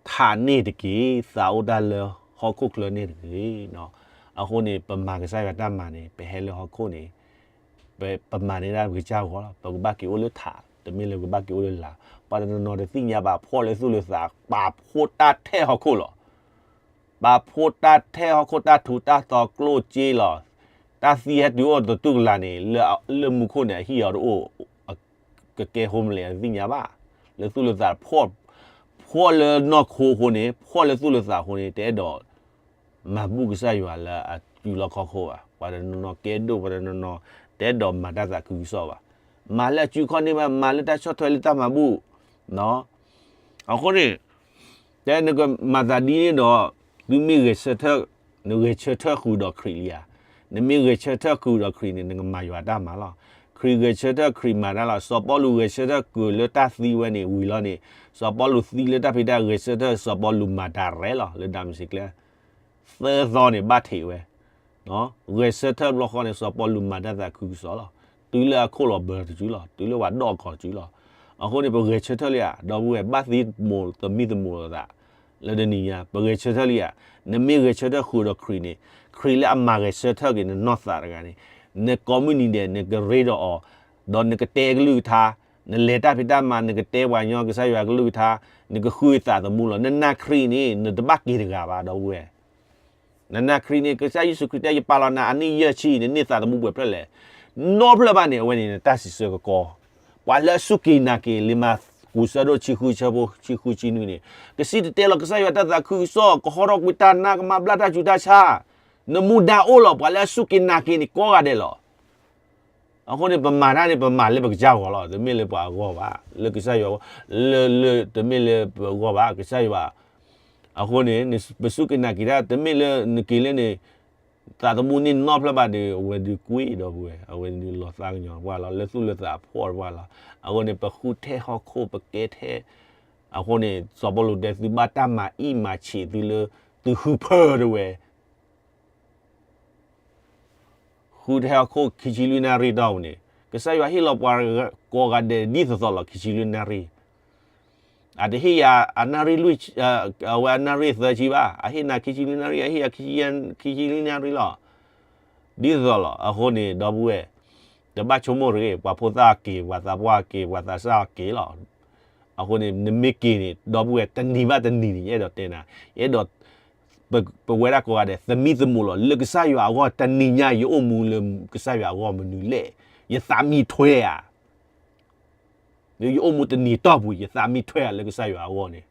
ထးန့ၣ်တက့ၢ်, သးအိၣ်တၢ်လၢဟီၣ်ခိၣ်ချၢန့ၣ်တက့ၢ်. အဃိန့ၣ် ပမၤကစၢ်ယွၤတၢ်မၤန့ၣ် ပဟဲလၢဟီၣ်ခိၣ်န့ၣ် ပမၤန့ၢ်ဒၣ်ပကစၢ်ဂီၢ်လီၤ. ပကဘၣ်က့ၤအိၣ်လၢထး, တမ့ၢ်လၢပကဘၣ်က့ၤအိၣ်လၢလာ်. ပှၤတနီၤနီၤတသ့ၣ်ညါဘၣ် ဖှီၣ်လၢသူၣ်လၢသး ပာ်ဖှိၣ်တၢ်ထဲဟီၣ်ခိၣ်လီၤ. ပာ်ဖှိၣ်တၢ်ထဲဟီၣ်ခိၣ်တၢ်ထူးတၢ်တီၤကျိၣ်စ့လီၤ. တၢ်သံဟဲတုၤအိၣ်တတူၢ်ကလာ်န့ၣ် လၢမူခိၣ်န့ၣ် အဟံၣ်အီၤတအိၣ် ကကဲ homeless အတသ့ၣ်ညါဘၣ်. လၢသူၣ်လၢသး ဖှီၣ်လၢနီၢ်ခိအဃိန့ၣ် ဖှီၣ်လၢသူၣ်လၢသးအဃိန့ၣ် တအဲၣ်ဒိးမၤဘူၣ်ကစၢ်ယွၤလၢအစုလီၢ်ခီၣ်ခိၣ်ဘၣ်. ပှၤတနီၤနီၤကဲဒိၣ် ပှၤတနီၤနီၤ တအဲၣ်ဒိးမၤတၢ်သးခုကစီၣ်ဘၣ်. မၤလၢအစုခီၣ်န့ၣ်ဘၣ်, မၤလၢတၢ်ဆီၣ်ထွဲလၢတၢ်မၤဘူၣ်. အဃိန့ၣ် တဲနကမၤသးဒ်န့ၣ်ဒီး, သုမ့ၢ်ဂဲၤဆၢထၢၣ်, နဂဲၤဆၢထၢၣ်ဃုာ်ဒီးခရံာ်လံဧါ. နမ့ၢ်ဂဲၤဆၢထၢၣ်ဃုာ်ဒီးခရံာ်န့ၣ် နကမၤယွၤတၢ်မၤလီၤ. ခရံာ်ဂဲၤဆၢထၢၣ်ခရံာ်မၤတၢ်လီၤ. စီၤပီလူးဂဲၤဆၢထၢၣ်ဃုာ်လၢတၢ်သံဝဲန့ၣ်ဝံၤလီၤန့ၣ်, စီၤပီလူးသံလၢတၢ်ဖံးတၢ်ဂဲၤဆၢထၢၣ် စီၤပီလူးမၤတၢ်ရဲၣ်လီၤ လၢဒၤမစ့းကျဲ သၢသီန့ၣ်ဘၣ်ထံးဝဲ, ဂဲၤဆၢထၢၣ်ဘျီဃီန့ၣ် စီၤပီလူးမၤတၢ်သးခုကစီၣ်လီၤ. တုၤလၢအခိၣ်လီၤဘၢတစုလီၤ, တုၤလၢပှၤဒီးကီၢ်တစုလီၤ. အဃိန့ၣ် ပဂဲၤဆၢထၢၣ်လံဧါ, ဒီပုၢ်ဝဲၢ် ဘၣ်သ့ၣ်မိၣ်သမံသမိးလိာ်သး, လၢတနံၤညါ ပဂဲၤဆၢထၢၣ်လံဧါ. နမ့ၢ်ဂဲၤဆၢထၢၣ်ဃုာ်ဒီးခရံာ်န့ၣ်, ခရံာ်လၢအမၤဂဲၤဆၢထၢၣ်က့ၤနနီၢ်သးတဂၤန့ၣ်, နကိးမုၢ်နံၤဒဲး နကရ့ဒီးအီၤ, ဒီးနကတဲကလုၢ်ကထါ, နလဲၤတၢ်ဖံးတၢ်မၤ နကတဲပှၤကညီကစၢ်ယွၤကလုၢ်ကထါ, နကဃုသးသမူလီၤ. နနာ်ခရံာ်န့ၣ် နတဘၣ်က့ၤတဂၤဘၣ် ဒီပုၢ်ဝဲၢ် နနာ်ခရံာ်န့ၣ် ကစၢ်ယ့ၣ်ၡူးခရံာ်တဲ ယပာ်လီၤနၤအနံၣ်ယဲၢ်ဆံ နန့ၢ်သးသမူပှဲၤဖျၢၣ်လဲၣ်. နီဖျၢၣ်ဘၣ်န့ၣ် အဝဲန့ၣ်နတၢ်စံးဆၢကကီ, ပှၤလၢအစူၢ်က့ၤနာ်က့ၤ လံာ်မၢကူးဆၢဒိၣ်ဆံဃုဆၢဖိ ဆံဃုဆံနွံန့ၣ်, ကစံၣ်တဲၤတဲလီၤကစၢ်ယွၤတၢ်သးခုကစီၣ်, ကဟီထီၣ်ကွံာ်တၢ်နါ ကမၤဘျါတၢ်ဆူးတၢ်ဆါ, နမူဒါအိၣ်လီၤ. ပှၤလၢအစူၢ်က့ၤနာ်က့ၤန့ၣ် ကိးဂၤဒဲးလီၤ. အဃိန့ၣ် ပမၤတၢ်န့ၣ် ပမၤလၢပကစၢ်ဂီၢ်လီၤ. တမ့ၢ်လၢပှၤအဂီၢ်ဘၣ်, လၢကစၢ်ယွၤ, လၢ, လၢ, တမ့ၢ်လၢပဂီၢ်ဘၣ်, ကစၢ်ယွၤ. အဃိန့ၣ် ပစူၢ်က့ၤနာ်က့ၤတၢ် တမ့ၢ်လၢနက့ၤလၢန့ၣ်, သးသမူန့ၣ်နီဖျၢၣ်ဘၣ်ဒီး အဝဲဒုးကွံာ် ဒီပုၢ်ဝဲၢ်, အဝဲဒုးလီၤသးကညီၤတပှၢ်လီၤ, လၢသူၣ်လၢသးဖှီၣ်တပှၢ်လီၤ. အဃိန့ၣ် ပဃုထဲဟီၣ်ခိၣ် ပကဲထဲ, အဃိန့ၣ် စီၤပီလူးတဲ သုဘၣ်တၢ်မၤအံၣ်မၤဆံးသုလၢ သုဟုဖၢတဝဲ ဃုထဲဟီၣ်ခိၣ်ခံဆံလွံၢ်နၣ်ရံၣ်တီၢ်ပူၤန့ၣ်, ကစၢ်ယွၤဟ့ၣ်လီၤပှၤကိးဂၤဒဲးဒ်သိးသိးလီၤ ခံဆံလွံၢ်နၣ်ရံၣ်. အတဟ့ၣ်ယၤအနၣ်ရံၣ်လွံၢ်, အဝဲအနၣ်ရံၣ်သၢဆံဘၣ်, အဟ့ၣ်နၤခံဆံလွံၢ်နၣ်ရံၣ်, အဟ့ၣ်ယၤခံဆံလွံၢ်နၣ်ရံၣ်လီၤ. ဒ်သိးသိးလီၤ. အဃိန့ၣ် ဒီပုၢ်ဝဲၢ်, တဘၣ်ဆိကမိၣ်တဂ့ၤ, ပှၤဖိသၣ်က့ၤ, ပှၤသးပှၢ်က့ၤ, ပှၤသးစၢ်က့ၤလီၤ. အဃိန့ၣ် နမ့ၢ်က့ၤန့ၣ် ဒီပုၢ်ဝဲၢ် တနံၤဘၣ်တနံၤန့ၣ် ယအဲၣ်ဒိးတဲနၤ, ယအဲၣ်ဒိး ပဝဲဒၣ်ကိးဂၤဒဲး သမံသမိးလီၤ လၢကစၢ်ယွၤအဂီၢ်, တနံၤညါ ယအိၣ်မူလၢကစၢ်ယွၤအဂီၢ်မနုၤလဲၣ်. ယသးမံထွဲဧါ. ယအိၣ်မူတနံၤတီၢ်ပူၤ ယသးမံထွဲဧါလၢကစၢ်ယွၤအဂီၢ်န့ၣ်,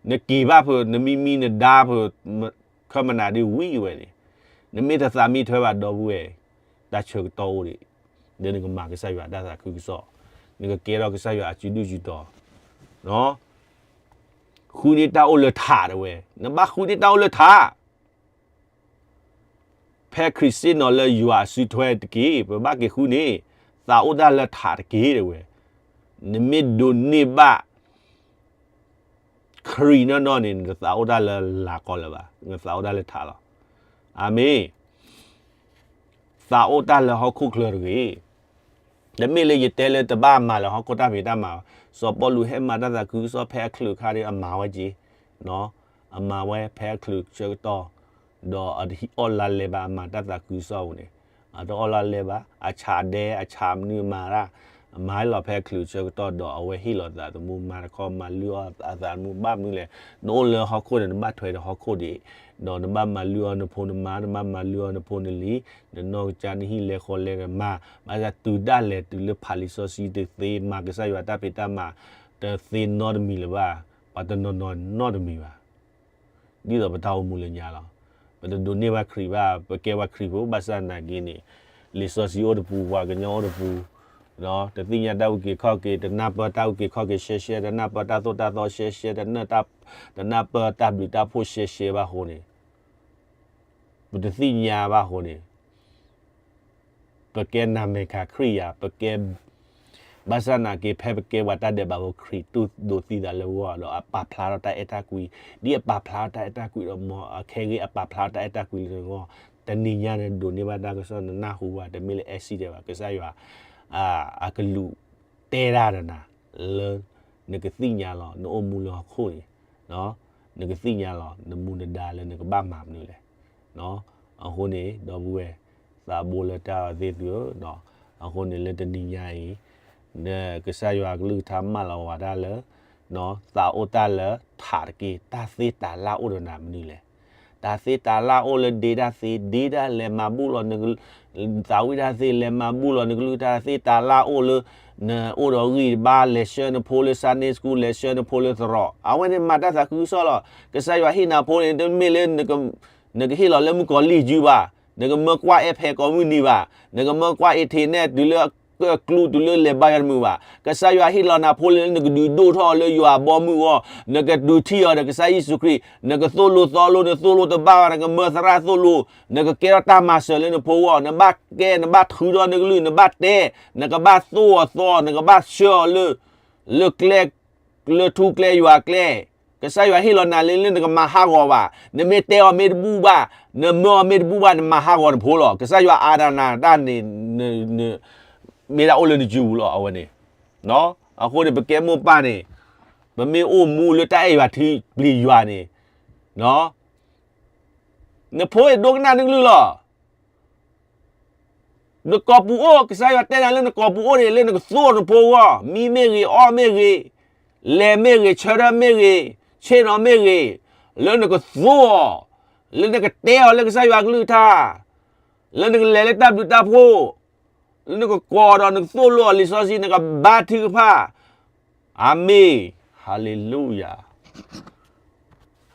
နက့ၤဘၣ်ဖုး နမံမံနဒါဖုး, ခၢၣ်မနၤဒ်ဝံၤဝဲန့ၣ်, နမ့ၢ်တသးမံထွဲဘၣ် ဒီပုၢ်ဝဲၢ်, တၢ်ဆၢကတီၢ်အိၣ်ဒံး, ဒီးနကမၤကစၢ်ယွၤတၢ်သးခုကစီၣ်, နကကဲထီၣ်ကစၢ်ယွၤအစုဒုၣ်စုတီၤ ဃုန့ၢ်တၢ်အိၣ်လၢထးတဝဲ, နဘၣ်ဃုန့ၢ်တၢ်အိၣ်လၢထး, ဖဲခရံာ်စ့ၣ်နီၤလၢယွၤအစုထွဲတက့ၢ်. ပဘၣ်က့ၤဃုန့ၢ် သးအိၣ်တၢ်လၢထးတက့ၢ်တဝဲ, နမ့ၢ်ဒိးန့ၢ်ဘၣ် ခရံာ်နီၢ်နီၢ်န့ၣ် နတသးအိၣ်တၢ်လၢလၤကီလၢၤဘၣ်, နသးအိၣ်တၢ်လၢထးလီၤ. အၤမ့ၣ်. သးအိၣ်တၢ်လၢဟီၣ်ခိၣ်ချၢတဂ့ၤ. တမ့ၢ်လၢယတဲလၢတဘၣ်မၤလၢဟီၣ်ခိၣ်တၢ်ဖံးတၢ်မၤဘၣ်. စီၤပီလူးဟဲမၤတၢ်သးခုကစီၣ်ဖဲအချုးအခါဒီး အမၤဝဲက့ၤ, အမၤဝဲဖဲအချုးဆၢကတီၢ်, ဒီးအတအီၣ်လါလဲဘၣ် အမၤတၢ်သးခုကစီၣ်ပူၤန့ၣ်, အတအီၣ်လါလဲဘၣ်, အဆးဒဲ အဆးမနုၤမၤတၢ်, အမၤလီၤဖဲအချုးဆၢကတီၢ်ဒီး အဝဲဟ့ၣ်လီၤသးသမူ မၤတခီမၤလုၢ်အီၣ်အသးသမူဘၣ်မနုၤလဲၣ်. နအိၣ်လၢဟီၣ်ခိၣ်န့ၣ် နဘၣ်ထွဲဒီးဟီၣ်ခိၣ်ဒံး, ဒီးနဘၣ်မၤလုၢ်အီၣ်နဖိနမါ, နဘၣ်မၤလုၢ်အီၣ်နဖိနလံၤ, နနီၢ်ကစၢ်နဟံၣ်လဲၤဃီလဲၤကမၤ, ဘၣ်ဆၣ်တုၤဒၣ်လဲာ်တုၤလၢဖးလံာ်စီဆှံတသ့ မၤကစၢ်ယွၤတၢ်ဖံးတၢ်မၤ တသ့နီတမံၤလၢၤဘၣ်, ပှၤတနီၤနီၤနီတမံၤဘၣ်. ဒ်သိးပတၢ်အိၣ်မူလၢညါလီၤ. ပတဒိးန့ၢ်ဘၣ်ခရံာ်ဘၣ်, ပကဲဘၣ်ခရံာ်ဖိ ဘၣ်ဆၣ်နာ်က့န့ၣ်, လံာ်စီဆှံအိၣ်တပူၤ ပှၤကညီအိၣ်တပူၤ, တသ့ၣ်ညါတၢ်အုၣ်က့ၤခီၣ်က့ၤ, တနၢ်ပၢၢ်တၢ်အုၣ်က့ၤခီၣ်က့ၤရှဲရှဲ, တနၢ်ပၢၢ်တၢ်သိၣ်တၢ်သီရှဲရှဲ, တနၢ်ပၢၢ်တၢ်ဘျုးတၢ်ဖှိၣ်ရှဲရှဲဘၣ်အဃိန့ၣ်, ပတသ့ၣ်ညါဘၣ်အဃိန့ၣ် ပကဲနမဲာ်ခးခရံာ်ယၤ, ပကဲ, ဘၣ်ဆၣ်နာ်က့ ဖဲပကဲပှၤတၢ်ဒဲးဘးဖိ ခရံာ်တူၢ်ဒိးသံသးလၢပဂီၢ် ဒီးအပာ်ဖျါထီၣ်တၢ်အဲၣ်တၢ်ကွံ, ဒ်အပာ်ဖျါထီၣ်တၢ်အဲၣ်တၢ်ကွံဒီး မ်အခဲဂ့ၤအပာ်ဖျါထီၣ်တၢ်အဲၣ်တၢ်ကွံလၢနဂီၢ်, တနံၤညါန့ၣ် ဒိးန့ၢ်ဘၣ်တၢ်ကစီၣ် နနၢ်ဟူဘၣ်, တမ့ၢ်လၢ accident ဘၣ်, ကစၢ်ယွၤ အကလူးတဲတၢ်ဒီးနၤ လၢ နကသ့ၣ်ညါလီၤ နအိၣ်မူလၢဟီၣ်ခိၣ်န့ၣ်, နကသ့ၣ်ညါလီၤ နမူနဒါလၢနကဘၣ်မၤမနုၤလဲၣ်. အဃိန့ၣ် ဒီပုၢ်ဝဲၢ် သးဘိလၢတၢ်အီၤသ့ၣ်သုဧၢ, အဃိန့ၣ်လၢတနံၤညါအံၤ ကစၢ်ယွၤအကလုၢ်ကထါမၢလီၤဝဲဒၣ်လၢ သးအိၣ်တၢ်လၢထးတက့ၢ်. တၢ်သ့တၢ်လၢ်အိၣ်ဒီးနၤမနုၤလဲၣ်. တၢ်သ့တၢ်လၢ်အိၣ်လၢဒ့တၢ်သ့, ဒ့တၢ်လဲၤမၤဘူၣ်လီၤ, သးဝံၣ်တၢ်သ့လဲၤမၤဘူၣ်လီၤ, နကလုၢ်တၢ်သ့တၢ်လၢ်အိၣ်လၢ နအိၣ်ဒီးဂံၢ်တဘါ လဲၤဆှၢနဖိလၢ Sunday school လဲၤဆှၢနဖိလၢသရိာ်, အဝဲန့ၣ်မၤတၢ်သးခုကစီၣ်လီၤ. ကစၢ်ယွၤဟ့ၣ်နၤဖိန့ၣ် တမ့ၢ်လၢ နကဟ့ၣ်လီၤလၢမုၣ်ကီၤလံၢ်စုဘၣ်, နကမၢကွၢ် iPad ကိးမုၢ်နံၤဘၣ်, နကမၢကွၢ် internet တုၤလၢ ကၢၣ်ကျူတုၤလၢလဲၤဘါယွၤတမုာ်ဘၣ်. ကစၢ်ယွၤဟ့ၣ်လီၤနၤဖိလၢနကဒုးဒိၣ်ထီၣ်အီၤလၢယွၤအဘီအမုၢ်အဂီၢ်, နကဒုးထံၣ်အီၤဒီးကစၢ်ယ့ၣ်ၡူးခရံာ်, နကသိၣ်လိသီလိ နသိၣ်လိတဘၣ်ဘၣ်, နကမၢသရၣ်သိၣ်လိ, နကကဲထီၣ်တၢ်မၤစၢၤလၢနဖိအဂီၢ်, နဘၣ်ကဲ နဘၣ်ထုးထီၣ်နကလုၢ်, နဘၣ်တဲ, နကဘၣ်သိၣ်အီၤသီ, နကဘၣ်ဆှၢအီၤလၢ လၢကျဲ လၢထူကျဲယွၤကျဲ, ကစၢ်ယွၤဟ့ၣ်လီၤနၤလၢ လၢနကမၤဟးဂီၤဘၣ်, နမ့ၢ်တဲအီၤမ့ၢ်တဘူၣ်ဘၣ်, နမၢအီၤမ့ၢ်တဘူၣ်ဘၣ်, နမၤဟးဂီၤနဖိလီၤ. ကစၢ်ယွၤအါနၤတၢ်န့ၣ် မ့ၢ်ဒၣ်အိၣ်လၢနစုပူၤလီၤ အဝဲန့ၣ်. အဃိန့ၣ် ပကဲမိၢ်ပၢ်န့ၣ်, ပမ့ၢ်အိၣ်မူလၢတၢ်အဲၣ်ယွၤထံပျံၤယွၤန့ၣ်, နဖိအံၤဒိကနၣ်နကလုၢ်လီၤ. နကိာ်ပူၤအိၣ်, ကစၢ်ယွၤတဲနၤလၢနကိာ်ပူၤအိၣ်န့ၣ် လၢနကသိၣ်နဖိအဂီၢ်, မံမ့ၢ်ဂ့ၤ, အီၣ်မ့ၢ်ဂ့ၤ, လဲၤမ့ၢ်ဂ့ၤ, ဆၢထၢၣ်မ့ၢ်ဂ့ၤ, ဆ့ၣ်နီၤမ့ၢ်ဂ့ၤ, လၢနကသိၣ်အီၤ, လၢနကတဲအီၤလၢကစၢ်ယွၤကလုၢ်ကထါ, လၢနကလဲၤလၢတၢ်ဘျုးတၢ်ဖှိၣ်, လၢနကကိးဒီးနကသိၣ်လိအီၤလံာ်စီဆှံ နကဘါထုကဖၣ်. အၤမ့ၣ်, ဟါလ့လူယၤ.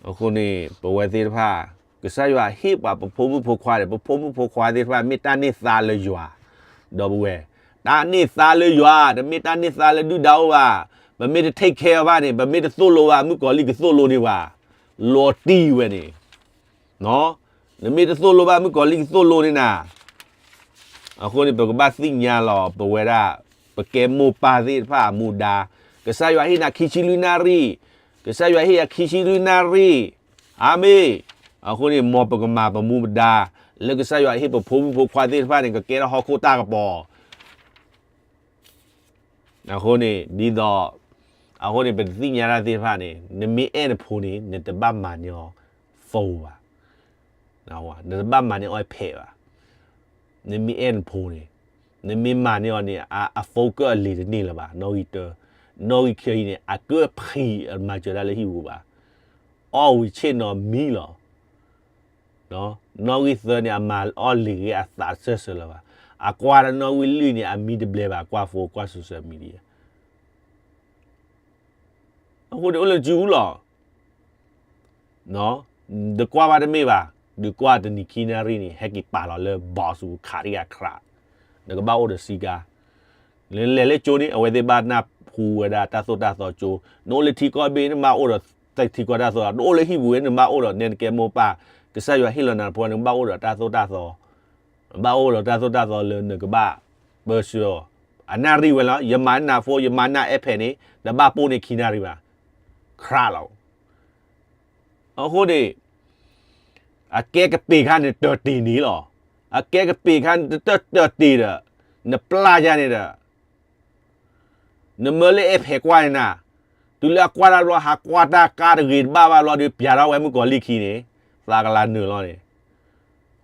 အဃိန့ၣ် ပဝဲသ့ၣ်တဖၣ်, ကစၢ်ယွၤဟ့ၣ်ပှၤပဖိမုၣ်ဖိခွါဒီး ပဖိမုၣ်ဖိခွါသ့ၣ်တဖၣ် မ့ၢ်တၢ်န့ၢ်သါလၢယွၤ, ဒီပုၢ်ဝဲၢ်, တၢ်န့ၢ်သါလၢယွၤ, တမ့ၢ်တၢ်န့ၢ်သါလၢဒုၣ်ဒါအိၣ်ဘၣ်. ပမ့ၢ်တ take care အီၤဘၣ်န့ၣ်, ပမ့ၢ်တသိၣ်လိဘၣ် မုၣ်ကီၤလံၢ်ကသိၣ်လိန့ၢ်ပှၤ, လီၤတံၢ်ဝဲန့ၣ် နမ့ၢ်တသိၣ်လိဘၣ် မုၣ်ကီၤလံၢ်ကသိၣ်လိန့ၢ်နၤ. အဃိန့ၣ် ပကဘၣ်သ့ၣ်ညါလီၤ ပဝဲဒၣ် ပကဲမိၢ်ပၢ်သ့ၣ်တဖၣ်အမူဒါ, ကစၢ်ယွၤဟ့ၣ်နၤခံဆံလွံၢ်နၣ်ရံၣ်, ကစၢ်ယွၤဟ့ၣ်ယၤခံဆံလွံၢ်နၣ်ရံၣ်, အၤမ့ၣ်. အဃိန့ၣ် မ်ပကမၤပမူပဒါ, လၢကစၢ်ယွၤဟ့ၣ်ပဖိမုၣ်ဖိခွါသ့ၣ်တဖၣ်န့ၣ် ကကဲထီၣ်ဟီၣ်ခိၣ်တၢ်ကပီၤ အဃိန့ၣ် ဒ်သိး, အဃိန့ၣ် ပတသ့ၣ်ညါတၢ်သ့ၣ်တဖၣ်န့ၣ် နမ့ၢ်အဲၣ်နဖိန့ၣ် နတဘၣ်မၤန့ၢ်အီၤ phone ဘၣ်, နတဘၣ်မၤန့ၢ်အီၤ iPad ဘၣ်. နမ့ၢ်အဲၣ်နဖိန့ၣ်, နမ့ၢ်မၤန့ၢ်အီၤန့ၣ် အ focus အလံာ်တန့ၢ်လၢၤဘၣ်. နီၣ်ဂံၢ်တၢ, နီၣ်ဂံၢ်ခံအံၤန့ၣ် အကၢၣ်ဖံးအမၤစၢၤတၢ်လၢဟံၣ်ပူၤဘၣ်. အီၣ်ဝံၤဆ့ၣ်နီၤမံလီၤ နီၣ်ဂံၢ်သၢန့ၣ် အမၤအီၣ်လံာ်ဂ့ၤအသးတစၢၢ်စၢၤလၢၤဘၣ်. အကွၢ်တၢ်နီၣ်ဂံၢ်လွံၢ်န့ၣ် အမံတဘျဲးဘၣ် ကွၢ် phone ကွၢ် social media. အဃိန့ၣ်အိၣ်လၢစုပူၤလီၤ. တကွၢ်ဘၣ်တမ့ၢ်ဘၣ်, ဒုးကွၢ်တနံၤခံနၣ်ရံၣ်န့ၣ် ဟဲက့ၤပာ်လီၤလၢ box ပူၤ ခးတံၢ်အ crack, နကဘၣ်အိၣ်ဒီးစံကါ နလဲၤလၢကၠိန့ၣ် အဝဲသ့ၣ်ဘၣ်နၢ်ဟူဝဲဒၣ်တၢ်သိၣ်တၢ်သီကၠိ, နအိၣ်လၢထံကီၢ်ဘ့ၣ် နဘၣ်အိၣ်ဒီးထံကီၢ်တၢ်သိၣ်, နအိၣ်လၢဟံၣ်ပူၤဝဲ နဘၣ်အိၣ်ဒီးနဲနကဲမိၢ်ပၢ်, ကစၢ်ယွၤဟ့ၣ်လီၤနၤတဖိန့ၣ် နဘၣ်အိၣ်ဒီးတၢ်သိၣ်တၢ်သီ, ဘၣ်အိၣ်ဒီးတၢ်သိၣ်တၢ်သီလၢနကဘၣ်ပၢဆှၢအီၤ, အနၣ်ရံၣ်ဝဲလီၤ, ယမၤနၢ် phone ယမၤနၢ် iPad န့ၣ် တဘၣ်ပိာ်န့ၢ်ခံနၣ်ရံၣ်ဘၣ်, crack လီၤ. အဃိန့ၣ် အကဲကပ့ၤခါန့ၣ်တၢ်တ့ၢ်န့ၣ်လီၤ. အကဲကပ့ၤခါန့ၣ်တၢ်တၢ်တ့ၢ်ဒီး နပျၢ်ယၤန့ၣ်ဒီး နမၢလၢ iPad ကွၢ်န့ၣ်နၤ, တုၤလၢအကွၢ်တၢ်ဘျီ ဟးကွၢ်တၢ်ကါတဂ့ၤတဘၣ်ဘၣ်ဘျီဒီး ပျၢ်ထီၣ်ဝဲမုၣ်ကီၤလံၢ်ခံန့ၣ် သးကလၤနုာ်လီၤန့ၣ်,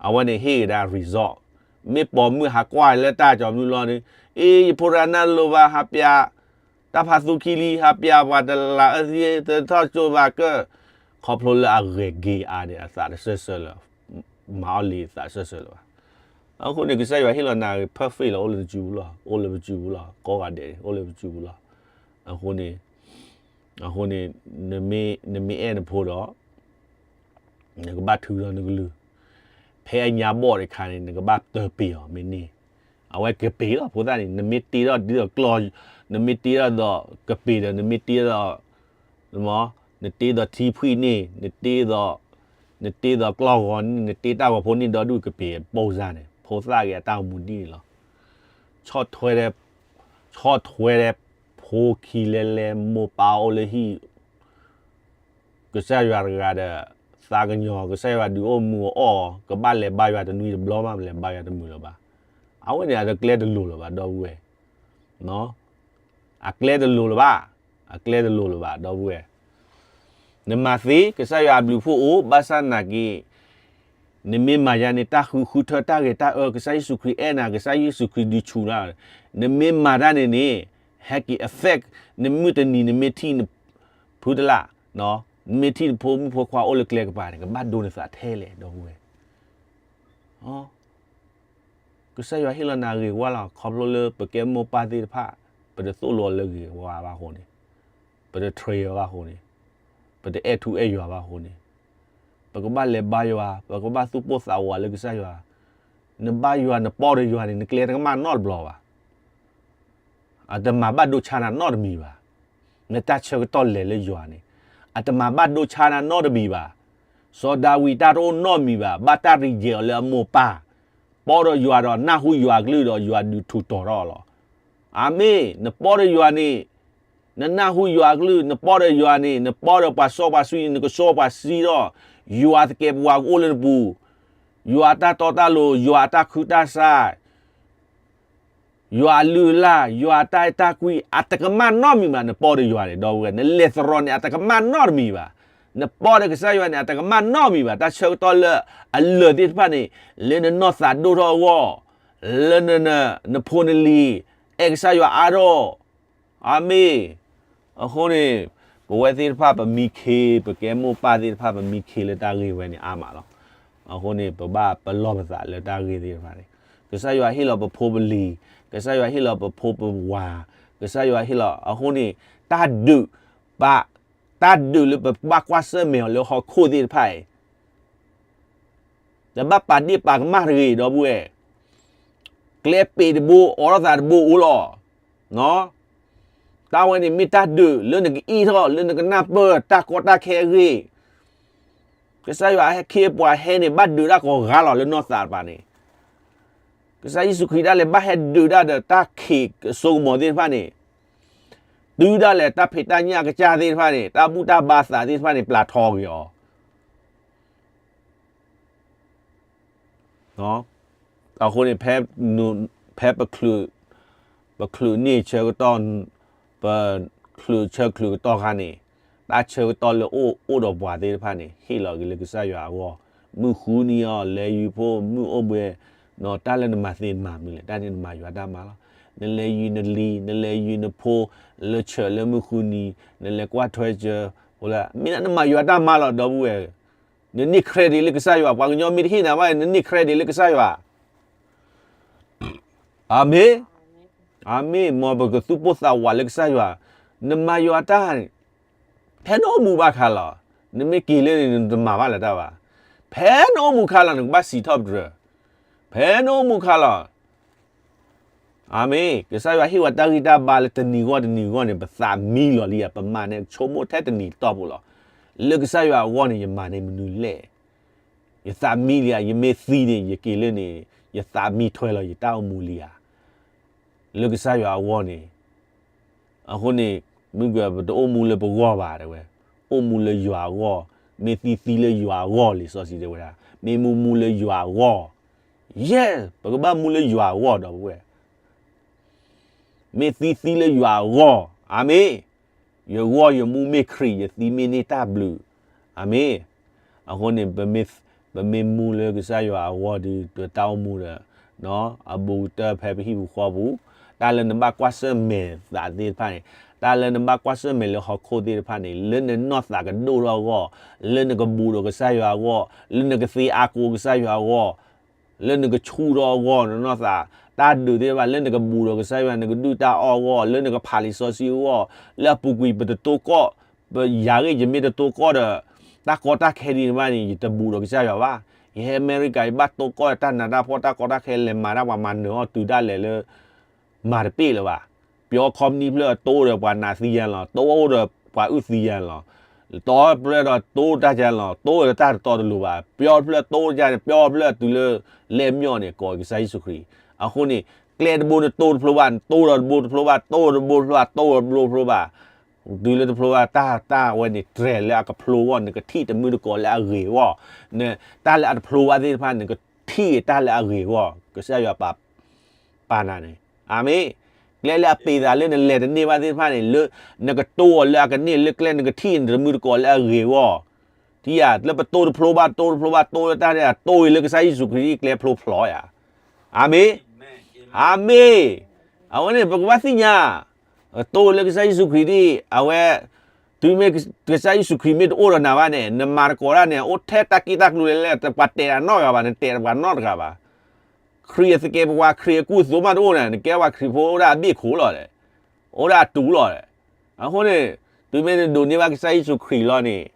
အဝဲန့ၣ်ဟ့ၣ်ကဒါ result, မ့ၢ်ပိာ်မုၣ်ဟးကွၢ်လၢတၢ်ကၠီၤမနုၤလီၤန့ၣ်, အ့ ယဖိတဂၤနၢ်လိၤဘၣ် ဟးပျၢ် တၢ်ဖးသူခံလံ ဟးပျၢ်ပှၤတလးအၢသံ တထီၣ်ကၠိဘၣ်ကၢၣ်, ခီဖျိလၢအဂဲၤက့ၤအါန့ၣ် အသးတစၢၢ်စၢၤလၢၤ, မၤအီၣ်လံာ်သးတစၢၢ်စၢၤလၢၤဘၣ်. အဃိန့ၣ် ကစၢ်ယွၤဟ့ၣ်လီၤနၤဂ့ၤ perfect လီၤ အိၣ်လၢစုပူၤလီၤ, အိၣ်လၢပစုပူၤလီၤ, ကိးဂၤဒဲးန့ၣ် အိၣ်လၢပစုပူၤလီၤ. အဃိန့ၣ်, အဃိန့ၣ်, နမ့ၢ်အဲၣ်နဖိဒီး နကဘၣ်ထုးထီၣ်နကလုၢ်, ဖဲအညါဘီၣ်တခါန့ၣ် နကဘၣ်တၢပ့ၤအီၤမ့ၢ်န့ၢ်, အဝဲကပ့ၤလီၤဖိသၣ်န့ၣ် နမ့ၢ်တ့ထီၣ်ဒ်သိးကျီၢ်, နမ့ၢ်တ့ထီၣ်ဒီးကပ့ၤဒီး နမ့ၢ်တ့ထီၣ် နတ့သိးထံဖှံၣ်န့ၣ်, နတ့သိး, နတ့သိးကျီၢ်ဂီၤန့ၣ်, နတ့တၢ်ဂီၤဖိန့ၣ်ဒီဒူၣ်ကပ့ၤပိၢ်စၢ်န့ၣ် ဖိသၣ်ဂ့ၤအတၢ်အိၣ်မူဒ်န့ၣ်လီၤ. ဆီၣ်ထွဲ, ဆီၣ်ထွဲဒီးဖိခံလဲလဲ မိၢ်ပၢ်အိၣ်လၢဟံၣ် ကစၢ်ယွၤတဂၤဒီး သးကညီၤ ကစၢ်ယွၤဒုးအိၣ်မူအီၣ် ကဘၣ်လဲၤဘါယွၤတနွံတဘျီမး လဲၤဘါယွၤတမုာ်လၢၤဘၣ်. အဝဲန့ၣ် အတကျဲတလိၤလၢၤဘၣ် ဒီပုၢ်ဝဲၢ်. အကျဲတလိၤလၢၤဘၣ်, အကျဲတလိၤလၢၤဘၣ် ဒီပုၢ်ဝဲၢ်. နမၤသ့ ကစၢ်ယွၤအဘျုးဖှိၣ်အိၣ် ဘၣ်ဆၣ်နာ်က့ နမ့ၢ်မၤယါန့ၣ် တၢ်ဃုဃုထၢတၢ်ဂ့ၤတၢ်အၢ ကစၢ်ယ့ၣ်ၡူးခရံာ်အဲၣ်နၤ ကစၢ်ယ့ၣ်ၡူးခရံာ်ဒုးဆူၣ်နၤ, နမ့ၢ်မၤတၢ်န့ၣ်န့ၣ် ဟဲက့ၤ affect နမုၢ်တနံၤ နမ့ၢ်ထံၣ်နဖုတလၢ်, နမ့ၢ်ထံၣ်နဖိမုၣ်ဖိခွါအိၣ်လၢကျဲကပၤန့ၣ် ကဘၣ်ဒိနသးထဲလဲၣ် ဒီပုၢ်ဝဲၢ်. ကစၢ်ယွၤဟ့ၣ်လီၤနၤဂ့ၤဝါလီၤ ခီဖျိလၢပကဲမိၢ်ပၢ်သ့ၣ်တဖၣ် ပတသိၣ်လိအီၤလၢဂ့ၤဝါဘၣ်အဃိန့ၣ်, ပတ train အီၤဘၣ်အဃိန့ၣ်, ပတအဲၣ်ထူအဲၣ်ယွၤဘၣ်အဃိန့ၣ်, ပကဘၣ်လဲၤဘါယွၤ ပကဘၣ်သူၣ်ပိၢ်သးဝးလၢကစၢ်ယွၤ, နဘါယွၤနပီၢ်ဒီးယွၤန့ၣ် နကျဲတကမၣ်နီတဘျီဘၣ်. အတမၤဘၣ်ဒိဆါနၤနီတမံၤဘၣ်. နတၢ်ဆၢကတီၢ်လဲၤလၢယွၤန့ၣ် အတမၤဘၣ်ဒိဆါနၤနီတမံၤဘၣ်. စီၤဒၤဝံးတၢ်တအိၣ်နီတမံၤဘၣ်, ဘၣ်တၢ်ရံးယဲၤအီၤလၢအမိၢ်ပၢ်, ပီၣ်ဒီးယွၤဒီးနၢ်ဟူယွၤအကလုၢ်ဒီးယွၤဒုးထူးတီၤထီၣ်အီၤလီၤ. အၤမ့ၣ်, နပီၣ်ဒီးယွၤန့ၣ်, နနၢ်ဟူယွၤအကလုၢ်, နပီၣ်ဒီးယွၤန့ၣ်, နပီၣ်ဒီးပှၤစီပှၤဆှံ, နကစီပှၤဆှံဒီး, ယွၤသကဲးပဝးကအိၣ်လၢနပူၤ, ယွၤအတၢ်တီတၢ်လိၤ, ယွၤအတၢ်ခုၣ်တၢ်ဆါ ယွၤအလုၢ်အလၢ်, ယွၤအတၢ်အဲၣ်တၢ်ကွံ, အတကမၣ်နီတမံၤဘၣ်. နပီၣ်ဒီးယွၤန့ၣ် ဒီပုၢ်ဝဲၢ်, နလဲၤသရိာ်န့ၣ် အတကမၣ်နီတမံၤဘၣ်. နပီၣ်ဒီးကစၢ်ယွၤန့ၣ် အတကမၣ်နီတမံၤဘၣ်. တၢ်ဆၢကတီၢ်လၢအလၢာ်သ့ၣ်တဖၣ်န့ၣ်, လၢနနီၢ်သးဒိၣ်ထီၣ်အဂီၢ်, လၢန, နဖိနလံၤ, အဲၣ်ကစၢ်ယွၤအါထီၣ် အၤမ့ၣ်. အဃိန့ၣ်, ပဝဲသ့ၣ်တဖၣ်ပမံခ့, ပကဲမိၢ်ပၢ်သ့ၣ်တဖၣ်ပမံခ့လၢတၢ်ဂ့ၢ်ဝဲန့ၣ်အါမးလီၤ. အဃိန့ၣ် ပဘၣ်ပလီၢ်ပသးလၢတၢ်ဂ့ၢ်သ့ၣ်တဖၣ်န့ၣ်, ကစၢ်ယွၤဟ့ၣ်လီၤပဖိပလံၤ, ကစၢ်ယွၤဟ့ၣ်လီၤပဖိပဝၤ, ကစၢ်ယွၤဟ့ၣ်လီၤ, အဃိန့ၣ်, တၢ်ဒုး, ပ, တၢ်ဒုးလၢပဘၣ်ကွၢ်ဆၢၣ်မဲာ်အီၤလၢဟီၣ်ခိၣ်သ့ၣ်တဖၣ်အံၤ တဘၣ်ပာ်ဒ့ၣ်ပာ်ကမၣ်တဂ့ၤ ဒီပုၢ်ဝဲၢ်, ကျဲပ့ၤတဘိ အိးထီၣ်သးတဘိအိၣ်လီၤ. တၢ်ဝဲန့ၣ်မ့ၢ်တၢ်ဒုးလၢနကအံၣ်ထီၣ် လၢနကနၢ်ပၢၢ်တၢ်ကီတၢ်ခဲအဂ့ၢ်, ကစၢ်ယွၤဟဲခ့ပှၤဟဲန့ၣ် ဘၣ်ဒုးတၢ်ကိးဂၤလီၤလၢနီၢ်သးတပၤန့ၣ်, ကစၢ်ယ့ၣ်ၡူးခရံာ်ဒၣ်လဲာ်ဘၣ်ဟဲဒုးတၢ်ဒီးတၢ်ခံးအစိကမီၤသ့ၣ်တဖၣ်န့ၣ်, တုၤဒၣ်လဲာ်တၢ်ဖံးတၢ်ညၣ်အကစၢ်သ့ၣ်တဖၣ်န့ၣ် တၢ်ဘူၣ်တၢ်ဘါသးသ့ၣ်တဖၣ်န့ၣ် ပျၢ်ထီက့ၤအီၤ အဃိန့ၣ် ဖဲ, ဖဲပချုးန့ၢ်ဆၢကတီၢ်, ပချုးဆၢချုးကတီၢ်ခါန့ၣ်, တၢ်ဆၢကတီၢ်လၢအိၣ်ဒီးပှၤသ့ၣ်တဖၣ်န့ၣ် ဟ့ၣ်လီၤက့ၤလၢကစၢ်ယွၤအဂီၢ်, မုၢ်ဃုနံၤအီၤ လဲၤယံၤဖိ မုၢ်အိၣ်ဘှံး, တၢ်လၢနမၤသ့မၤမနုၤလဲၣ်, တၢ်န့ၣ်နမၤယွၤတၢ်မၤလီၤ. နလဲၤယံၤနလံၤ, နလဲၤယံၤနဖိ, လၢဆၢးလၢမုၢ်ဃုနံၤ, နလဲၤကွၢ်ထွဲစၢၤ, မ့ၢ်ဒၣ်နမၤယွၤတၢ်မၤလီၤ ဒီပုၢ်ဝဲၢ် နန့ၢ် credit လၢကစၢ်ယွၤ, ပှၤကညီမ့ၢ်တဟ့ၣ်နၤဘၣ် နန့ၢ် credit လၢကစၢ်ယွၤ. အၤမ့ၣ်, အၤမ့ၣ်, မ်ပကသူၣ်ပိၢ်သးဝးလၢကစၢ်ယွၤ, နမၤယွၤတၢ်, ဖဲနအိၣ်မူဘၣ်ခါလီၤ, နမ့ၢ်က့ၤလၢန့ၣ် နတမၤဘၣ်လၢၤတၢ်ဘၣ်, ဖဲနအိၣ်မူခါလီၤ နကဘၣ်စံးထီၣ်ပတြၢၤ, ဖဲနအိၣ်မူခါလီၤ အၤမ့ၣ်, ကစၢ်ယွၤဟ့ၣ်ဝဲတၢ်ဂံၢ်တၢ်ဘါလၢတနံၤဂီၢ်တနံၤဂီၢ်န့ၣ် ပသးမံလီၤလံဧါ, ပမၤန့ၣ်ဆိကမိၣ်ထဲတနံၤတီၢ်ဖိလီၤ. လၢကစၢ်ယွၤအဂီၢ်န့ၣ် ယမၤန့ၣ်မနုၤလဲၣ်. ယသးမံလံဧါ, ယမ့ၢ်သံန့ၣ် ယက့ၤလၢန့ၣ် ယသးမံထွဲလီၤယတၢ်အိၣ်မူလံဧါ. လၢကစၢ်ယွၤအဂီၢ်န့ၣ် အဃိန့ၣ် မုၢ်ကပတအိၣ်မူလၢပဂီၢ်ဘၣ်တဲဝဲ, အိၣ်မူလၢယွၤအဂီၢ်, မ့ၢ်သံသံလၢယွၤအဂီၢ်လံာ်စီဆှံတဲဝဲဒၣ်, မ့ၢ်မူမူလၢယွၤအဂီၢ်, yes ပကဘၣ်မူလၢယွၤအဂီၢ်ဒီပုၢ်ဝဲၢ်, မ့ၢ်သံသံလၢယွၤအဂီၢ်, အၤမ့ၣ်, ယဂီၢ်ယမူမ့ၢ်ခရံာ် ယသံမ့ၢ်န့ၢ်တၢ်ဘျုး, အၤမ့ၣ်, အဃိန့ၣ် ပမ့ၢ်မူလၢကစၢ်ယွၤအဂီၢ်ဒီး ပတၢ်အိၣ်မူဒီး အဘူးကတၢၢ်ဖဲပဟံၣ်ပူၤဃီပူၤ, တၢ်လၢနဘၣ်ကွၢ်ဆၢၣ်မဲာ်သးသ့ၣ်တဖၣ်န့ၣ်, တၢ်လၢနဘၣ်ကွၢ်ဆၢၣ်မဲာ်လၢဟီၣ်ခိၣ်သ့ၣ်တဖၣ်န့ၣ် လၢနနီၢ်သးကဒိၣ်ထီၣ်အဂီၢ်, လၢနကဘူးဒီးကစၢ်ယွၤအဂီၢ်, လၢနကသ့အါကိးကစၢ်ယွၤအဂီၢ်, လၢနကဆူၣ်ထီၣ်အဂီၢ် နနီၢ်သး, တၢ်ဒုးသ့ၣ်တဖၣ် လၢနကဘူးဒီးကစၢ်ယွၤ နကဒုၣ်တၢ်အီၣ်အဂီၢ်, လၢနကဖးလံာ်စီဆှံအဂီၢ်, လၢအပူၤကွံာ်ပတတိၢ်ကီၢ်, ပယၤဂ့ၢ်ယမ့ၢ်တတိၢ်ကီၢ်ဒီး တၢ်ကီတၢ်ခဲဒံးတဖၣ်န့ၣ် ယတဘူးဒီးကစၢ်ယွၤဘၣ်. ယဟဲအမဲရကၤ ယဘၣ်တိၢ်ကီၢ်တၢ်နးတၢ်ဖှီၣ် တၢ်ကီတၢ်ခဲ လဲၤမၤတၢ်ပှၤမၤနၢၤအီၣ်တုၤဒၣ်လဲာ်လၢ မၤတပ့ၢ်လၢၤဘၣ်. ပျီခီပနံၣ်ဖျၢၣ် တိၢ်ဒီးပှၤနးသံယါလီၤ, တိၢ်ဒီးပှၤအုၣ်သံယါလီၤ, တီဖျၢၣ်ဒီးတိၢ်တၢ်ယါလီၤ, တိၢ်ဒီးတၢ်တတီတလိၤဘၣ်, ပျီဖျၢၣ်တိၢ်ယါန့ၣ် ပျီဖျၢၣ်တုၤလၢ လဲၣ်မျီၢ်န့ၣ် ကိးကစၢ်ယ့ၣ်ၡူးခရံာ်. အဃိန့ၣ် ကျဲတဘိနတိၢ်တဖျိဘၣ်, နတိၢ်ဒီးတဘိတဖျိဘၣ်, တိၢ်ဒီးတဘိတဖျိဘၣ်, တိၢ်ဒီးတဘိတဖျိဘၣ်, တုၤလၢတဖျိဘၣ် တၢ်တၢ်ဝဲန့ၣ် တြဲၤလၢအကဖျိအဂီၢ် နကထံၣ်တမုၢ်တကိးလၢအဂ့ၤအဂီၢ်, တၢ်လၢအတဖျိဘၣ်သ့ၣ်တဖၣ် နကထံၣ်တၢ်လၢအဂ့ၤအဂီၢ် ကစၢ်ယွၤပာ် ပာ်နၤန့ၣ်, အၤမ့ၣ်. ကျဲလၢအပ့ၤသးလၢနလဲၤတန့ၢ်ဘၣ်သ့ၣ်တဖၣ်န့ၣ် လၢ နကတိၢ်အီၤလၢအကန့ၢ်လၢကျဲ နကထံၣ်နတမုၢ်တကိးလၢအဂ့ၤအဂီၢ်, ထံၣ်ဧါ, လၢပတိၢ်တဖျိဘၣ် တိၢ်တဖျိဘၣ် တိၢ်လၢတၢ်န့ၣ် တိၢ်အံၤလၢကစၢ်ယ့ၣ်ၡူးခရံာ်အကျဲဖျိဖျိဧါ. အၤမ့ၣ်, အၤမ့ၣ်. အဝဲန့ၣ် ပကဘၣ်သ့ၣ်ညါ တိၢ်လၢကစၢ်ယ့ၣ်ၡူးခရံာ်ဒ်အဝဲ, တုၤမ့ၢ်ကစၢ်ယ့ၣ်ၡူးခရံာ်မ့ၢ်တအိၣ်ဒီးနၤဘၣ်န့ၣ် နမၤတကိးတၢ်န့ၣ် အိၣ်ထဲတၢ်က့ၢ်တၢ်ကျူလဲၣ်လဲၣ် ပှၤတဲတၢ်နီတဂၤဘၣ် နတဲတၢ်ပှၤနီတဂၤဘၣ်. ခရံာ်အသကဲးပဝး ခရံာ်အကူၣ်အသိးမးတအိၣ်န့ၣ် နကဲပှၤခရံာ်ဖိအိၣ်ဒၣ်အဘ့ၣ်ခိၣ်လီၤ, အိၣ်ဒၣ်အတူလီၤ. အဃိန့ၣ် တုၤမ့ၢ်နဒိးန့ၢ်ဘၣ်ကစၢ်ယ့ၣ်ၡူးခရံာ်လီၤန့ၣ်,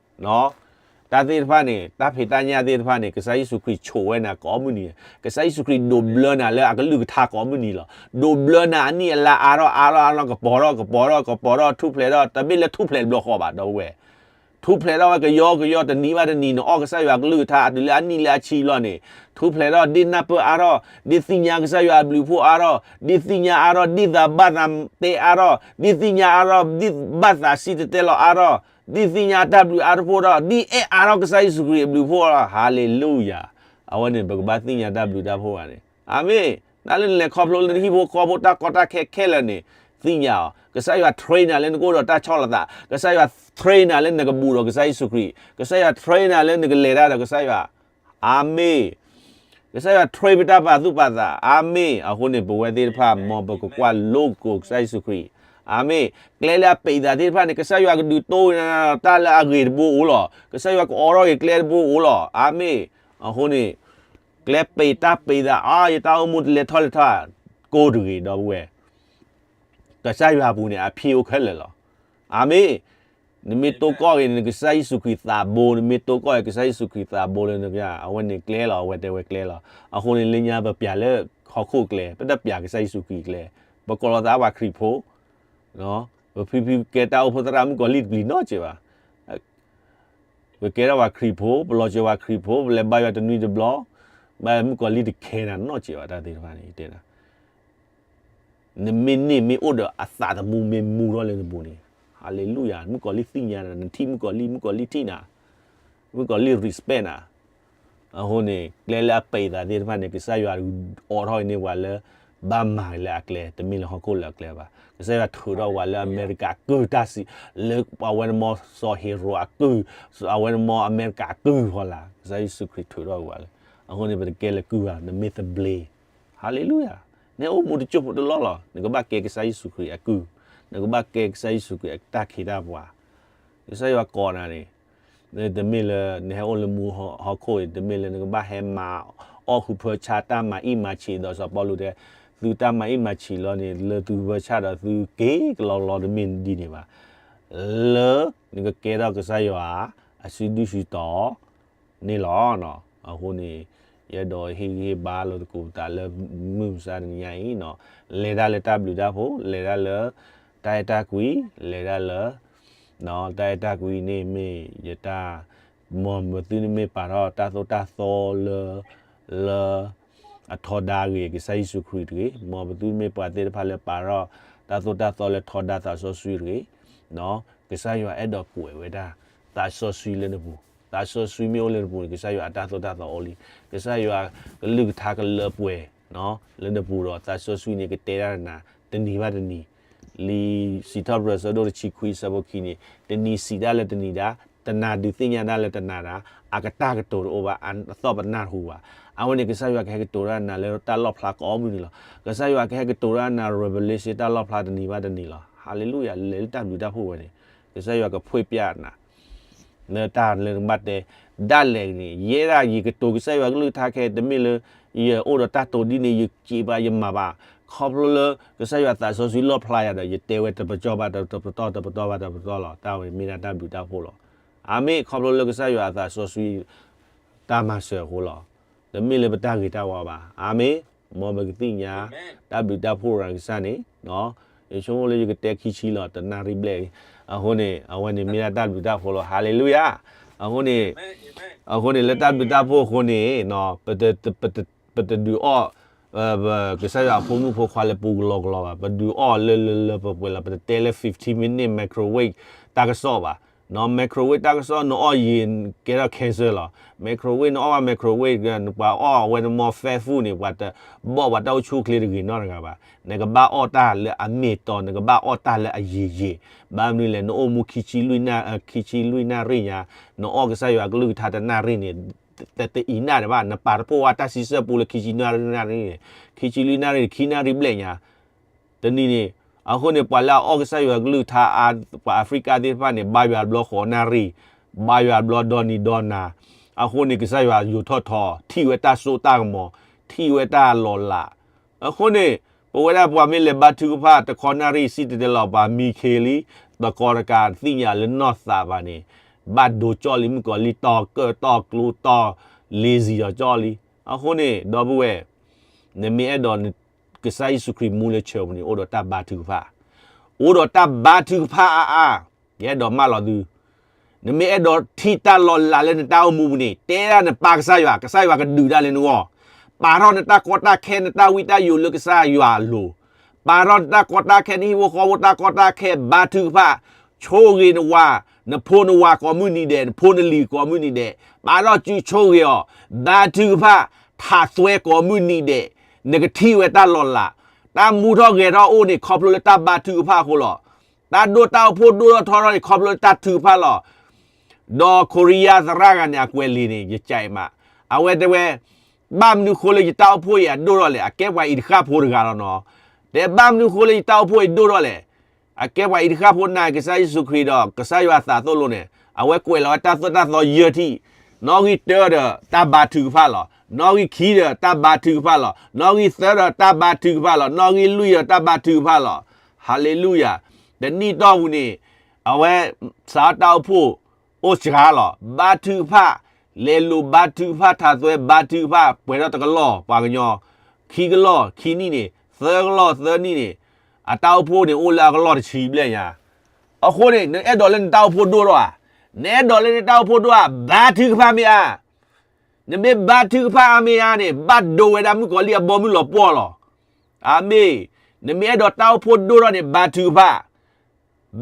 တၢ်သ့ၣ်တဖၣ်န့ၣ် တၢ်ဖံးတၢ်ညၣ်သ့ၣ်တဖၣ်န့ၣ် ကစၢ်ယ့ၣ်ၡူးခရံာ်ဆိးဝဲနၤကိးမုၢ်နံၤ, ကစၢ်ယ့ၣ်ၡူးခရံာ်ဒိးဘျၢနၤလၢအကလုၢ်ကထါကိးမုၢ်နံၤလီၤ. ဒိးဘျၢနၤအနံၣ်အလါအါထီၣ်အါထီၣ်အါထီၣ် ကပီၤထီၣ်ကပီၤထီၣ် ထူၣ်ဖျဲးထီၣ် တမ့ၢ်လၢထူၣ်ဖျဲးတဘျီဃီဘၣ် ဒီပုၢ်ဝဲၢ် ထူၣ်ဖျဲးထီၣ်ဝဲကယီကယီ တနံၤဘၣ်တနံၤ နအီၣ်ကစၢ်ယွၤကလုၢ်ကထါ တုၤလၢအနံၣ်လၢအဆံလီၤန့ၣ် ထူၣ်ဖျဲးထီၣ် ဒ်နၢ်ပၢၢ်အါထီၣ်, ဒ်သ့ၣ်ညါကစၢ်ယွၤအဘျုးအဖှိၣ်အါထီၣ်, ဒ်သ့ၣ်ညါအါထီၣ် ဒ်သးဘၣ်သးတဲအါထီၣ်, ဒ်သ့ၣ်ညါအါထီၣ် ဒ်ဘၣ်သးစံၣ်တဲၤတဲလီၤအါထီၣ်, ဒ်သ့ၣ်ညါအတၢ်ဘျုးအါထီၣ်ဖှိၣ်ထီၣ် ဒ်အဲၣ်အါထီၣ်ကစၢ်ယ့ၣ်ၡူးခရံာ်အဘျုးအဖှိၣ်လီၤ. ဟါလ့လူယၤ, အဝဲန့ၣ် ပကဘၣ်သ့ၣ်ညါတၢ်ဘျုးတၢ်ဖှိၣ်ဘၣ်န့ၣ် အၤမ့ၣ်, တၢ်လၢနလဲၤခီဖျိလၢနဟံၣ်ဖိဃီဖိတၢ်ကီတၢ်ခဲခဲလၢာ်န့ၣ် သ့ၣ်ညါအီၤ, ကစၢ်ယွၤ train နၤလၢနကအိၣ်ဒီးတၢ်ဆီၣ်လီၤသး, ကစၢ်ယွၤ train နၤလၢနကဘူးဒီးကစၢ်ယ့ၣ်ၡူးခရံာ်, ကစၢ်ယွၤ train နၤလၢနကလဲၤတၢ်ဒီးကစၢ်ယွၤ, အၤမ့ၣ်, ကစၢ်ယွၤ train ပတၢ်ပာ်သူၣ်ပာ်သး, အၤမ့ၣ်, အဃိန့ၣ် ပဝဲသ့ၣ်တဖၣ် မ်ပကကွၢ်လိကိးကစၢ်ယ့ၣ်ၡူးခရံာ်, အၤမ့ၣ်, ကျဲလၢအပံးသးသ့ၣ်တဖၣ်န့ၣ် ကစၢ်ယွၤကဒုးတိၢ်ဝဲနၤ တၢ်လၢအဂ့ၤတဘိအိၣ်လီၤ, ကစၢ်ယွၤကအိးထီၣ်က့ၤကျဲတဘိအိၣ်လီၤ, အၤမ့ၣ်, အဃိန့ၣ် ကျဲပံးတၢ်ပံးသး အါ ယတၢ်အိၣ်မူတလဲၤထီၣ်လဲၤထီၣ် ကိးတဂ့ၤ ဒီပုၢ်ဝဲၢ်, ကစၢ်ယွၤအပူၤန့ၣ် အဖံးအိၣ်ခဲလၢာ်လီၤ, အၤမ့ၣ်, နမ့ၢ်တိၢ်ကီၢ်ဂ့ၤန့ၣ် ကစၢ်ယ့ၣ်ၡူးခရံာ်သးဘိ, နမ့ၢ်တိၢ်ကီၢ်ဂ့ၤ ကစၢ်ယ့ၣ်ၡူးခရံာ်သးဘိလၢနက, အဝဲန့ၣ်ကျဲလီၤ, အဝဲတဲဝဲကျဲလီၤ, အဃိန့ၣ် လၢညါပပျးလၢဟီၣ်ခိၣ်ကျဲ, ပတပျးကစၢ်ယ့ၣ်ၡူးခရံာ်ကျဲ, ပကိးလီၤသးပှၤခရံာ်ဖိ, ပဖံဖံကဲတၢ်အိၣ်ဖှိၣ်သရၣ်မုၣ်ကီၤလံၢ်တပျံၤနီတစဲးဘၣ် ပကဲထီၣ်ပှၤခရံာ်ဖိ, ပလီၤစၢၤပှၤခရံာ်ဖိ, ပလဲၤဘါယွၤတနွံတဘျီ, ဘၣ်မုၣ်ကီၤလံၢ်တခဲနၤနီတစဲးဘၣ် တၢ်သ့ၣ်တဖၣ်န့ၣ် ယတဲနၤ, နမ့ၢ်န့ၢ်မ့ၢ်အိၣ်ဒီးအသးသမူမ့ၢ်မူထီၣ်လၢနပူၤန့ၣ်, ဟါလ့လူယၤ, မုၣ်ကီၤလံၢ်သ့ၣ်ညါနၤ, နထံၣ်မုၣ်ကီၤလံၢ်, မုၣ်ကီၤလံၢ်ထံၣ်နၤ, မုၣ်ကီၤလံၢ် respect နၤ, အဃိန့ၣ် ကျဲလၢအပံးသးသ့ၣ်တဖၣ်န့ၣ် ကစၢ်ယွၤအိးထီၣ်အံၤန့ၢ်ပှၤလၢ ဘၣ်မၤလၢအကျဲ, တမ့ၢ်လၢဟီၣ်ခိၣ်လၢအကျဲဘၣ်, ကစၢ်ယွၤထုးထီၣ်ပှၤလၢအမဲရကၤအကုၢ်တၢ်စံး, လၢအဝဲန့ၣ်မ့ၢ်စီၤဟ့ၤရိာ်အကုၢ်, အဝဲန့ၣ်မ့ၢ်အမဲရကၤအကုၢ်ဖီလာ်, ကစၢ်ယ့ၣ်ၡူးခရံာ်ထုးထီၣ်ပှၤလၢ, အဃိန့ၣ် ပတကဲလၢကုၢ်ဘၣ်, နမ့ၢ်သဘျ့, ဟါလ့လူယၤ, နအိၣ်မူတစိၢ်ဖိတလီၢ်လီၤ, နကဘၣ်ကဲကစၢ်ယ့ၣ်ၡူးခရံာ်အကုၢ်, နကဘၣ်ကဲကစၢ်ယ့ၣ်ၡူးခရံာ်အတၢ်ခ့တၢ်ပှၤ, ကစၢ်ယွၤကိးနၤန့ၣ် တမ့ၢ်လၢနဟဲအိၣ်လၢမူဟီၣ်ခိၣ်အံၤ တမ့ၢ်လၢနကဘၣ်ဟဲမၤအီၣ်ဃုဖၢဆၣ် တၢ်မၤအံၣ်မၤဆံး ဒီးစီၤပီလူးတဲ, သုတၢ်မၤအံၣ်မၤဆံးလီၤန့ၣ် လၢသုဖၢဆၣ်ဒီးသုက့ၤကလီကလီတမ့ၢ်ဒ်န့ၣ်ဘၣ်, လၢနကကဲထီၣ်ကစၢ်ယွၤအစုဒုၣ်စုတီၤန့ၣ်လီၤ. အဃိန့ၣ် ယအဲၣ်ဒိးဟ့ၣ်ဂံၢ်ဟ့ၣ်ဘါလိာ်သကိးပသးလၢမုၢ်မဆါတနံၤညါအံၤ, လဲၤတၢ်လၢတၢ်ဘျုးတၢ်ဖှိၣ်, လဲၤတၢ်လၢ တၢ်အဲၣ်တၢ်ကွံ, လဲၤတၢ်လၢ တၢ်အဲၣ်တၢ်ကွံန့ၣ်မ့ၢ်ယတၢ်, မ်ပသုတမ့ၢ်ပာ်ထီၣ်တၢ်သိၣ်တၢ်သီလၢ လၢ အထီဒါဂ့ၤ ကစၢ်ယ့ၣ်ၡူးခရံာ်တဂ့ၤ, မ်ပသုတမ့ၢ်ပှၤသ့ၣ်တဖၣ်လၢပာ်ထီၣ်တၢ်သိၣ်တၢ်သီလၢထီဒါသးစီဆှံတဂ့ၤ, ကစၢ်ယွၤအဲၣ်ဒိးကွဲးဝဲဒၣ် သးစီဆှံလၢနပူၤ, သးစီဆှံမ့ၢ်အိၣ်လၢနပူၤန့ၣ် ကစၢ်ယွၤအတၢ်သိၣ်တၢ်သီအိၣ်လံ, ကစၢ်ယွၤကလုၢ်ကထါကလၢပှဲၤ လၢနပူၤဒီး သးစီဆှံန့ၣ်ကတဲဒၣ်နၤ တနံၤဘၣ်တနံၤ, လံာ်စံးထီၣ်ပတြၢၤအဆၢဒိၣ်တဆံခွံအဆၢဖိခံန့ၣ် တနံၤစံးဒၣ်လၢတနံၤဒၣ်, တနၤဒုးသ့ၣ်ညါဒၣ်လၢတနၤဒၣ်, အကတၢ်ကတိၤတအိၣ်ဘၣ်, အသီၣ်ပနၢ်တဟူဘၣ်. အဝဲန့ၣ်ကစၢ်ယွၤကဟဲကတိၤတၢ်နၤလၢတၢ်လီၣ်ဖျါကိးမုၢ်နံၤလီၤ. ကစၢ်ယွၤကဟဲကတိၤတၢ်နၤ revelation တၢ်လီၣ်ဖျါတနံၤဘၣ်တနံၤလီၤ. ဟါလ့လူယၤ, လဲၤလၢတၢ်ဘျုးတၢ်ဖှိၣ်ဝဲန့ၣ်, ကစၢ်ယွၤကဖှ့ၣ်ပျၢ်နၤ လၢတၢ်လၢနကဘၣ်တဲ, ဒၣ်လဲာ်န့ၣ် ယဲဒၣ်ယကတိၤကစၢ်ယွၤကလုၢ်ကထါခဲ တမ့ၢ်လၢ ယအိၣ်ဒီးတၢ်တိာ်ဒ်န့ၣ် ယစံးဘၣ်ယမၤဘၣ်, ခီဖျိလၢကစၢ်ယွၤသးစီဆှံလီၣ်ဖျါယၤဒီး ယတဲဝဲတပကၠီဘၣ်တပတီၢ် တပတီၢ်ဘၣ်တပတီၢ်လီၤ. တၢ်ဝဲမ့ၢ်ဒၣ်တၢ်ဘျုးတၢ်ဖှိၣ်လီၤ. အၤမ့ၣ်, ခီဖျိလၢကစၢ်ယွၤအသးစီဆှံ တၢ်မၤစၢၤအဃိလီၤ. တမ့ၢ်လၢပတၢ်ဂ့ၤတၢ်ဝါဘၣ်. အၤမ့ၣ်, မ်ပကသ့ၣ်ညါ တၢ်ဘျုးတၢ်ဖှိၣ်ရၤကစၢ်န့ၣ် ယဆိကမိၣ်လၢယကတဲခံဆံလီၤ တနၣ်ရံၣ်ဘျဲၣ်လံ. အဃိန့ၣ် အဝဲန့ၣ်မ့ၢ်ဒၣ်တၢ်ဘျုးတၢ်ဖှိၣ်လီၤ. ဟါလ့လူယၤ. အဃိန့ၣ် အဃိန့ၣ် လၢတၢ်ဘျုးတၢ်ဖှိၣ်အဃိန့ၣ် ပတဒုးအီၣ် ကစၢ်ယွၤအဖိမုၣ်ဖိခွါလၢပူကလီကလီဘၣ်. ပဒုးအီၣ်လၢလၢလၢပှဲၤပှဲၤလီၤ. ပတတဲလၢ fifteen minute microwave တၢ်ကစီၣ်ဘၣ်. microwave တၢ်ကစီၣ် နအီၣ်ယံာ်ကဲထီၣ် cancer လီၤ. microwave နအီၣ်ဘၣ် microwave ပှၤအီၣ်အဝဲန့ၣ် more fat food န့ၣ် ပှၤတဘီၣ်ပှၤတၢ်အိၣ်ဆူၣ်အိၣ်ချ့တဂ့ၤနီတဂၤဘၣ်. နကဘၣ်အီၣ်တၢ်လၢအမ့ၢ်တီ, နကဘၣ်အီၣ်တၢ်လၢအယံာ်ယံာ်. ဘၣ်မနုၤလဲၣ်, နအိၣ်မူခံဆံလွံၢ်နၣ်ရံၣ်ညါ, နအီၣ်ကစၢ်ယွၤကလုၢ်ကထါတနၣ်ရံၣ်န့ၣ် တအံၤနၣ်တဘၣ်, နပာ်တပိၢ်ဝဲတၢ်စံးဆၢပူလၢခံဆံလွံၢ်နၣ်ရံၣ်န့ၣ်, ခံဆံလွံၢ်နၣ်ရံၣ်န့ၣ် ခံနၣ်ရံၣ်ဘျဲၣ်ညါ တနံၤန့ၣ်. အဃိန့ၣ် ပှၤလၢအအီၣ်ကစၢ်ယွၤကလုၢ်ကထါအါ, ပှၤအဖရံကါသ့ၣ်တဖၣ်န့ၣ် ဘါယွၤတဘျီဃိးနၣ်ရံၣ်, ဘါယွၤတဘျီဒီနံၤဒီနၤ. အဃိန့ၣ် ကစၢ်ယွၤယိးထီၣ်ထီ, ထံၣ်ဝဲတၢ်စိတၢ်ကမီၤ, ထံၣ်ဝဲတၢ်လီၤလး. အဃိန့ၣ် ပဝဲဒၣ်ပှၤမ့ၢ်လဲၤဘါထုကဖၣ်တခီနၣ်ရံၣ် စံၣ်တဲၤတဲလီၤပှၤမံခ့လံ, သကိးတကးတသ့ၣ်ညါလၢနီၢ်သးဘၣ်န့ၣ် ဘၣ်ဒိကၠီၣ်လံ မုၣ်ကီၤလံၢ်တီၢ်ကၢၣ်တီၢ်ကျိတီၢ် lazy အီၤကၠီၣ်လံ. အဃိန့ၣ် ဒီပုၢ်ဝဲၢ်, နမ့ၢ်အဲၣ်ဒိး ကစၢ်ယ့ၣ်ၡူးခရံာ်မူလၢဆၢပူၤန့ၣ် အိၣ်ဒီးတၢ်ဘါထုကဖၣ်, အိၣ်ဒီးတၢ်ဘါထုကဖၣ်အါအါ, ယအဲၣ်ဒိးမၢလီၤသု နမ့ၢ်အဲၣ်ဒိးထံၣ်တၢ်လီၤလးလၢနတၢ်အိၣ်မူပူၤန့ၣ် တဲဒၣ်နပၢ်ကစၢ်ယွၤ, ကစၢ်ယွၤကဒုးတၢ်လၢနဂီၢ်, ပာ်ထီၣ်နတၢ်ကီတၢ်ခဲ နတၢ်ဝံတၢ်ယိာ်လၢကစၢ်ယွၤအလိၤ, ပာ်ထီၣ်နတၢ်ကီတၢ်ခဲ နဟံၣ်ဖိဃီဖိတၢ်ကီတၢ်ခဲ ဘါထုကဖၣ်, ဆိၣ်ဂ့ၤနဝၤ, နဖိနဝၤကိးမုၢ်နံၤဒဲး နဖိနလံၤကိးမုၢ်နံၤဒဲး, ပာ်ထီၣ်စုဆိၣ်ဂ့ၤအီၤ, ဘါထုကဖၣ်, ထးသွဲကိးမုၢ်နံၤဒဲး, နကထံၣ်ဝဲတၢ်လီၤလး, တၢ်မူထီၣ်ဂဲၤထီၣ်အိၣ်န့ၣ် ခီဖျိလၢတၢ်ဘါထုကဖၣ်အဃိလီၤ. တၢ်ဒိၣ်တၢ်အိၣ်ဖှိၣ်ဒိၣ်ထီၣ်ထီထီၣ်န့ၣ် ခီဖျိလၢတၢ်ထုကဖၣ်လီၤ. ဒီးခိရံယါသရၣ်ဂၤန့ၣ် အကွဲးလံာ်န့ၣ် ယကးအံၤမး, အဝဲတဲဝဲ, ဘၣ်မနုၤဃိလၢယတၢ်အိၣ်ဖှိၣ်အံၤအဒိၣ်ထီၣ်လဲၣ်, အကဲပှၤအံၤတဃၣ်ဖိတဂၤလီၤနီၤ. တဲဘၣ်မနုၤဃိလၢယတၢ်အိၣ်ဖှိၣ်အံၤဒိၣ်ထီၣ်လဲၣ်, အကဲပှၤအံၤတဃၣ်ဖိန့ၣ် ကစၢ်ယ့ၣ်ၡူးခရံာ်ဒီး ကစၢ်ယွၤအသးသိၣ်လိန့ၣ် အဝဲကွဲးလီၤဝဲတၢ်သိၣ်တၢ်သီယဲၢ်ထံၣ်, နီၣ်ဂံၢ်တၢဒီးတၢ်ဘါထုကဖၣ်လီၤ, နီၣ်ဂံၢ်ခံဒီးတၢ်ဘါထုကဖၣ်လီၤ, နီၣ်ဂံၢ်သၢဒီးတၢ်ဘါထုကဖၣ်လီၤ, နီၣ်ဂံၢ်လွံၢ်ဒီးတၢ်ဘါထုကဖၣ်လီၤ. ဟၤလ့လူယၤ, တနံၣ်တီၢ်ပူၤန့ၣ်, အဝဲ, စးထီၣ်တၢ်အိၣ်ဖှိၣ်, အိၣ်စှၤလီၤ, ဘါထုကဖၣ်, လဲၤလိာ်ဘါထုကဖၣ် ထးသွဲဘါထုကဖၣ် ပှဲၤထီၣ်တကလီၢ်ပှၤကညီ, ခံကလီၢ်ခံနံၣ်န့ၣ် သၢကလီၢ်သၢနံၣ်န့ၣ်, အတၢ်အိၣ်ဖှိၣ်န့ၣ်အိၣ်လၢအကလီၢ်တဆံဘျဲၣ်ညါ. အဃိန့ၣ် နအဲၣ်ဒိးလၢနတၢ်အိၣ်ဖှိၣ်ဒိၣ်ထီၣ်ဧါ, နအဲၣ်ဒိးလၢနတၢ်အိၣ်ဖှိၣ်ဒိၣ်ဧါ, ဘါထုကဖၣ်မ့ၢ်အါ, နမ့ၢ်ဘါထုကဖၣ်အါမ့ၢ်အါန့ၣ် ဘၣ်ဒိဝဲဒၣ်မုၣ်ကီၤလံၢ်အဘီမုၢ်လီၤပှီၢ်လီၤ. အၤမ့ၣ်, နမ့ၢ်အဲၣ်ဒိးတၢ်အိၣ်ဖှိၣ်ဒိၣ်ထီၣ်န့ၣ် ဘါထုကဖၣ်,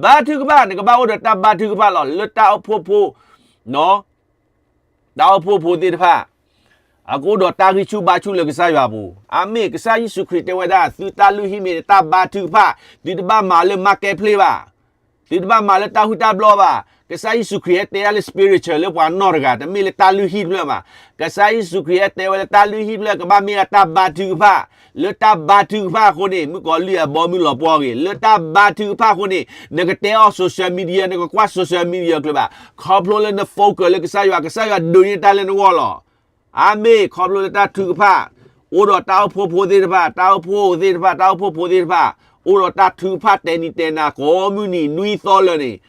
ဘါထုကဖၣ် နကဘၣ်အိၣ်ဒီးတၢ်ဘါထုကဖၣ်လီၤ လၢတၢ်အိၣ်ဖှိၣ်ဖိ တၢ်အိၣ်ဖှိၣ်ဖိသ့ၣ်တဖၣ်, အကအိၣ်ဒီးတၢ်ဂံၢ်ဆူၣ်ဘါဆူၣ်လၢကစၢ်ယွၤအပူၤ. အၤမ့ၣ်, ကစၢ်ယ့ၣ်ၡူးခရံာ်တဲဝဲဒၣ် သုတၢ်လုၢ်ဟံၣ်မ့ၢ်တၢ်ဘါထုကဖၣ်, သုတဘၣ်မၤလၢ marketplace ဘၣ်, သုတဘၣ်မၤလၢတၢ်ဟုၣ်တၢ်ဘျီဘၣ်. ကစၢ်ယ့ၣ်ၡူးခရံာ်ဟဲတဲဒၣ်လၢ spiritual လၢပှၤနီၢ်တဂၤ, တမ့ၢ်လၢတၢ်လုၢ်ဟံၣ်တဖျၢၣ်ဘၣ်. ကစၢ်ယ့ၣ်ၡူးခရံာ်ဟဲတဲဝဲလၢတၢ်လုၢ်ဟံၣ်တဖျၢၣ် ကဘၣ်မ့ၢ်ဒၣ်တၢ်ဘါထုကဖၣ်, လၢတၢ်ဘါထုကဖၣ်အဃိန့ၣ် မုၣ်ကီၤလံၢ်အဘီမုၢ်လီၤပှီၢ်ဂ့ၤ, လၢတၢ်ဘါထုကဖၣ်အဃိန့ၣ် နကတဲအီၤ social media, နကကွၢ် social media ကျၢၤဘၣ်, ခီဖျိလၢန focus လၢကစၢ်ယွၤ, ကစၢ်ယွၤဒုးန့ၢ်တၢ်လၢနဂီၢ်လီၤ. အၤမ့ၣ်, ခီဖျိလၢတၢ်ထုကဖၣ်, အိၣ်ဒီးတၢ်အိၣ်ဖှိၣ်ဖိသ့ၣ်တဖၣ်, တၢ်အိၣ်ဖှိၣ်သ့ၣ်တဖၣ်, တၢ်အိၣ်ဖှိၣ်ဖိသ့ၣ်တဖၣ်, အိၣ်ဒီးတၢ်ထုကဖၣ်တဲနံၤတဲနၤ ကိးမုၢ်နံၤနွံသီလၢာ်န့ၣ်,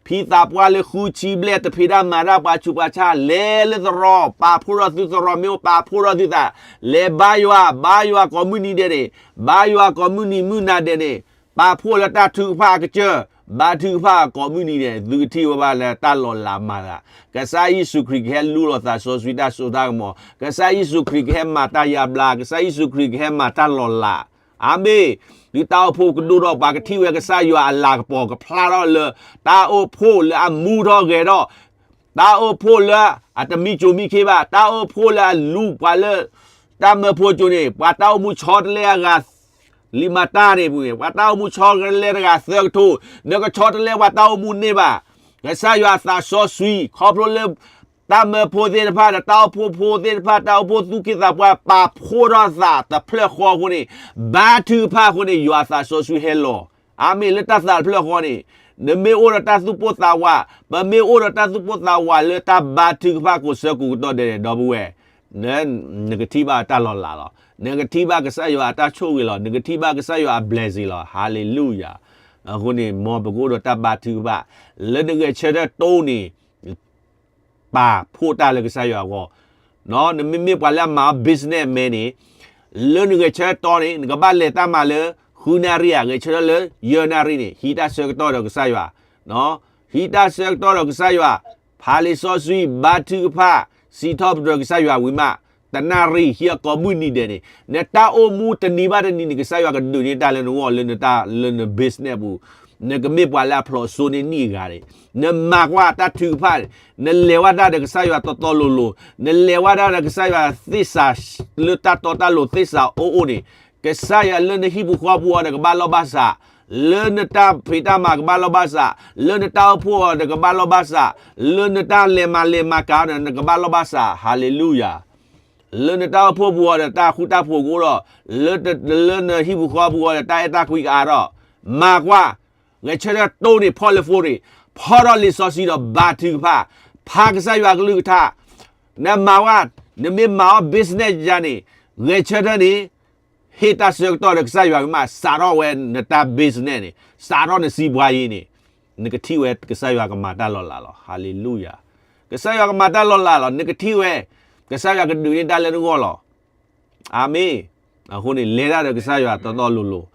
ဖံသးပှၢ်လၢဃုဆံဘျဲၣ် တဖံးတၢ်မၤတၢ် ပှၤဆူးပှၤဆါ, လဲၤလၢသရိာ်, ပာ်ဖှိၣ်ထီၣ်သုသရိာ်, မ့ၢ်အိၣ်ပာ်ဖှိၣ်ထီၣ်သုသး, လဲၤဘါယွၤ, ဘါယွၤကိးမုၢ်နံၤဒဲးန့ၣ်, ဘါယွၤကိးမုၢ်နံၤမုၢ်နၤဒဲးန့ၣ်, ပာ်ဖှိၣ်လၢတၢ်ထုကဖၣ်အကစၢၢ်, ဘါထုကဖၣ်ကိးမုၢ်နံၤဒဲး, သုကထံၣ်ဝဲဘၣ်လၢတၢ်လီၤလးမၤသး, ကစၢ်ယ့ၣ်ၡူးခရံာ်ကဟဲလူလီၤသးစီဆှံတၢ်စိတၢ်ကမီၤ, ကစၢ်ယ့ၣ်ၡူးခရံာ်ကဟဲမၤတၢ်ယါဘျါ, ကစၢ်ယ့ၣ်ၡူးခရံာ်ကဟဲမၤတၢ်လီၤလး. အၤမ့ၣ်, သုတၢ်အိၣ်ဖှိၣ်ကဒိၣ်ထီၣ်, ပှၤကထံၣ်ဝဲကစၢ်ယွၤအလၤကပီၤကဖျါထီၣ်လၢ တၢ်အိၣ်ဖှိၣ်လၢအမူထီၣ်ဂဲၤထီၣ်, တၢ်အိၣ်ဖှိၣ်လၢအတမံစိၤမံခ့ဘၣ်, တၢ်အိၣ်ဖှိၣ်လၢအလူၤပှၤလၢ တၢ်မၢဖိကၠိန့ၣ်, ပှၤတၢ်အိၣ်မူဆီတလဲအဂၤ လံာ်မၤတၢ်န့ၣ်ပူၤန့ၣ်, ပှၤတၢ်အိၣ်မူဆီတလဲတဂၤသၢကထိ, နကဆီတလဲပှၤတၢ်အိၣ်မူန့ၢ်ဘၣ်. ကစၢ်ယွၤသးစီဆှံ ခီဖျိလၢ တၢ်မၢဖိသ့ၣ်တဖၣ်ဒီး တၢ်အိၣ်ဖှိၣ်ဖိသ့ၣ်တဖၣ်, တၢ်အိၣ်ဖှိၣ်သူၣ်က့သးပှၢ် ပာ်ဖှိၣ်ထီၣ်သးတဖျၢၣ်ဃီအဃိန့ၣ်, ဘါထုကဖၣ်အဃိန့ၣ် ယွၤသးစီဆှံဟဲလီၤ. အၤမ့ၣ်, လၢတၢ်သးတဖျၢၣ်ဃီန့ၣ်, နမ့ၢ်အိၣ်ဒီးတၢ်သူၣ်ပိၢ်သးဝး, ပမ့ၢ်အိၣ်ဒီးတၢ်သူၣ်ပိၢ်သးဝးလၢတၢ်ဘါထုကဖၣ်ကိးဆၢကိးကတီၢ်ဒဲးန့ၣ် ဒီပုၢ်ဝဲၢ် နကထံၣ်ဘၣ်တၢ်လီၤလးလီၤ. နကထံၣ်ဘၣ်ကစၢ်ယွၤအတၢ်ဆိၣ်ဂ့ၤလီၤ. နကထံၣ်ဘၣ်ကစၢ်ယွၤအ blessing လီၤ. ဟၤလ့လူယၤ. အဃိန့ၣ် မ်ပကအိၣ်ဒီးတၢ်ဘါထုကဖၣ်, လၢနဂဲၤဆၢထၢၣ်တိၢ်န့ၣ် ပာ်ဖှိၣ်တၢ်လၢကစၢ်ယွၤအဂီၢ်, နမ့မ့ၢ်ပှၤလၢအမၤအီၤ business man န့ၣ်, လၢနဂဲၤဆၢထၢၣ်တိၢ်န့ၣ် နကဘၣ်လဲၤတၢ်မၤလၢ ဃုနၣ်ရံၣ်ဧါ, ဂဲၤဆၢထၢၣ်လၢ ယဲၢ်နၣ်ရံၣ်န့ၣ် ဟံးတၢ်ဆၢကတီၢ်ဒီးကစၢ်ယွၤ, ဟံးတၢ်ဆၢကတီၢ်ဒီးကစၢ်ယွၤ, ဖးလံာ်စီဆှံ, ဘါထုကဖၣ်, စံးထီၣ်ပတြၢၤကစၢ်ယွၤဝံၤမး, တနၣ်ရံၣ်ဟံးအကိးမုၢ်နံၤဒဲးန့ၣ်, နတၢ်အိၣ်မူတနံၤဘၣ်တနံၤန့ၣ် ကစၢ်ယွၤကဒုးန့ၢ်တၢ်လၢနဂီၢ် လၢနတၢ်လၢန business ပူၤ, နကမ့ၢ်ပှၤလၢအဖျိးစိန့ၢ်နံၣ်အဂၤန့ၣ်, နမၤကွၢ်တၢ်ထုကဖၣ်န့ၣ်, နလဲၤဝဲဒၣ်ဒီးကစၢ်ယွၤတီတီလိၤလိၤ, နလဲၤဝဲဒၣ်ဒီးကစၢ်ယွၤသ့ၣ်စးလၢတၢ်တီတၢ်လိၤသ့ၣ်စးအိၣ်အိၣ်န့ၣ်, ကစၢ်ယွၤလၢနဟံၣ်ပူၤဃီပူၤအီၤဒီးကဘၣ်လီၢ်ဘၣ်စး, လၢနတၢ်ဖံးတၢ်မၤကဘၣ်လီၢ်ဘၣ်စး, လၢနတၢ်အိၣ်ဖှိၣ်အီၤဒီးကဘၣ်လီၢ်ဘၣ်စး, လၢနတၢ်လဲၤမၤလဲၤမၤကၤအီၤဒီးနကဘၣ်လီၢ်ဘၣ်စး, ဟၤလ့လူယၤ. လၢနတၢ်အိၣ်ဖှိၣ်ပူၤအီၤဒီးတၢ်ဃူတၢ်ဖိးကအိၣ်ဒီး, လၢ, လၢနဟံၣ်ပူၤဃီပူၤအီၤဒီးတၢ်အဲၣ်တၢ်ကွံကအါထီၣ်, မၤကွၢ်, ဂဲၤဆၢထၢၣ်တိၢ်န့ၣ် ဖီၣ်လၢဖိန့ၣ်, ဖီၣ်ထီၣ်လံာ်စီဆှံဒီးဘါထုကဖၣ်, ဖးကစၢ်ယွၤကလုၢ်ကထါ, နမၤဝဲ, နမ့ၢ်မၤအီၤ business ယၤန့ၣ်, ဂဲၤဆၢထၢၣ်န့ၣ်, ဟ့ၣ်တၢ်ဆၢကတီၢ်ဒီးကစၢ်ယွၤကမး စးထီၣ်ဝဲနတၢ် business န့ၣ်, စးထီၣ်နစံးပှၤယံၤန့ၣ်, နကထံၣ်ဝဲကစၢ်ယွၤကမၤတၢ်လီၤလးလီၤ. ဟါလ့လူယၤ. ကစၢ်ယွၤကမၤတၢ်လီၤလးလီၤ. နကထံၣ်ဝဲ ကစၢ်ယွၤကဒုးန့ၢ်တၢ်လၢနဂီၢ်လီၤ. အၤမ့ၣ်. အဃိန့ၣ် လဲၤတၢ်ဒီးကစၢ်ယွၤတီတီလိၤလိၤ,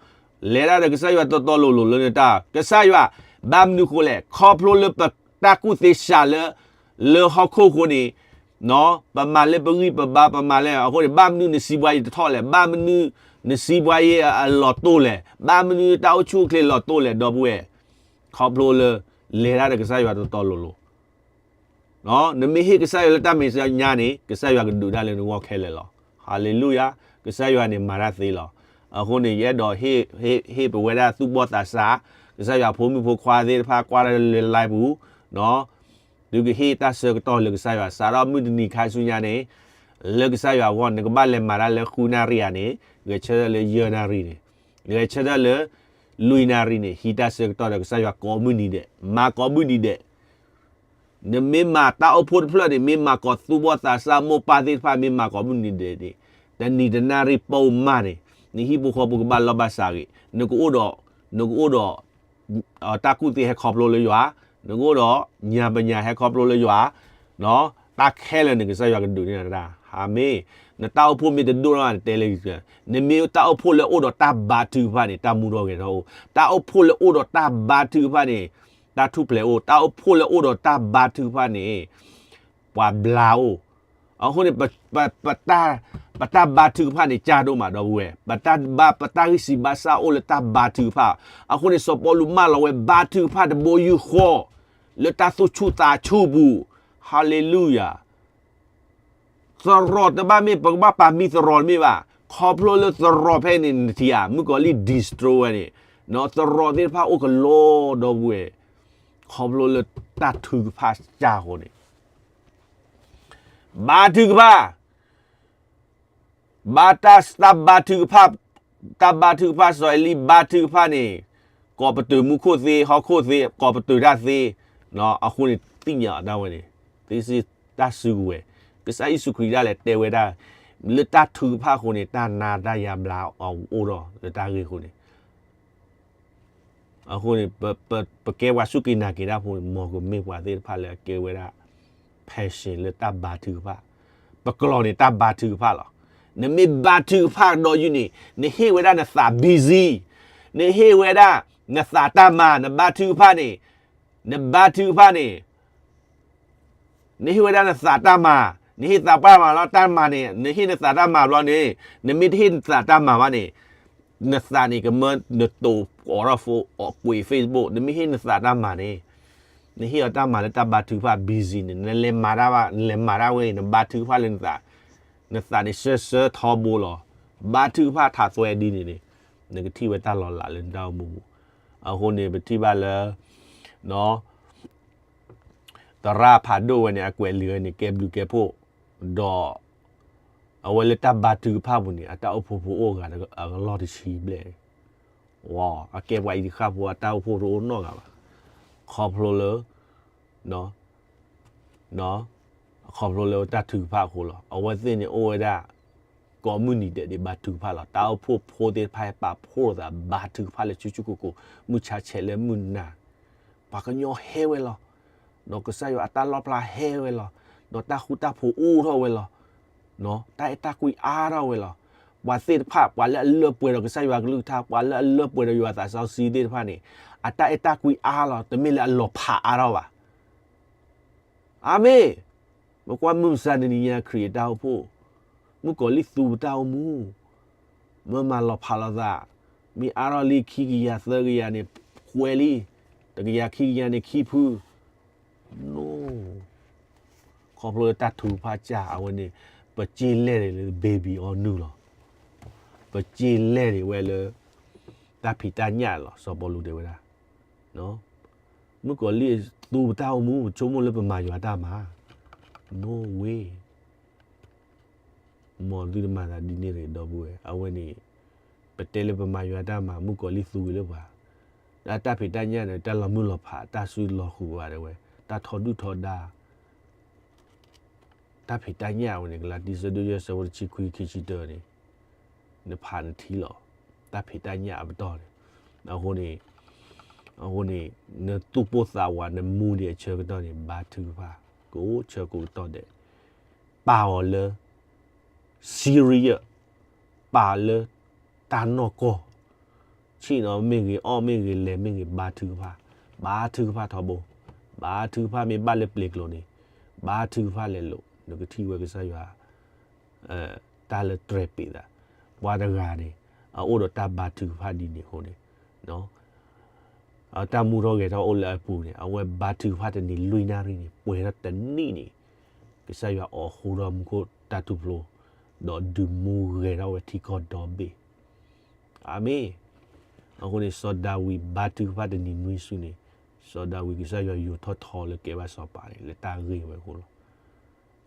လဲၤတၢ်ဒီးကစၢ်ယွၤတီတီလိၤလိၤလၢနတၢ်, ကစၢ်ယွၤ, ဘၣ်မနုၤဃိလဲၣ်, ခီဖျိလၢပတၢ်ကူၣ်သ့စှၤလၢ, လၢဟီၣ်ခိၣ်အဃိန့ၣ်, ပမၤလၢပဂံၢ်ပဘါ ပမၤလၢအဃိန့ၣ် ဘၣ်မနုၤနစံးပှၤအံၤတထီၣ်လဲၣ်, ဘၣ်မနုၤနစံးပှၤအံၤအလီၤတိၢ်လဲၣ်, ဘၣ်မနုၤတၢ်အိၣ်ဆူၣ်အိၣ်ချ့လီၤတိၢ်လဲၣ် ဒီပုၢ်ဝဲၢ်, ခီဖျိလၢ, လဲၤတၢ်ဒီးကစၢ်ယွၤတီတီလိၤလိၤ နမ့ၢ်ဟ့ၣ်ကစၢ်ယွၤလၢတၢ်မဲာ်ညါန့ၣ် ကစၢ်ယွၤကဒုးတၢ်လၢနဂီၢ်ခဲလၢာ်လီၤ. ဟါလ့လူယၤ. ကစၢ်ယွၤန့ၣ်မၤတၢ်သ့လီၤ. အဃိန့ၣ် ယအဲၣ်ဒိးဟ့ၣ်ပဝဲဒၣ်သူၣ်ဘီၣ်သးစၢ်, ကစၢ်ယွၤဖိမုၣ်ဖိခွါသ့ၣ်တဖၣ်ကွၢ်တၢ်လၢ live ပူၤ, သုကဟ့ၣ်တၢ်ဆၢကတီၢ်လၢကစၢ်ယွၤ စးထီၣ်မုၢ်တနံၤခါဆူညါန့ၣ်, လၢကစၢ်ယွၤအဂီၢ် နကဘၣ်လဲၤမၤတၢ်လၢဃုနၣ်ရံၣ်ဧါန့ၣ်, ဂဲၤဆၢထၢၣ်လၢယဲၢ်နၣ်ရံၣ်န့ၣ်, ဂဲၤဆၢထၢၣ်လၢ လွံၢ်နၣ်ရံၣ်န့ၣ် ဟံးတၢ်ဆၢကတီၢ်ဒီးကစၢ်ယွၤကိးမုၢ်နံၤဒဲး, မၤကိးမုၢ်နံၤဒဲး နမ့ၢ်မၤတၢ်အိၣ်ဖှိၣ်တဖျၢၣ်န့ၣ် မ့ၢ်မၤကိးသူၣ်ဘီၣ်သးစၢ်မိၢ်ပၢ်သ့ၣ်တဖၣ် မ့ၢ်မၤကိးမုၢ်နံၤဒဲးန့ၣ်, တနံၤတနၣ်ရံၣ်ပိာ်မၢ်န့ၣ်, နဟံၣ်ဖိဃီဖိကဘၣ်လီၢ်ဘၣ်စးဂ့ၤ, နကအိၣ်ဒီး, နကအိၣ်ဒီး, တၢ်ကူၣ်သ့ဟဲခီဖျိလၢယွၤ, နကအိၣ်ဒီး, ညါပညါဟဲခီဖျိလၢယွၤ, တၢ်ခဲလၢာ်န့ၣ် ကစၢ်ယွၤကဒုးန့ၢ်နၤတၢ်, အၤမ့ၣ်, နတၢ်အိၣ်ဖှိၣ်မ့ၢ်တဒိၣ်ထီၣ်န့ၣ် တဲလၢ, နမ့ၢ်တၢ်အိၣ်ဖှိၣ်လၢအိၣ်ဒီးတၢ်ဘါထုကဖၣ်န့ၣ် တၢ်မူထီၣ်ဂဲၤထီၣ်အိၣ်, တၢ်အိၣ်ဖှိၣ်လၢအိၣ်ဒီးတၢ်ဘါထုကဖၣ်န့ၣ်, တၢ်ထူၣ်ဖျဲးအိၣ်, တၢ်အိၣ်ဖှိၣ်လၢအိၣ်ဒီးတၢ်ဘါထုကဖၣ်န့ၣ်, ပှၤဘျါအိၣ်, အဃိန့ၣ်, ပတၢ်ဘါထုကဖၣ်န့ၣ် ကၢ်ဒိၣ်မးဒီပုၢ်ဝဲၢ်, ပတၢ်ဘါ, ပတၢ်ဂံၢ်စၢ်ဘါစၢ်အိၣ်လၢတၢ်ဘါထုကဖၣ်, အဃိန့ၣ် စီၤပီလူးမၢလီၤဝဲဘါထုကဖၣ်တဘိယူၢ်ဃီ, လၢတၢ်သူၣ်ဆူၣ်သးဆူၣ်ပူၤ, ဟါလ့လူယၤ သရိာ်တဘၣ်မ့ၢ် ပကဘၣ်ပာ်မံသရိာ်တမ့ၢ်ဘၣ်, ခီဖျိလၢသရိာ်ဖဲန့ၣ် နထံၣ်ဧါ, မုၣ်ကီၤလံၢ် destroy ဝဲန့ၣ်, သရိာ်သ့ၣ်တဖၣ်အိၣ်ကလိဒီပုၢ်ဝဲၢ်, ခီဖျိလၢတၢ်ထုကဖၣ်စၢ်အဃိန့ၣ်, ဘါထုကဖၣ် ဘၣ်တၢ်, တၢ်ဘါထုကဖၣ်, တၢ်ဘါထုကဖၣ် စီၤအ့လံဘါထုကဖၣ်န့ၣ်, ကိးပတုာ်မူခိၣ်သ့, ဟီၣ်ခိၣ်သ့, ကိးပတုာ်တၢ်သ့, အဃိန့ၣ် သ့ၣ်ညါအီၤဒၣ်ဝဲန့ၣ်, သ့ၣ်စ့ၢ်တၢ်စုကဝဲၤ, ကစၢ်ယ့ၣ်ၡူးခရံာ်ဒၣ်လဲာ်တဲဝဲဒၣ်, လၢတၢ်ထုကဖၣ်အဃိန့ၣ် တၢ်နါတၢ်ယါဘျါအီၤအိၣ်ထီၣ်လၢတၢ်ဂ့ၢ်အဃိန့ၣ် အဃိန့ၣ်, ပကဲပှၤစူၢ်က့ၤနာ်က့ၤတၢ်ဖိန့ၣ် မ်ကမ့ၢ်ပှၤသ့ၣ်တဖၣ်လၢအကဲဝဲဒၣ် passion လၢတၢ်ဘါထုကဖၣ်, ပကျိာ်န့ၣ်တၢ်ဘါထုကဖၣ်လီၤ. နမ့ၢ်ဘါထုကဖၣ်ဒီးယုၢ်န့ၣ်, နဟ့ၣ်ဝဲဒၣ်နသး busy, နဟ့ၣ်ဝဲဒၣ်နသးတၢ်မၤ, နဘါထုကဖၣ်န့ၣ်, နဘါထုကဖၣ်န့ၣ် နဟ့ၣ်ဝဲဒၣ်နသးတၢ်မၤ, နဟ့ၣ်သးပှၢ်မၤလီၤတၢ်မၤန့ၣ်, နဟ့ၣ်နသးတၢ်မၤဘျီန့ၣ်, နမ့ၢ်တဟ့ၣ်နသးတၢ်မၤဘၣ်န့ၣ်, နသးန့ၣ်ကမၢနတိာ်အီၤထီၣ်ဖိအီၤကွံာ် Facebook, နမ့ၢ်ဟ့ၣ်နသးတၢ်မၤန့ၣ်, နဟ့ၣ်အီၤတၢ်မၤလၢတၢ်ဘါထုကဖၣ် busy န့ၣ်, နလဲၤမၤတၢ်ဘၣ်, နလဲၤမၤတၢ်ဝဲအံၤ နဘါထုကဖၣ်လၢနသး, နသးန့ၣ်ဆၢဆၢထီဘိလီၤ. ဘါထုကဖၣ်ထးသွဲဒ်န့ၣ်န့ၣ်, နကထံၣ်ဝဲတၢ်လီၤလးလၢနတၢ်အိၣ်မူပူၤ. အဃိန့ၣ် ပထံၣ်ဘၣ်လၢ သရၣ်ဖးဒိၣ်ဝဲန့ၣ် အကွဲးလံာ်ဝဲန့ၣ် ကဲဘျုးကဲဖှိၣ်, ဒီး အဝဲလၢတၢ်ဘါထုကဖၣ်ပူၤန့ၣ် အတၢ်အိၣ်ဖှိၣ်ဖိအိၣ်ဂၤအကလီၢ်တဆံဘျဲၣ်, ဝဲ အကဲပှၤအံၤတဃၣ်ဖိ အတၢ်အိၣ်ဖှိၣ်တအိၣ်နီတဂၤဘၣ်. ခီဖျိလၢ ခီဖျိလၢတၢ်ထုကဖၣ်အဃိလီၤ. အဝဲသ့ၣ်န့ၣ်အိၣ်ဝဲဒၣ် ကိးမုၢ်နံၤဒဲးဒံးဘါထုကဖၣ်လီၤ. တၢ်အိၣ်ဖှိၣ်ဖိသ့ၣ်တဖၣ်ဟဲပာ်ဖှိၣ်သးဘါထုကဖၣ်လၢဆူၣ်ဆူၣ်ကိၢ်ကိၢ်, မုၢ်ဆါဆဲးလၢမုၢ်နၤ, ပှၤကညီဟဲဝဲလီၤ. ဒီးကစၢ်ယွၤအတၢ်လီၣ်ဖျါဟဲဝဲလီၤ. ဒီးတၢ်ဃူတၢ်ဖိးအိၣ်ထီၣ်ဝဲလီၤ. တၢ်အဲၣ်တၢ်ကွံအါထီၣ်ဝဲလီၤ. ပှၤသ့ၣ်တဖၣ် ပှၤလၢအလၢပှဲၤဒီးကစၢ်ယွၤကလုၢ်ကထါ, ပှၤလၢအလၢပှဲၤဒီးယွၤသးစီဆှံသ့ၣ်တဖၣ်န့ၣ်, အတၢ်အဲၣ်တၢ်ကွံအါလီၤ. တမ့ၢ်လၢအလီၤဖးအါထီၣ်ဘၣ်. အၤမ့ၣ်. ပကွၢ်မုၢ်မဆါတနံၤညါခရံာ်အတၢ်အိၣ်ဖှိၣ်, မုၣ်ကီၤလံၢ်သူပတၢ်အိၣ်မူ, မ့ၢ်မၤလီၤဖးလိာ်သး, မ့ၢ်အါထီၣ်လံခံကယၤသၢကယၤန့ၣ်, ကွဲးလံ, တကယၤခံကယၤန့ၣ်ခံဖု, ခီဖျိလၢတၢ်ထုကဖၣ်စၢ်အဝဲန့ၣ်, ပစ့လဲၣ်န့ၣ်လၢ baby အီၤနုၢ်လီၤ. ပစ့လဲၣ်န့ၣ်ဝဲလၢ တၢ်ဖံးတၢ်ညၣ်လီၤ. စီၤပီလူးတဲဝဲဒၣ် မုၣ်ကီၤလံၢ်သူပတၢ်အိၣ်မူ ပဆိကမိၣ်လၢပမၤယွၤတၢ်မၤ, no way. မ်သုတမၤသးဒ်န့ၣ်တဂ့ၤ ဒီပုၢ်ဝဲၢ်, အဝဲန့ၣ် ပတဲလၢပမၤယွၤတၢ်မၤ မုၣ်ကီၤလံၢ်သူဝံၤလၢပှၤ, တၢ်ဖံးတၢ်ညၣ်န့ၣ် တၢ်လီၤမုၢ်လီၤဖး တၢ်စုလီၤဃုာ်ဝဲဒၣ်ဝဲ, တၢ်ထီဒုၣ်ထီဒါ တၢ်ဖံးတၢ်ညၣ်ဝဲန့ၣ် ကလၤတံ ဆၢဒိၣ်ယဲၢ် ဆၢဖိတဆံခွံ ခံဆံတၢန့ၣ်, နဖးနထံလီၤ, တၢ်ဖံးတၢ်ညၣ်အပတီၢ်န့ၣ်, အဃိန့ၣ်, အဃိန့ၣ် နသူၣ်ပိၢ်သးဝး နမူဒံးအဆၢကတီၢ်န့ၣ် ဘါထုကဖၣ် ကိးဆၢကိးကတီၢ်ဒဲး, ပာ်အီၤလၢ serious, ပာ်လၢတၢ်နီၢ်ကီၢ်, ဆ့ၣ်နီၤမ့ၢ်ဂ့ၤ, အီၣ်မ့ၢ်ဂ့ၤ, လဲၤမ့ၢ်ဂ့ၤ, ဘါထုကဖၣ်, ဘါထုကဖၣ်ထီဘိ, ဘါထုကဖၣ်မ့ၢ်ဘၣ်လၢပျ့ၤကျိၤန့ၣ်, ဘါထုကဖၣ်လဲၤလိာ် နကထံၣ်ဝဲကစၢ်ယွၤ တၢ်လၢတြဲၤပ့ၤသး, ပှၤတဂၤန့ၣ် အအိၣ်ဒီးတၢ်ဘါထုကဖၣ်ဒ်န့ၣ်အဃိန့ၣ် တၢ်မူထီၣ်ဂဲၤထီၣ်အိၣ်လၢအပူၤန့ၣ် အဝဲဘါထုကဖၣ်တနံၤလွံၢ်နၣ်ရံၣ်န့ၣ် ပှဲၤထီၣ်တနံၣ်န့ၣ် ကစၢ်ယွၤအိးထီၣ်မူခိၣ်တၢ်ထူၣ်ဖျိ ဒီးဒုးမူဂဲၤထီၣ်ဝဲထံကီၢ်ဒီဘ့ၣ်. အၤမ့ၣ်. အဃိန့ၣ် စီၤဒၤဝံးဘါထုကဖၣ်တနံၤနွံစုန့ၣ် စီၤဒၤဝံးကစၢ်ယွၤယိးထီၣ်ထီလၢကဲဘၣ်စီၤပၤန့ၣ် လၢတၢ်ဂ့ၢ်ဝဲအဃိလီၤ.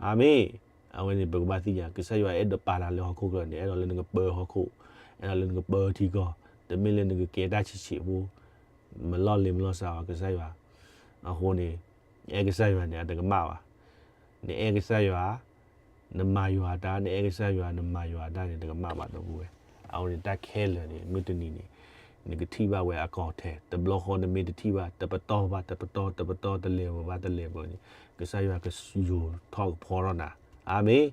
အၤမ့ၣ်. အဝဲန့ၣ် ပကဘၣ်သ့ၣ်ညါ ကစၢ်ယွၤအဲၣ်ဒိးပာ်နၤလၢဟီၣ်ခိၣ်ချၢန့ၣ် အဲၣ်ဒိးလၢနကပၢဟီၣ်ခိၣ်, အဲၣ်ဒိးလၢနကပၢထံကီၢ်, တမ့ၢ်လၢနကကဲတၢ်ဆံးဆံးဖိ မလီၢ်လ့ၤမလီၢ်စးဘၣ် ကစၢ်ယွၤ. အဃိန့ၣ် အဲၣ်ကစၢ်ယွၤန့ၣ် အတကမၣ်ဘၣ်. နအဲၣ်ကစၢ်ယွၤ နမၤယွၤအတၢ်, နအဲၣ်ကစၢ်ယွၤ နမၤယွၤအတၢ်န့ၣ် တကမၣ်ဘၣ်ဒီပုၢ်ဝဲၢ်. အဝဲန့ၣ်တၢ်ခဲလၢာ်န့ၣ် မုၢ်တနံၤန့ၣ် နကထံၣ်ဘၣ်ဝဲအကီၢ်ထဲ တဘျီဃီနမ့ၢ်တထံၣ်ဘၣ် တပတီၢ်ဘၣ် တပတီၢ် တပတီၢ် တလဲၤဝဲဘၣ် တလဲၤဝဲန့ၣ် ကစၢ်ယွၤကယူၤထီၣ်ကဖီထီၣ်နၤ. အၤမ့ၣ်.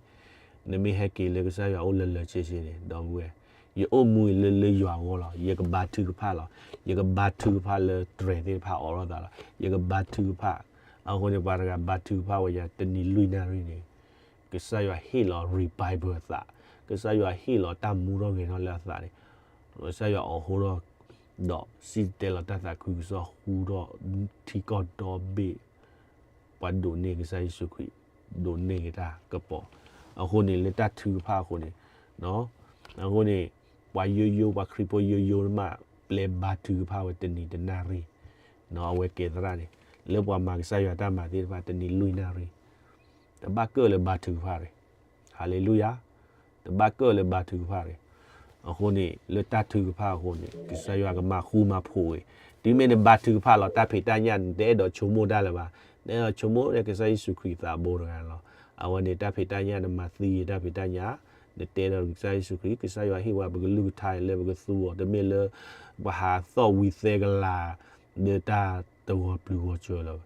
နမ့ၢ်ဟဲက့ၤလၢကစၢ်ယွၤအိၣ်လၢလၢဆ့ဆ့န့ၣ် ဒီပုၢ်ဝဲၢ် ယအိၣ်မူအံၤလၢလၢယွၤအဂီၢ်လီၤ. ယကဘါထုကဖၣ်လီၤ. ယကဘါထုကဖၣ်လၢတြဲၤသ့ၣ်တဖၣ်အိးထီၣ်သးလီၤ. ယကဘါထုကဖၣ်. အဃိန့ၣ် ပှၤတဂၤဘါထုကဖၣ်ဝဲယၤတနံၤလွံၢ်နၣ်ရံၣ်န့ၣ် ကစၢ်ယွၤဟ့ၣ်လီၤ revival အသး, ကစၢ်ယွၤဟ့ၣ်လီၤတၢ်မူထီၣ်ဂဲၤထီၣ်လၢအသးန့ၣ်, ကစၢ်ယွၤအိးထီၣ်ဒီး စံၣ်တဲၤတဲလီၤတၢ်သးခုကစီၣ်ဟူထီၣ်ထံကီၢ်ဒီဘ့ၣ်, ပှၤဒိးန့ၢ်ကစၢ်ယ့ၣ်ၡူးခရံာ်, ဒိးန့ၢ်က့ၤတၢ်ကပီၤ. အဃိန့ၣ် လၢတၢ်ထုကဖၣ်အဃိန့ၣ်, အဃိန့ၣ် ပှၤယိယိ ပှၤခရံာ်ဖိယိယိမး ပျဲဘါထုကဖၣ်ဝဲတနံၤတနၣ်ရံၣ်, အဝဲကဲသရၣ်န့ၣ် လၢပှၤမၤကစၢ်ယွၤတၢ်မၤသ့ၣ်တဖၣ်တနံၤလွံၢ်နၣ်ရံၣ် တဘၣ်ကၢၣ်လၢဘါထုကဖၣ်ရံၣ်. ဟၤလ့လူယၤ. တဘၣ်ကၢၣ်လၢဘါထုကဖၣ်ရံၣ်. အဃိန့ၣ် လၢတၢ်ထုကဖၣ်အဃိန့ၣ် ကစၢ်ယွၤကမၤဃူမၤဖိးဂ့ၤ. တုၤမ့ၢ်နဘါထုကဖၣ်လီၤ တၢ်ဖံးတၢ်ညၣ် နတအဲၣ်ဒိးဆိကမိၣ်တၢ်လၢၤဘၣ်. နအဲၣ်ဒိးဆိကမိၣ်လၢကစၢ်ယ့ၣ်ၡူးခရံာ်သးဘိတဂၤလီၤ. အဝဲန့ၣ် တၢ်ဖံးတၢ်ညၣ် နမၤသံတၢ်ဖံးတၢ်ညၣ်, နတဲဒီးကစၢ်ယ့ၣ်ၡူးခရံာ်, ကစၢ်ယွၤဟ့ၣ်ဝဲပကလုၢ်ကထါလၢပကသူအီၤ, တမ့ၢ်လၢ ပှၤဟးသီၣ်ဝံၤသဲကလၤ လၢတၢ်တဂီၤပျုၤဂီၤစၢၤလၢၤဘၣ်.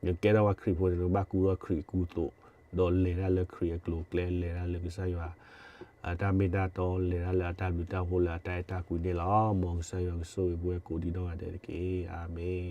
နကဲထီၣ်ပှၤခရံာ်ဖိန့ၣ် နကဘၣ်ကူထီၣ်ခရံာ်အကူအသိး, ဒီးလဲၤတၢ်လၢခရံာ်အကျိၤအကျဲ, လဲၤတၢ်လၢကစၢ်ယွၤ အတၢ်မ့ၢ်တၢ်တီ, လဲၤတၢ်လၢအတၢ်ဘျုးတၢ်ဖှိၣ်လၢအတၢ်အဲၣ်တၢ်ကွံန့ၣ်လီၤ. မ်ကစၢ်ယွၤကဆိၣ်ဂ့ၤပဝဲကိးဒံးနီၢ်ဂၤဒဲးတက့ၢ်. အၤမ့ၣ်.